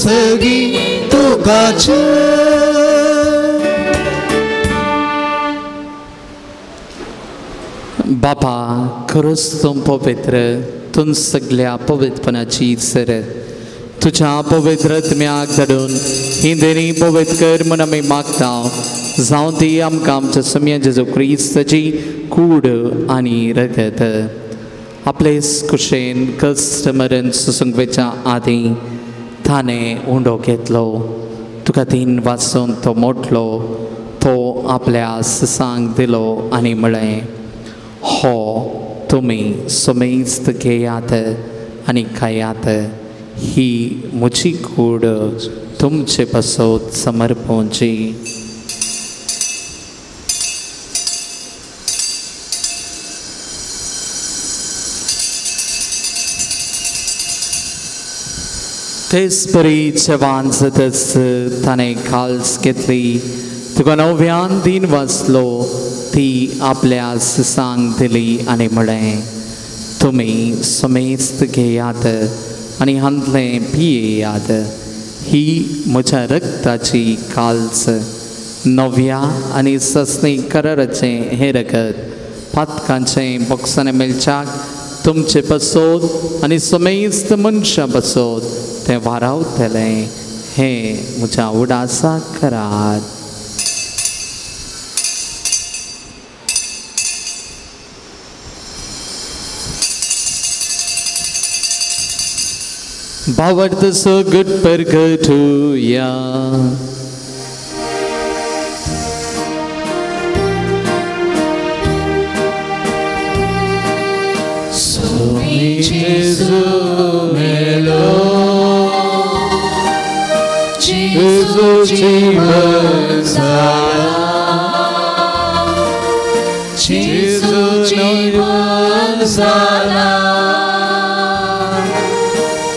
सखी तुकाच. बापा खरोच तूं पवित्र, तूं सगल्या पवित्रपणाची सर तुज्या पवित्र आत्म्याक धाडून ही देणी पवित्र कर म्हूण आमी मागता. जावं ती आमकां आमच्या सम्या जेजू क्रिस्ताची कूड आनी रगत. आपले कुशेन कश्ट मरण सोसूंक वचच्या आदीं ताणें उंडो घेतलो, तुका तीन वाचून तो मोडलो, तो आपल्या ससांक दिलो आनी म्हळें, हो तुमी समेस्त घेयात आनी खायात, ही म्हजी कूड तुमचे पासत समर्पणची. तेच परी जेवण जातच ताणें काल्स घेतली, तुका नव्यान दिन वाचलो, ती आपल्या ससांक दिली आनी म्हळें, तुमी समेस्त घेयात आनी हांतलें पियेयात, ही म्हज्या रक्ताची काल्स, नव्या आनी ससनी कराराचें हें रगत पातकांचें बोक्सांनी मेळच्याक तुमचे पासत आनी समेस्त मनशां पासत तें वारावतलें. हें म्हज्या उडासाक करात. भावार्थ सगट परगटुया. स्वामी जेजू मेलो जेजू जीवन जाला जेजू जीवन जाला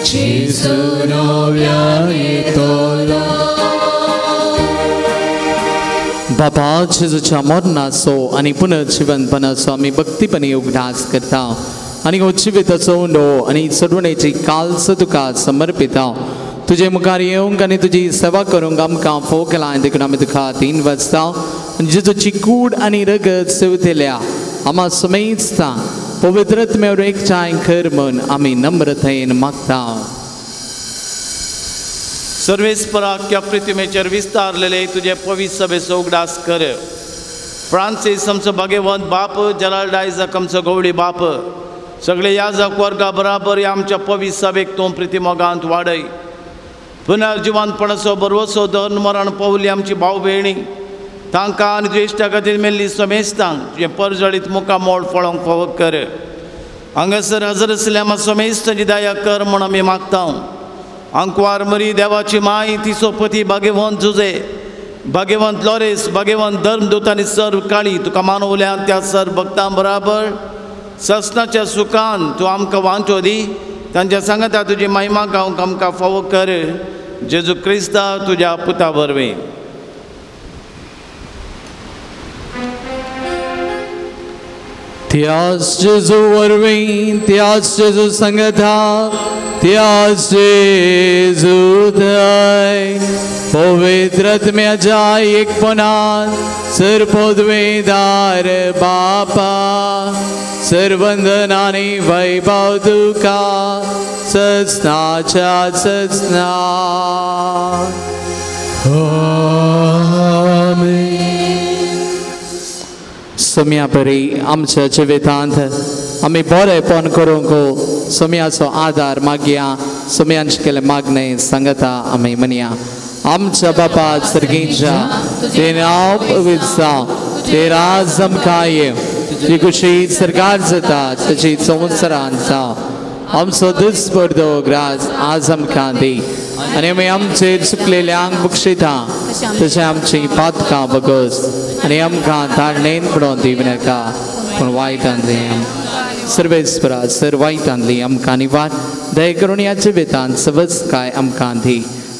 जेजू नव्यान येतलो. बाबा जेजूच्या मरणाचो आनी पुनर्जिवनपणाचो आमी भक्तीपणी उगडास करता आनी हो जिविताचो उंडो आनी चडवणेची काल्स तुका समर्पिता. तुजे मुखार येवंक आनी तुजी सेवा करूंक आमकां फोव केला देखून आमी तुका तीन वाजता आनी जेजूची कूड आनी रगत सेवतल्या आमा समेजता पवित्र आत्म्यावर एकठांय कर म्हूण आमी नम्रतायेन मागता. सर्वेस्पराक प्रतिमेचेर विस्तारलेले तुजे पवित्र सभेचो उगडास कर. फ्रांसीस आमचो भाग्यवंत बाप, जेराल्ड आयजक आमचो गवळी बाप, सगळे याजक वर्गा बराबर आमच्या पवित्र सभेक तूं प्रितिमोगांत वाडय. पुनर्जिवनपणाचो बरवसो धर्न मरण पावली आमची भाव भयणी तांकां आनी तुज्या इश्टा खातीर मेल्ली समेस्तांक तुजें परजळीत मुखामोळ फळोवंक फावो कर. हांगासर हजर आसल्या आमकां समेस्तांची दया कर म्हूण आमी मागता. आंकवार मरी देवाची माय, तिचो पती भाग्यवंत जुजे, भाग्यवंत लॉरेस, भाग्यवंत धर्मदूत आनी सर्व काळी तुका मानवल्या त्या सर्व भक्तां बराबर ससनाच्या सुखान तूं आमकां वांटो दी. तांच्या सांगाता तुजी महिमा गावंक आमकां फावो कर. जेजू क्रिस्ता तुज्या पुता वरवीं. त्याच जेजू वरवीं, त्याच जेजू संगता, त्याच जेजू थंय पवित्र आत्म्याच्या एकपणान सर्वपदवीदार बापा, सर्वंदन आनी वैभव तुका सजनाच्या सजना. आमेन. सोम्या परी आमच्या जिवितांत आमी बरेपण करूंक सोम्याचो आदार मागया. सोम्यान केले मागणें सांगता आमी म्हणया. आमच्या बापा सर्गींच्या, तुजें नांव पवित्र जावं, तुजें राज आमकां येवं, तुजी खुशी सरकार जाता तशी संवसारांत जावं. आमचो दुस्पर्धो ग्रास आज आमकां दी आनी आमी आमचेर चुकलेल्यांक बक्षिता तशें आमची पातकां बगस आनी आमकां ताळणेन पडोवन दिवं नाका, पूण वायटांतली सर्वेस्परा सर वायटांतली आमकां निवार. दया करून ह्या जिवितांत सवजकाय आमकां दी.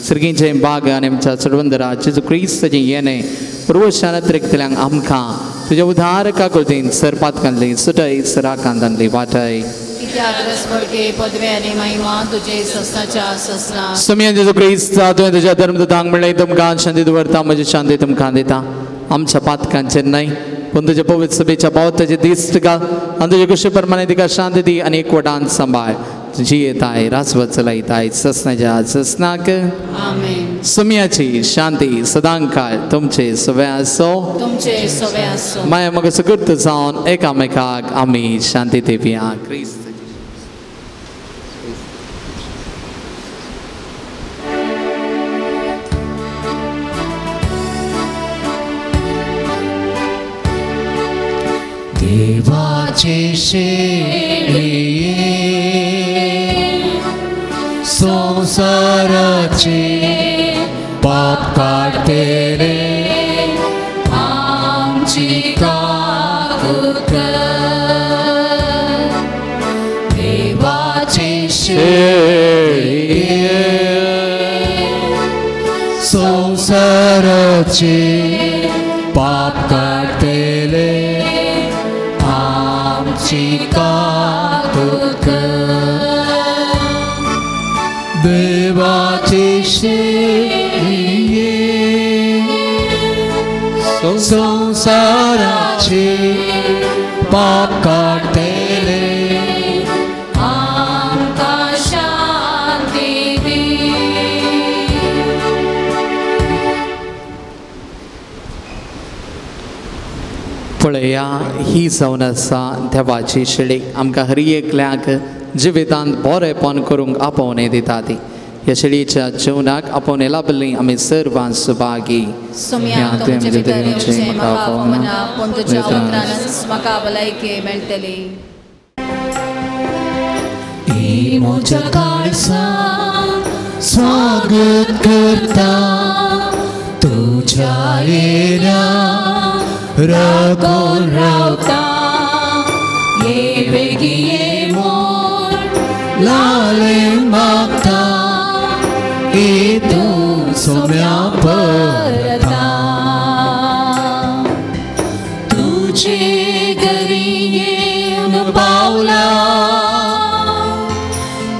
सर्गींचें बाग आनी आमच्या चडवंदरा जेजू क्रिस्ताचें येणें पुर्वशान अतिरिक्तल्यांक आमकां तुज्या उदार काकुळतीन सर पातकांतली सुटय, सराकांतांतली वाटय. सोम्या जेजू क्रिस्ता, तुवें तुज्या धर्मदूतांक म्हणलें, तुमकां शांती दवरता, म्हजी शांती तुमकां दिता. आमच्या पातकांचेर न्हय पूण तुज्या पवित्र सभेच्या पावताचे दिश्ट घाल आनी तुजे कुशी प्रमाणे तिका शांती दी आनी एकवटान सांबाळ. तुजी येताय राजवत चलयताय ससनाच्या ससनाक. सोम्याची शांती सदांकाळ तुमचे सवे आसो. माया म्हाका सुकृत जावन एकामेकाक आमी शांती दिवया. क्रिस्त देवाचे शेळये संसाराचे पाप काडटले, आमची काकूत कर. देवाचे शेळये संसाराचे पाप काडटले, आमची काकूत कर. देवाचे शेळये संसाराचे पाप काडटले, आमकां शांती दी. पळया ही जावन आसा देवाची शेळी, आमकां हर एकल्याक जिवितांत बरेपण करूंक आपोवणें दिता ती. ह्या शेळयेच्या जेवणाक आपोवणें लाबिल्लीं आमी सर्वां सुभागी. सोम्या, तुमचे भितर येवचें म्हाका फावना, पूण तुज्या उतरानच म्हाका भलायकी मेळटली. म्हज्या काळजा स्वागत करता, तुज्या येण्या राखून रावता. ये बेगी ये म्हूण लाले मागता, ये तूं सोम्या परता. तुजे घरी येवन पावला,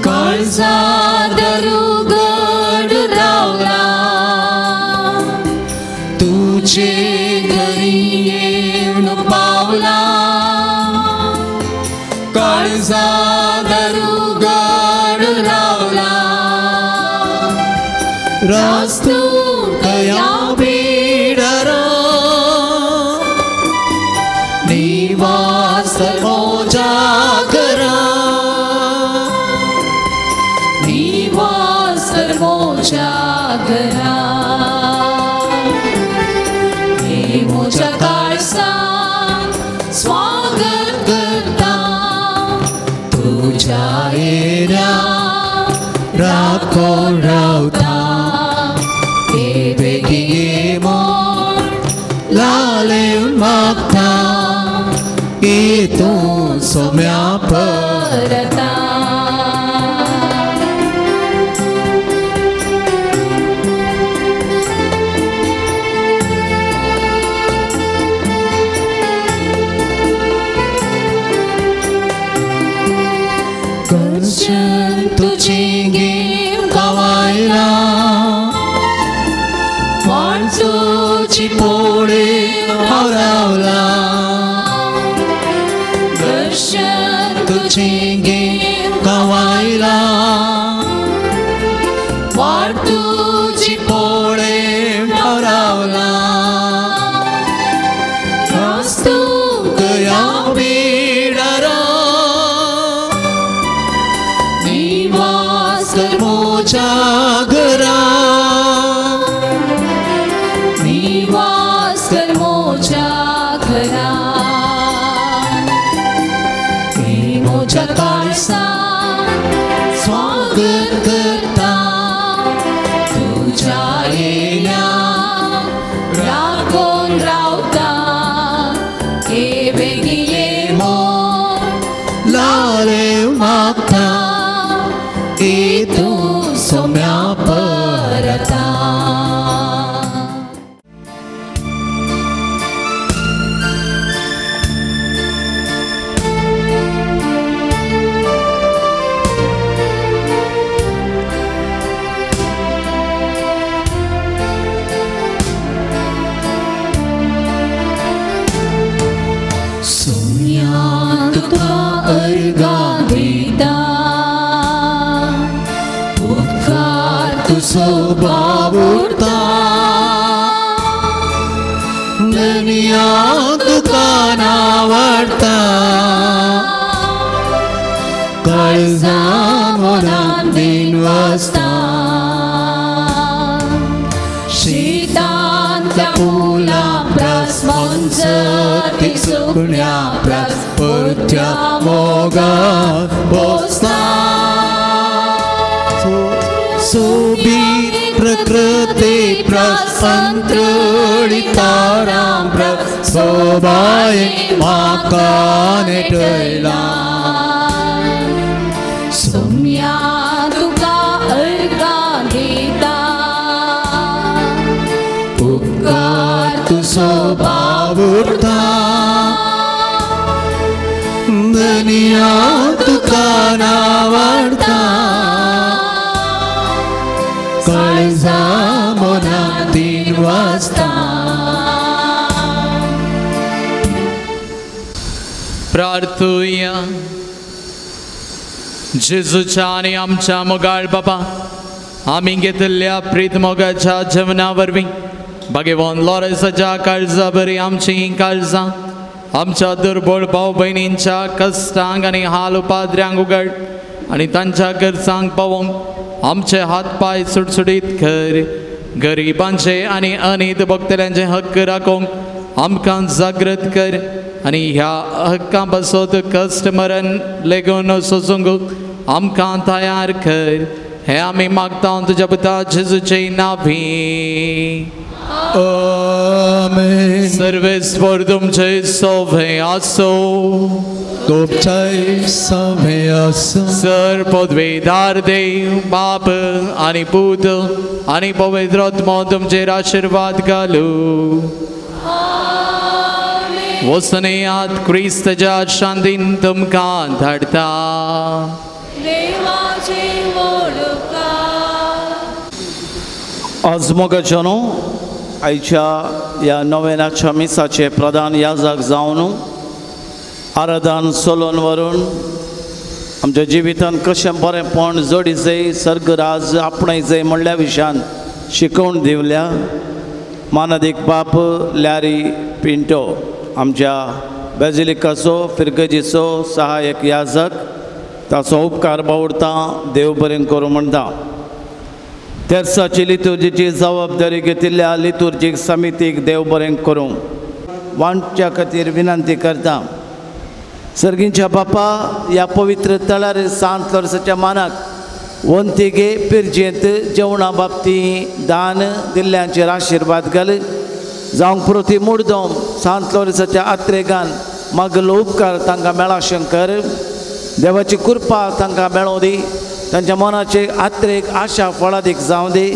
काळजा दर उघड रावला. तुजे घरी येवन पावला, काळजा दर उघड रावला. रास्तू कया बिडरो निवास मोजा करा, निवास मोजा करा. हे मोजा काळजा स्वागत करता, तुज्या येण्या राखून रावता. हे बेगी ये म्हूण लालेवन मागता, ये तूं सोम्या परता. तुझी पोळे हांव रावला दर्शन तुझे घेवन गांवायला वाट तुझी पोळे हांव रावला तुका बिडारा निवास कर मोजा घरा निवास कर मोजा घरा मोजा काळसा स्वागत करता तुझ्या येण्या राखून रावता हे बेगी ये मोर लारे मागता ए तूं सोम्या परता. सोम्या तुका अर्गां दिता उपकार तुजो बाबुरता दुनिया तुका नावडता काळजान मनान दिन वाजता शितांतल्या फुलां प्रास मोन्सती सुकण्या प्रास परत्या मोगान बसता सोबीत प्रकृती प्रास अंतळी तारां प्रास सोबाय म्हाका नेटयला सोम्या तुका अर्गां दिता उपकार तुजो बाबुरता दुनिया तुका नावडता काळजा मनान तीन वाजता. प्रार्थुया. जेजूच्या आनी आमच्या मोगाळ बाबा आमी घेतिल्ल्या प्रीत मोगाच्या जेवणा वरवीं भगवान लॉरेसाच्या काळजा बरी आमची काळजां आमच्या दुर्बळ भाव भयणींच्या कश्टांक आनी हाल उपाद्र्यांक उगड आनी तांच्या गरजांक पावोवंक आमचे हात पांय सुटसुटीत कर. गरिबांचे आनी अनीत भोगतल्यांचे हक्क राखूंक आमकां जागृत कर आनी ह्या हक्कां पासत कश्ट मरण लेगून सोसूंक आमकां तयार कर. हे आमी मागता तुज्या पुता जेजूचे नांवी. आमेन. सर्वेस्पर तुमचे सोवे आसो तुमचे सोवे आसो. सर पदवेदार देव बाप आनी पूत आनी पवित्र आत्मो तुमचेर आशिर्वाद घालू. वसनेयात क्रिस्तच्या शांतीन तुमकां धाडटा. आज मोगाचो न्हू आयच्या ह्या नवेनाच्या मिसाचे प्रधान याजक जावन आराधन सोलोन व्हरून आमच्या जिवितान कशें बरेंपण जोडी जाय सर्गराज आपणाय जाय म्हणल्या विशयान शिकोवन दिवल्या मानादीक बाप लॅरी पिंटो आमच्या बेजिलिकाचो फिरगजीचो सहायक याजक ताचो उपकार बावडता देव बरें करूं म्हणटा. तेर्साची लितुर्जीची जबाबदारी घेतिल्ल्या लितुर्जीक समितीक देव बरें करूं वांटच्या खातीर विनंती करता. सर्गींच्या बापा ह्या पवित्र तळार सांत लोरसाच्या मानाक वंतिगे पिरजेंत जेवणा बाबती दान दिल्ल्यांचेर आशिर्वाद घाल जावंक पुरो ती मुडदोम सांत लोरसाच्या आत्रेगान मागलो उपकार तांकां मेळा शंकर देवाची कृपा तांकां मेळों दी तांच्या मनाचे आत्रेक आशा फळादीक जावं दी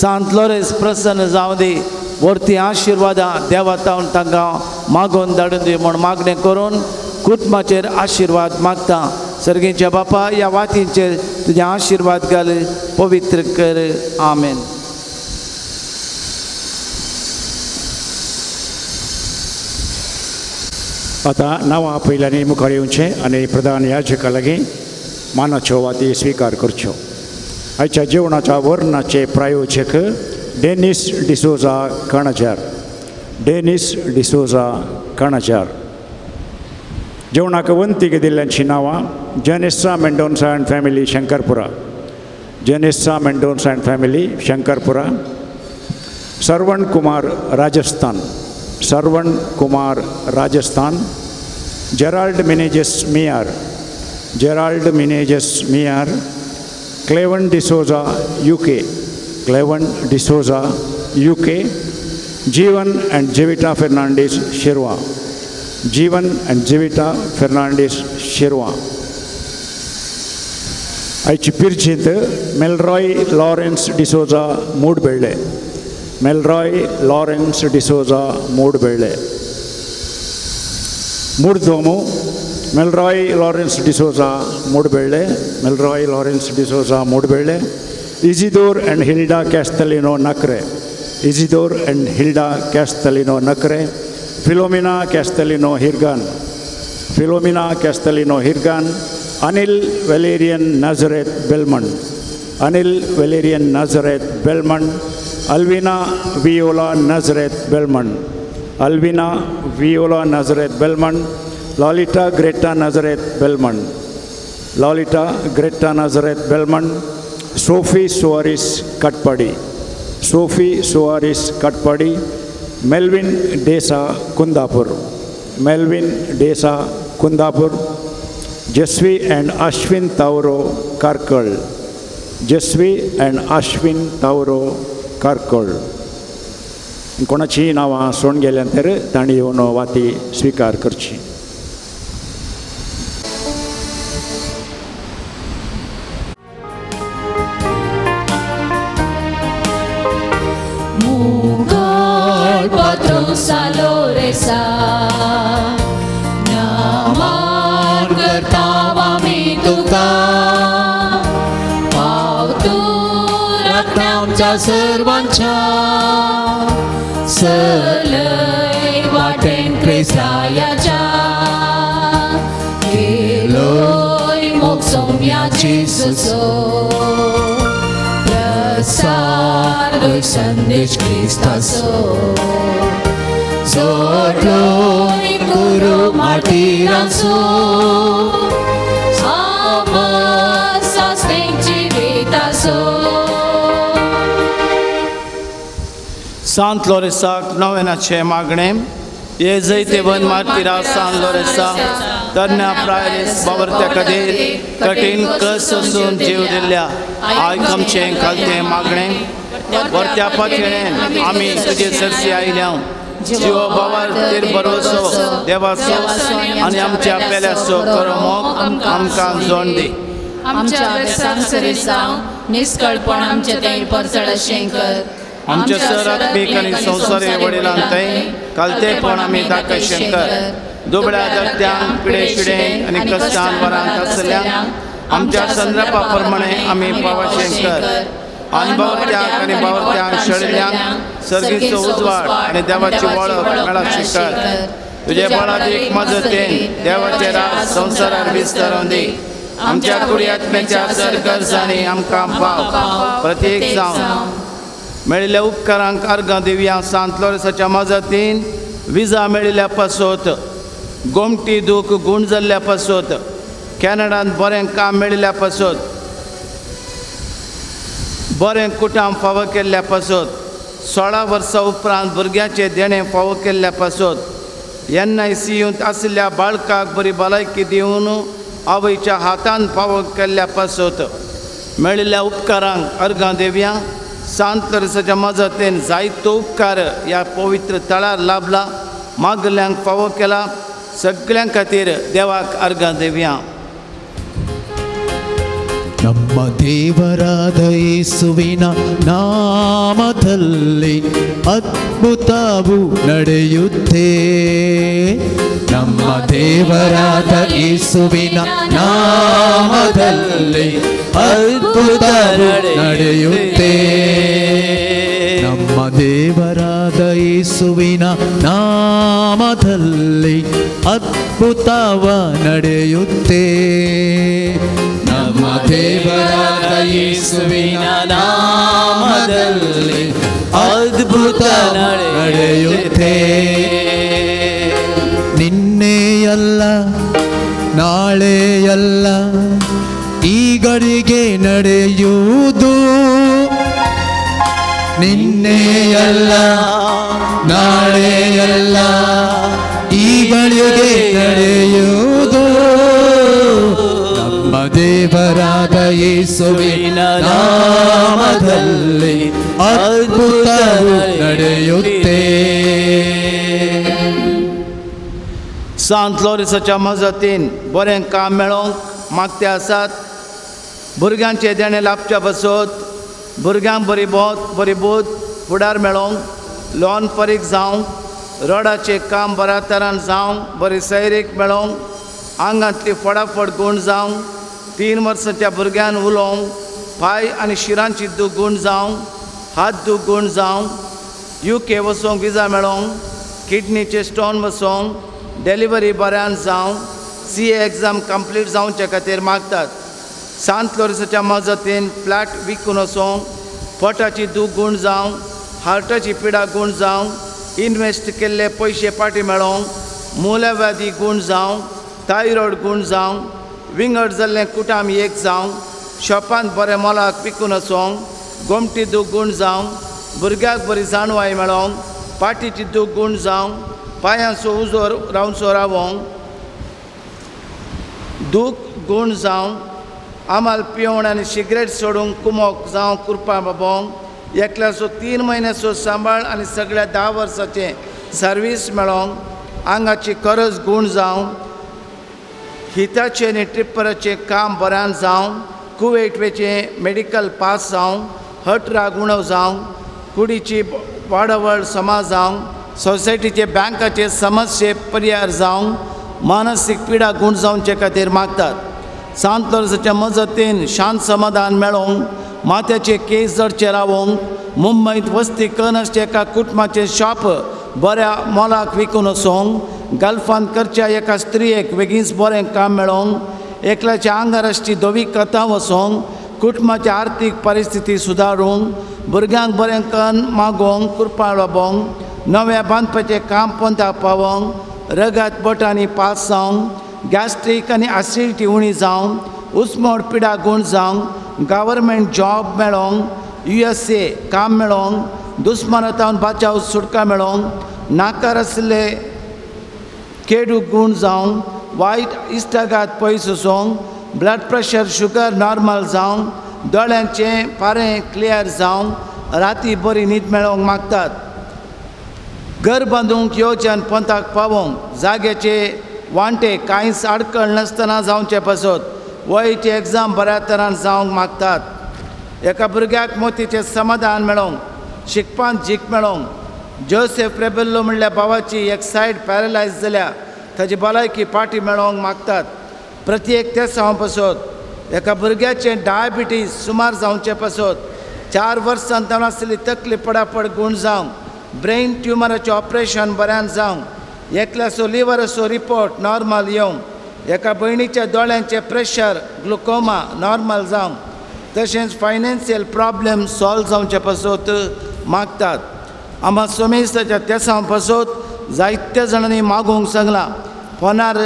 सांत लोरेस प्रसन्न जावं दी वरती आशिर्वादां देवा तावन तांकां मागोवन धाडून दी म्हूण मागणें करून कुटुंबाचेर आशिर्वाद मागता. सर्गीच्या बापा ह्या वातींचेर तुजे आशिर्वाद घाल पवित्र कर. आमेन. आतां नांवां पयल्यांनी मुखार येवचें आनी प्रधान याजका लागीं मानाच्यो वाती स्विकार करच्यो. आयच्या जेवणाच्या वर्णाचे प्रायोजक डेनीस डिसोजा काणजार, डेनीस डिसोजा काणजार. जेवणाक वंतीक दिल्ल्यांचीं नांवां Janessa Mendonca and family Shankarpura, Janessa Mendonca and family Shankarpura, Sarvan Kumar Rajasthan, Sarvan Kumar Rajasthan, Gerald Menezes Miyar, Gerald Menezes Miyar, Cleven D'Souza UK, Cleven D'Souza UK, Jeevan and Jevita Fernandes Shirva, Jeevan and Jevita Fernandes Shirva. आयची पिर्जींत Melroy Lawrence D'Souza Moodbelle, Melroy Lawrence D'Souza Moodbelle. मुडदोमू Melroy Lawrence D'Souza Mudbelle, Melroy Lawrence D'Souza Mudbelle, Isidore and Hilda Castelino Nakre, Isidore and Hilda Castelino Nakre, Philomena Castelino Hirgan, Philomena Castelino Hirgan, Anil Valerian Nazareth Belmond, Anil Valerian Nazareth Belmond, Alvina Viola Nazareth Belmond, Alvina Viola Nazareth Belmond, Lalita Greta Nazareth Belmond, Lalita Greta Nazareth Belmond, Sophie Soares Katpadi, Sophie Soares Katpadi, Melvin D'Sa Kundapur, Melvin D'Sa Kundapur, Jasvi and Ashwin Tauro Karkal, Jasvi and Ashwin Tauro Karkal. कोणाची नांवां सोडून गेल्यान तर तांणी येवन वाती स्विकार करची. मुगळ पत्रोसालो रेसा नमन करता आमी तुका, पाव तूं राखण्या आमच्या सर्वांच्या, चलय वाटेन क्रिस्तायाच्या, केलोय मोग सोम्या जेजूचो, प्रसार संदेश क्रिस्ताचो, जोडलोय गुरू मार्टिरांचो, अमर सास्तें जिविताचो. सांत लोरेसाक नवेनाचें मागणें. हे जैतेवन मार्टिरा सांत लोरेसा तरण्या प्रायरीस बावरत्या खातीर कठीण कस सोसून जीव दिल्ल्या आयक आमचें खालतें मागणें. वरत्या पातयेन आमी तुजे सरशी आयल्या, जिवो बाबार तेर भरवसो देवाचो आनी आमच्या पेल्याचो करो मोग आमकां जोड दी. आमच्या वेसांसरी जावं निस्कळपण आमचे थंय परजळ अशें कर. आमच्या सर आत्मीक आनी संवसारी वडिलां थंय कालतेपण आमी दाखयशें कर. दुबळ्या दत्त्यांक पिडे शिडेंक आनी कश्टान वरांत आसल्या आमच्या संद्रपा प्रमाणे आमी पावाशें कर. अनभवत्यांक आनी बावत्यांक शेळिल्ल्यांक सर्गीचो उजवाड आनी देवाची वळख मेळाशी कर. तुजे बळादीक मजतीन देवाचे राज संवसारार विस्तारून दी. आमच्या कुडी आत्म्याच्या सर गरजांनी आमकां पाव प्रत्येक जावन मेळिल्ल्या उपकारांक अर्गां दिवया. सांत लोरेसाच्या मजतीन विजा मेळिल्ल्या पासत, गोमटी दूख गूण जाल्ल्या पासत, कॅनडांत बरें काम मेळिल्ल्या पासत, बरें कुटाम फावो केल्ल्या पासत, 16 वर्सां उपरांत भुरग्याचें देणें फावो केल्ल्या पासत, एन I C यूंत आशिल्ल्या बाळकाक बरी भलायकी दिवन आवयच्या हातान फावो केल्ल्या पासत मेळिल्ल्या उपकारांक अर्गां दिवया. सांत लोरेसाच्या मजतीन जायतो उपकार ह्या पवित्र तळार लाभला, मागल्यांक फावो केला. सगळ्यां खातीर देवाक अर्गां दिवया. ನಮ್ಮ ದೇವರಾದ ಯೇಸುವಿನ ನಾಮದಲ್ಲಿ ಅದ್ಭುತವು ನಡೆಯುತ್ತೆ. ನಮ್ಮ ದೇವರಾದ ಯೇಸುವಿನ ನಾಮದಲ್ಲಿ ಅದ್ಭುತವು ನಡೆಯುತ್ತೆ. ನಮ್ಮ ದೇವರಾದ ದೇವರಾದ ಯೇಸುವಿನ ನಾಮದಲ್ಲಿ ಅದ್ಭುತವ ನಡೆಯುತ್ತೆ. ನಮ್ಮ ದೇವರಾದ ಯೇಸುವಿನ ನಾಮದಲ್ಲಿ ಅದ್ಭುತ ನಡೆಯುತ್ತೆ. ನಿನ್ನೆಯಲ್ಲ ನಾಳೆಯಲ್ಲ ಈಗರಿಗೆ ನಡೆಯುವುದು. ನಿನ್ನೆಯಲ್ಲ ನಾಳೆಯಲ್ಲ ಈಗಳಿಗೆ ನಡೆಯುವುದು. ನಮ್ಮ ದೇವರಾದ ಯೇಸುವಿನ ನಾಮದಲ್ಲಿ ಅದ್ಭುತ ನಡೆಯುತ್ತೆ. सांत लॉरेन्साच्या मजतीन बरें काम मेळोवंक मागते आसात. भुरग्यांचें देणें लाभच्या पासत भुरग्यांक बरी बोत बरी बोध फुडार मेळोवंक, लोन फारीक जावंक, रोडाचें काम बऱ्या तरान जावंक, बरी सैरीक मेळोवंक, आंगांतली फटाफट गूण जावंक, 3 वर्सांच्या भुरग्यान उलोवंक, पांय आनी शिरांची दूख गूण जावंक, हात दूख गूण जावंक, UK वचोंक विजा मेळोवंक, किडनीचे स्टोन वचोंक, डिलिव्हरी बऱ्यान जावं, CA exam complete जावचे खातीर मागतात. सांत लॉरेन्साच्या मजतीन फ्लॅट विकून वचोंक, पोटाची दूख गूण जावं, हार्टाची पिडा गूण जावं, इनवेस्ट केल्ले पयशे फाटीं मेळोवंक, मुलव्याधी गूण जावं, थायरॉयड गूण जावं, विंगड जाल्लें कुटाम एक जावं, शॉपांत बरें मोलाक विकून वचोंक, गोमटी दूख गूण जावं, भुरग्याक बरी जाणवाय मेळोवंक, पाटीची दूख गूण जावं, पांयांचो उजो रावचो रावोंक, दूख गूण जावं, आमाल पिवण आनी सिगरेट सोडूंक कुमोक जावं कुरपा बाबोंक, एकल्याचो 3 म्हयन्याचो सांबाळ आनी सगळ्या 10 वर्साचें सर्वीस मेळोवंक, आंगाची करज गूण जावं, हिताचें आनी ट्रिपराचें काम बऱ्यान जावं, कुवेटवेचें मेडिकल पास जावं, हट राग उणो जावं, कुडीची वाडावळ समा जावं, सोसायटीचे बँकाचे समस्ये परिहार जावंक, मानसीक पिडा गूण जावचे खातीर मागतात. सांत लॉरेन्साच्या मजतीन शांत समाधान मेळोवंक, माथ्याचे केस जडचे रावोवंक, मुंबयत वस्ती करनासच्या एका कुटुंबाचें शॉप बऱ्या मोलाक विकून वचोंक, गल्फांत करच्या एका स्त्रियेक बेगीनच बरें काम मेळोवंक, एकल्याच्या आंगार आसची धवी कथा वचोंक, कुटुंबाची आर्थीक परिस्थिती सुदारूंक, भुरग्यांक बरें कन्न मागोवंक कृपा लाबोवंक, नव्या बांदपाचें काम पोंताक पावोवंक, रगत बोटांनी पास जावंक, गॅस्ट्रीक आनी एसिडिटी उणी जावंक, उस्मोड पिडा गूण जावंक, गव्हर्मेंट जॉब मेळोवंक, USA काम मेळोवंक, दुस्मानांतावन बाचाव सुटका मेळोवंक, नाकार आशिल्ले केडू गूण जावंक, वायट इश्टागात पयस वचोंक, ब्लड प्रेशर शुगर नॉर्मल जावंक, दोळ्यांचें पारें क्लियर जावंक, राती बरी न्हीद मेळोवंक मागतात. घर बांदूंक येवजण पोंताक पावोवंक, जाग्याचे वांटे कांयच आडखळ नासतना जावचे पासत वयची एग्जाम बऱ्या तरान जावंक मागतात. एका भुरग्याक मोतीचें समाधान मेळोवंक, शिकपांत जीक मेळोवंक, जोसेफ रेबेल्लो म्हणल्या भावाची एक सायड पॅरलायज जाल्या ताची भलायकी फाटी मेळोवंक मागतात. प्रत्येक तेसांव पासत एका भुरग्याचें डायबिटीज सुमार जावचे पासत 4 वर्सां तावन आसली तकली पडापड गूण जावंक, ब्रेन ट्युमराचें ऑपरेशन बऱ्यान जावंक, एकल्याचो लिवराचो रिपोर्ट नॉर्मल येवंक, एका भयणीच्या दोळ्यांचें प्रेशर ग्लुकोमा नॉर्मल जावंक, तशेंच फायनान्शियल प्रॉब्लेम सॉल्व जावचे पासत मागतात. आमकां सोमेस्ताच्या तेसां पासत जायत्या जाणांनी मागूंक सांगलां. फोनार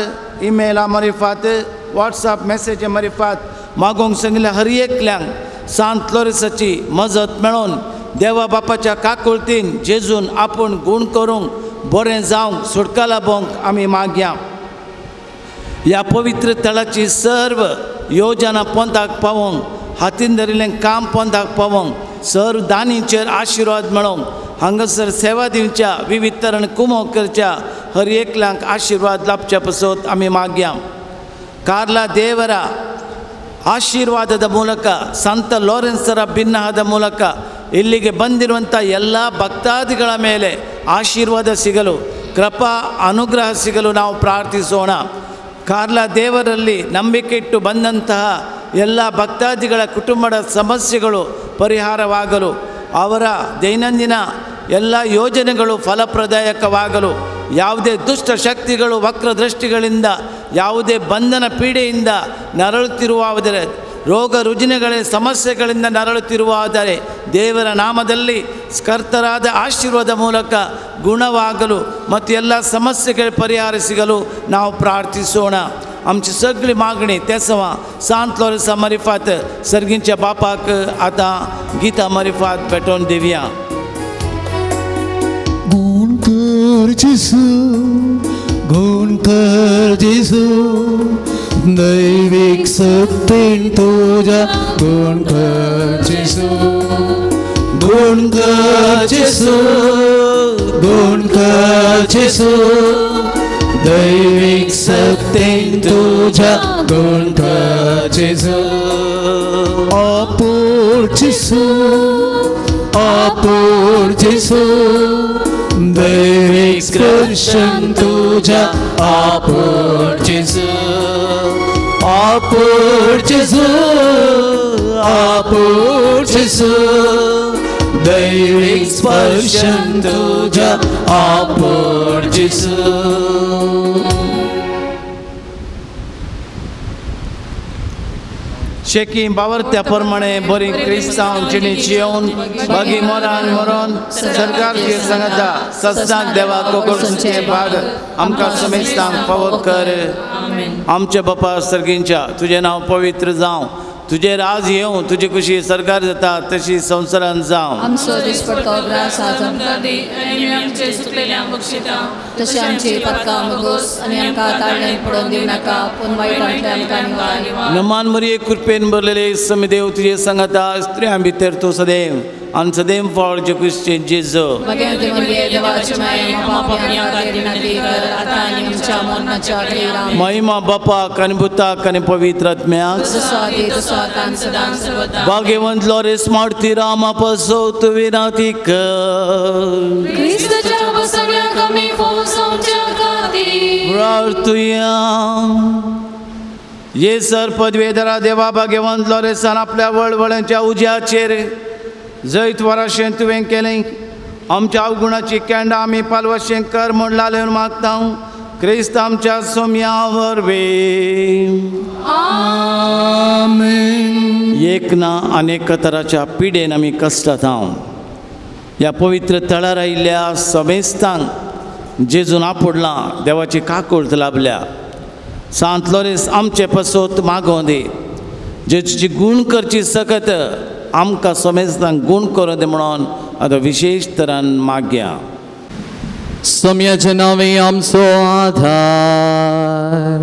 इमेला मारिफात, वॉट्सएप मॅसेजी मारिफात मागूंक सांगिल्ल्या हर एकल्यांक सांत लॉरेन्साची मजत मेळोवन देवा बापाच्या काकुळतीन जेजून आपूण गूण करूंक, बरें जावंक, सुटका लाबोवंक आमी मागया. ह्या पवित्र थळाची सर्व योजना पोंताक पावोवंक, हातीन धरिल्लें काम पोंताक पावोवंक, सर्व दानींचेर आशिर्वाद मेळोवंक, हांगासर सेवा दिवच्या विविध तरान कुमो करच्या हर एकल्यांक आशिर्वाद लाभच्या पासत आमी मागया. कार्ला ದೇವರ ಆಶೀರ್ವಾದದ ಮೂಲಕ, ಸಂತ ಲಾರೆನ್ಸರ ಭಿನ್ನಹದ ಮೂಲಕ ಇಲ್ಲಿಗೆ ಬಂದಿರುವಂಥ ಎಲ್ಲ ಭಕ್ತಾದಿಗಳ ಮೇಲೆ ಆಶೀರ್ವಾದ ಸಿಗಲು, ಕೃಪಾ ಅನುಗ್ರಹ ಸಿಗಲು ನಾವು ಪ್ರಾರ್ಥಿಸೋಣ. ಕಾರ್ಲ ದೇವರಲ್ಲಿ ನಂಬಿಕೆ ಇಟ್ಟು ಬಂದಂತಹ ಎಲ್ಲ ಭಕ್ತಾದಿಗಳ ಕುಟುಂಬದ ಸಮಸ್ಯೆಗಳು ಪರಿಹಾರವಾಗಲು, ಅವರ ದೈನಂದಿನ ಎಲ್ಲ ಯೋಜನೆಗಳು ಫಲಪ್ರದಾಯಕವಾಗಲು, ಯಾವುದೇ ದುಷ್ಟ ಶಕ್ತಿಗಳು ವಕ್ರದೃಷ್ಟಿಗಳಿಂದ, ಯಾವುದೇ ಬಂಧನ ಪೀಡೆಯಿಂದ ನರಳುತ್ತಿರುವಾದರೆ, ರೋಗ ರುಜಿನಗಳ ಸಮಸ್ಯೆಗಳಿಂದ ನರಳುತ್ತಿರುವಾದರೆ ದೇವರ ನಾಮದಲ್ಲಿ ಕರ್ತರಾದ ಆಶೀರ್ವಾದ ಮೂಲಕ ಗುಣವಾಗಲು ಮತ್ತು ಎಲ್ಲ ಸಮಸ್ಯೆಗಳ ಪರಿಹಾರ ಸಿಗಲು ನಾವು ಪ್ರಾರ್ಥಿಸೋಣ. आमची सगळी मागणी तेसवा सांत लोरेसा मरिफात सर्गींच्या बापाक आतां गीता मरिफात भेटोवन दिवया. गुण कर जेजू, गुण कर जेजू, दैवीक सत्तेन तुज्या. गुण कर जेजू, गुण कर जेजू, गुण कर जेजू, दैवीक सत्तेन तुज्या. गुण कर जेजू. अपूर जेजू, अपूर जेजू, दैवीक स्पर्शन तुझ्या. अपूर जेजू, अपूर जेजू, अपूर जेजू, दैवीक स्पर्शन तुझ्या. अपूर जेजू. शेकी बावरत्या प्रमाणे बरी क्रिस्तांव जिणी जियोन बागी मोरान मरोन सरकारची संगता सस्ताक देवा कोकोडचे भाग आमकां समेस्तांक फावो कर. आमच्या बापा सर्गींच्या तुजें नांव पवित्र जावं, तुजें राज येवं, तुजी खुशी सरकार जाता तशी संवसारान जावं. आमचो दिसपडतो ग्रास आज आमकां दी आनी आमी आमचे चुकलेल्यांक बक्षिता तशें आमची पातकां मुगोस आनी आमकां ताळ्यांत पडोवन दिवं नाका, पूण वायटांतल्यान आमकां निवार. नमान मरिये कृपेन भरलेले समीदेव तुजे सांगाता, स्त्रियां भितर तूं सदैव आनी सदैव फळ जेकुसचें जेजू. भगवंत मरिये देवाचे माये पापां खातीर विनंती कर आतां आनी आमच्या मरणाच्या घडयेक. महिमा बापाक आनी पुताक आनी पवित्र आत्म्याक. जसो आदी तसो आतां आनी सदां सर्वदा. भाग्यवंत लोरेस मार्ती रामा पासत विनंती कर. क्रिस्ताच्या सगळ्यांक आमी पोसोवच्या खातीर प्रार्थुया. ये सर पदवेधरा देवा भाग्यवंत लोरेसान आपल्या वळवळ्यांच्या उज्याचेर जैत वराशें तुवें केलें, आमच्या अवगुणाची केंडां आमी पालवशें कर म्हूण लालेवन मागता क्रिस्त आमच्या सोम्या वरवीं. आमेन. एक ना अनेक तराच्या पिडेन आमी कश्टात हांव ह्या पवित्र तळार आयिल्ल्या समेस्तांक जेजून आपोडलां, देवाची काकूळत लाभल्या. सांत लोरेस आमचे पसत मागोवं दी, जेजूची गूण करची सकत आमकां समेस्तांक गूण करूं दी म्हणून आतां विशेश तरान मागया. सोम्याचे नांवे आमचो आधार,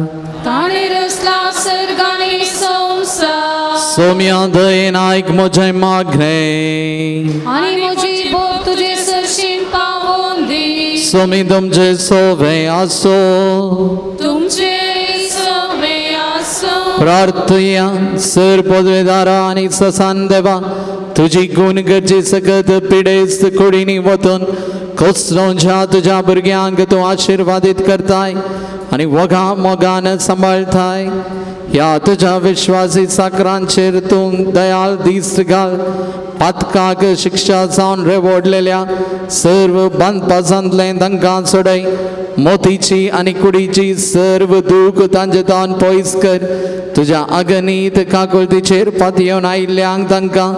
ताणें रचला सर्ग आनी संवसार. सोम्या दयेन आयक म्हजें मागणें आनी म्हजी बोब तुजे सरशीन पावोवन दी. सोमी तुमचे सोवे आसो, तुमचे सोवे आसो. प्रार्थुया. सर पदवेदारा आनी ससान देवा, तुजी गूण गरजे सकत पिडेस्त कुडींनी वतून कोसळोवच्या तुज्या भुरग्यांक तूं आशिर्वादीत करताय आनी वगा मोगान सांबाळटाय. ह्या तुज्या विश्वासी साकरांचेर तूं दयाळ दीस घाल. पातकाक शिक्षा जावन रेवोडलेल्या सर्व बांदपासांतलें तांकां सोडय. मोतीची आनी कुडीची सर्व दूख तांचे तावन पयस कर. तुज्या अगणीत काकुळतीचेर पातयेवन आयिल्ल्यांक तांकां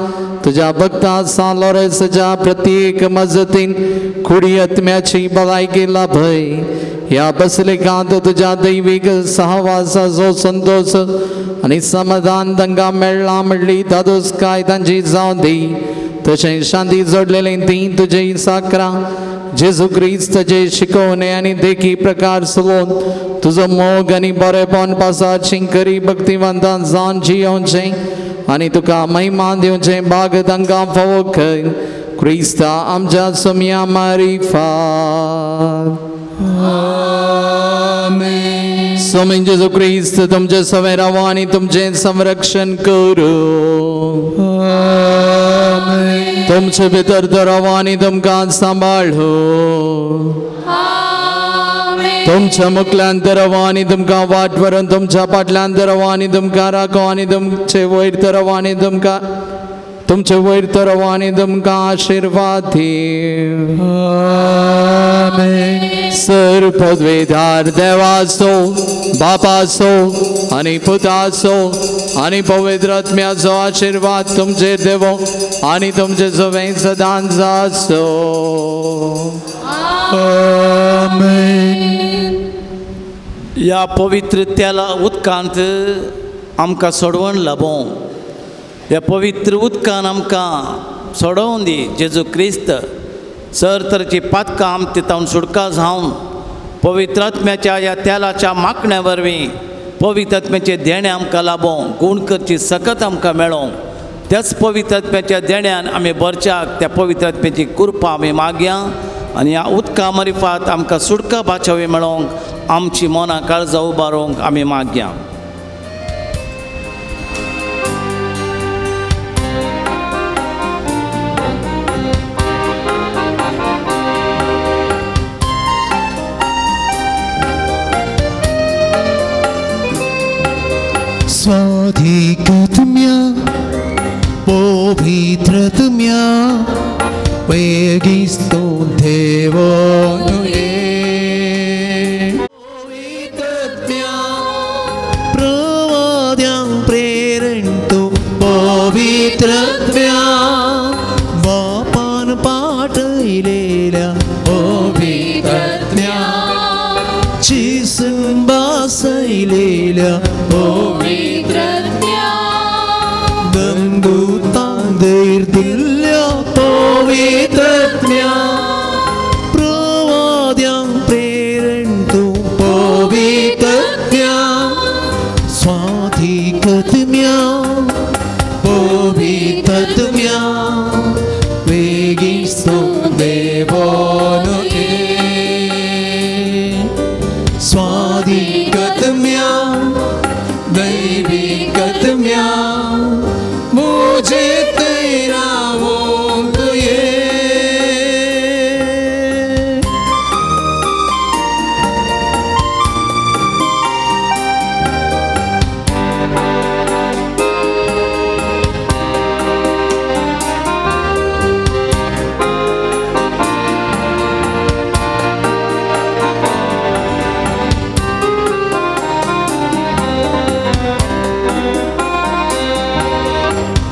तुज्या भक्ता सान लोरेसाच्या प्रत्येक मजतीन कुडी आत्म्याची भलायकी लाभय. ह्या बसलिकांत तुज्या दैवीक सहवासाचो संतोश आनी समाधान तांकां मेळ्ळां म्हणली दादोसकाय तांची जावं दी. तशें शांती जोडलेली ती तुजी साकरां जेजू क्रिस्ताचे शिकवणे आनी देखी प्रकार चलोवन तुजो मोग आनी बरेपण पासाची खरी भक्तिवंतान जावन जियोवचें आनी तुका महिमा दिवचें भाग तांकां फावो कर. क्रिस्ता आमच्या सोम्या मारिफात. आमेन. स्वामी जेजू क्रिस्त तुमचे सवे रावो आनी तुमचें संरक्षण करूं. आमेन. तुमचे भितर तो रावो आनी तुमकां सांबाळू. तुमच्या मुखल्यान तर रावो आनी तुमकां वाट व्हरून, तुमच्या फाटल्यान तर रावो आनी तुमकां राखो आनी तुमचे वयर तर रावो आनी तुमकां तुमचे वयर तरवो आनी तुमकां आशिर्वाद दी. आमेन. सर पदवेदार देवाचो, बापाचो आनी पुताचो आनी पवित्र आत्म्याचो आशिर्वाद तुमचेर देवो आनी तुमचे सवें सदांच आसो. आमेन. ह्या पवित्र तेला उदकांत आमकां सोडवण लाबों. ह्या पवित्र उदकान आमकां सोडोवन दी जेजू क्रिस्त. सर तरेची पातकां आमचे तावन सुटका जावन पवित्र आत्म्याच्या ह्या तेलाच्या मागण्या वरवीं पवित्र आत्म्याचें देणें आमकां लाबों, गूण करची सकत आमकां मेळों. त्याच पवित्र आत्म्याच्या देण्यान आमी बरच्याक त्या पवित्र आत्म्याची कृपा आमी मागया आनी ह्या उदका मारिफात आमकां सुटका बाचावी मेळोंक आमची मनां काळजां उबारूंक आमी मागया. स्वाधिकत्म्या पवित्रत्म्या वेगिस्तो देवो नुये. पवित्रत्म्या प्रवाद्यां प्रेरणतो पवित्रत्म्या बापान पाठयलेल्या पवित्रत्म्या चिसून बासयलेल्या पवित्रत्म्या गंगुतां धैर दिल्ल्या पवित्रत्म्या प्रवाद्यां प्रेरण तूं पवित्रत्म्या स्वाधिकत्म्या पवित्रत्म्या वेगिस्तो देवो नुये. स्वाधिकत्म्या दैविकत्म्या मुझे तेरा वो तुये.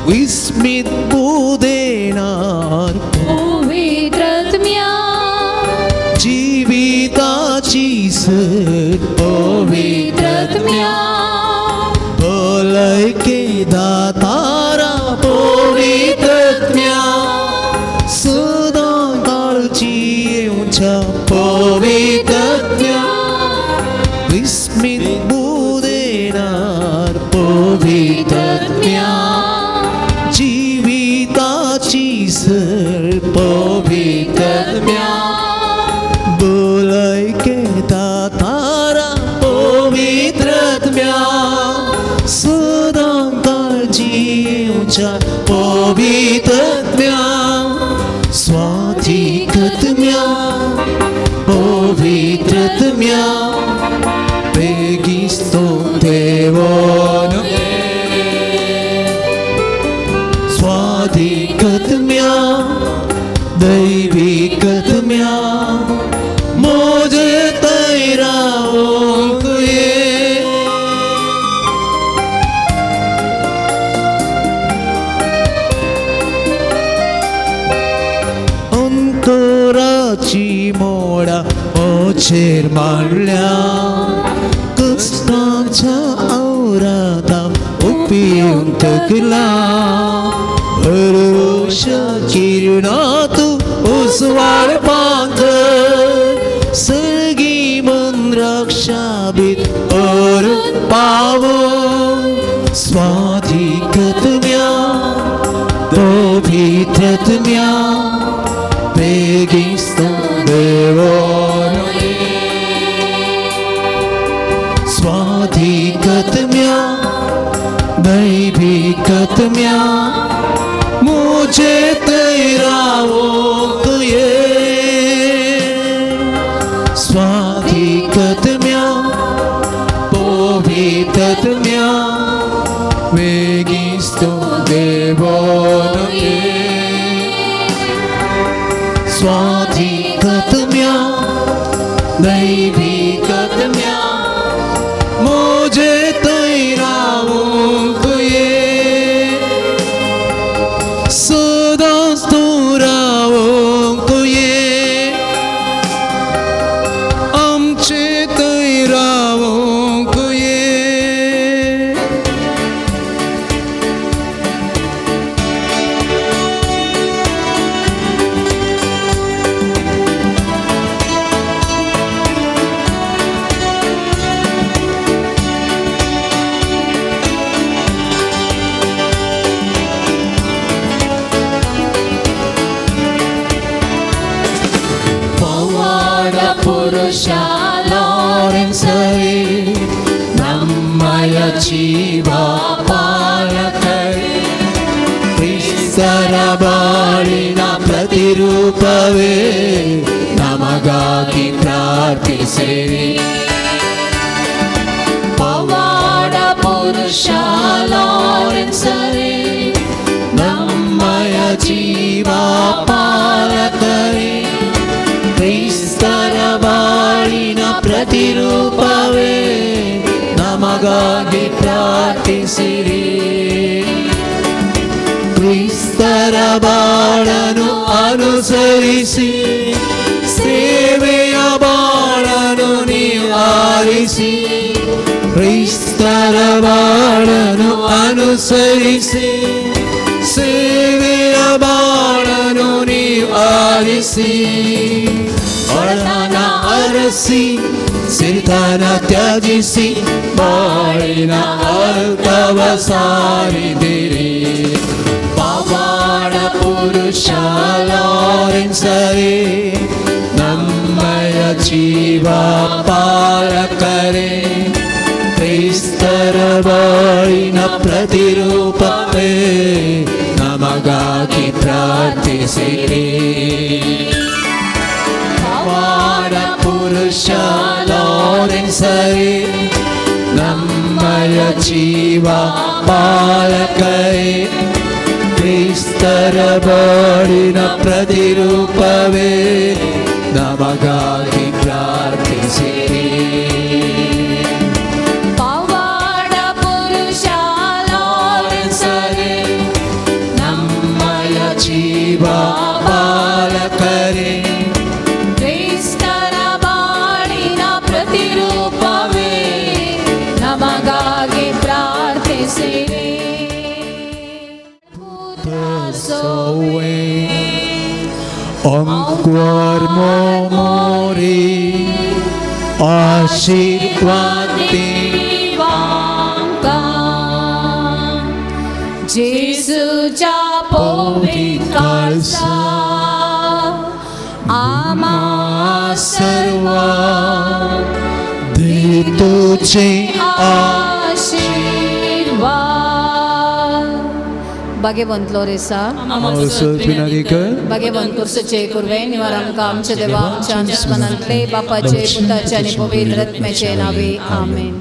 विस्मित बुदेनार पवित्रत्म्या जिविताची सर पवित्रत्म्या भलायके दातारा पवित्रत्म्या सदां काळजी येवच्या पवित्रत्म्या विस्मित बुदेनार पवित्रत्म्या जिविताची सर पवित्रत्म्या भलायके दातारा पवित्रत्म्या सदां काळजी येवच्या पवित्रत्म्या स्वाधिकत्म्या पवित्रत्म्या बेगिस्तो देवो नुये. स्वाधिकत्म्या दैविकत्म्या मोजे तैरा तुये. अंतराची मोडा ओचेर मांडल्या कष्टाच्या आवराता उपयोग थकला भरोश किरणात उजवाड पांघर सर्गी मन रक्षाबीत और पावो. स्वाधिकत्म्या पवित्रत्म्या बेगिस्तो देवो नुये. स्वाधिकत्म्या दैविकत्म्या मुझे तेरा वो तुये. स्वाधिकत्म्या पवित्रत्म्या वेगिस्तो देवो नुये. आर्थिक दैविक मुझे तैरावूंक ये सदांच तूं रावूंक ये आमचे थंय रावूंक ये. ಪುರುಷ ಲಾರೆನ್ಸರೇ ನಮ್ಮಯ ಜೀವ ಪಾಲಕರೇ ಕ್ರಿಸ್ತರ ಬಾಳಿನ ಪ್ರತಿರೂಪವೇ ನಮಗಾಗಿ ಪ್ರಾರ್ಥಿಸಿರಿ. ಪವಾಡ ಪುರುಷ ಲಾರೆನ್ಸರೇ ನಮ್ಮಯ ಜೀವ ಪಾಲಕರೇ ಕ್ರಿಸ್ತರ ಬಾಳಿನ ಪ್ರತಿರೂಪವೇ ನಮಗಾಗಿ ಪ್ರಾರ್ಥಿಸಿರಿ. ಕ್ರಿಸ್ತರ ಬಾಳನು ಅನುಸರಿಸಿ ಸೇವೆಯ ಬಾಳನು ನೀವು ಆರಿಸಿ ಕ್ರಿಸ್ತರ ಬಾಳನು ಅನುಸರಿಸಿ ಸೇವೆಯ ಬಾಳನು ನೀವು ಆರಿಸಿ ಒಳನ ಅರಸಿ ಸಿರಿತನ ತ್ಯಜಿಸಿ ಬಾಳಿನ ಅರ್ಥವ ಸಾರಿದಿರಿ. ಪವಾಡ ಪುರುಷ ಲಾರೆನ್ಸರೇ ನಮ್ಮಯ ಜೀವ ಪಾಲಕರೇ ಕ್ರಿಸ್ತರ ಬಾಳಿನ ಪ್ರತಿರೂಪವೇ ನಮಗಾಗಿ ಪ್ರಾರ್ಥಿಸಿರಿ. ಪವಾಡ ಪುರುಷ ಲಾರೆನ್ಸರೇ ನಮ್ಮಯ ಜೀವ ಪಾಲಕರೇ ಕ್ರಿಸ್ತರ ಬಾಳಿನ ಪ್ರತಿರೂಪವೇ ನಮಗಾಗಿ ಪ್ರಾರ್ಥಿಸಿರಿ. ಪವಾಡ ಪುರುಷ ಲಾರೆನ್ಸರೇ ನಮ್ಮಯ ಜೀವ ಪಾಲಕರೇ ಕ್ರಿಸ್ತರ ಬಾಳಿನ ಪ್ರತಿರೂಪವೇ ನಮಗಾಗಿ ಪ್ರಾರ್ಥಿಸಿರಿ. Ankwar mori ಆಶೀರ್ವಾದಿ जेजूच्या पवित्र काळजा आम्हा सर्वांक दे तुझे आशीर्वाद. भाग्यवंत लोरेसा भाग्यवंत कुर्सचे कुर्वे निवार आमकां आमचे देवा आमच्या दुस्मनांतले बापाचे पुताचे आनी पवित्र आत्म्याचे नावे आमेन.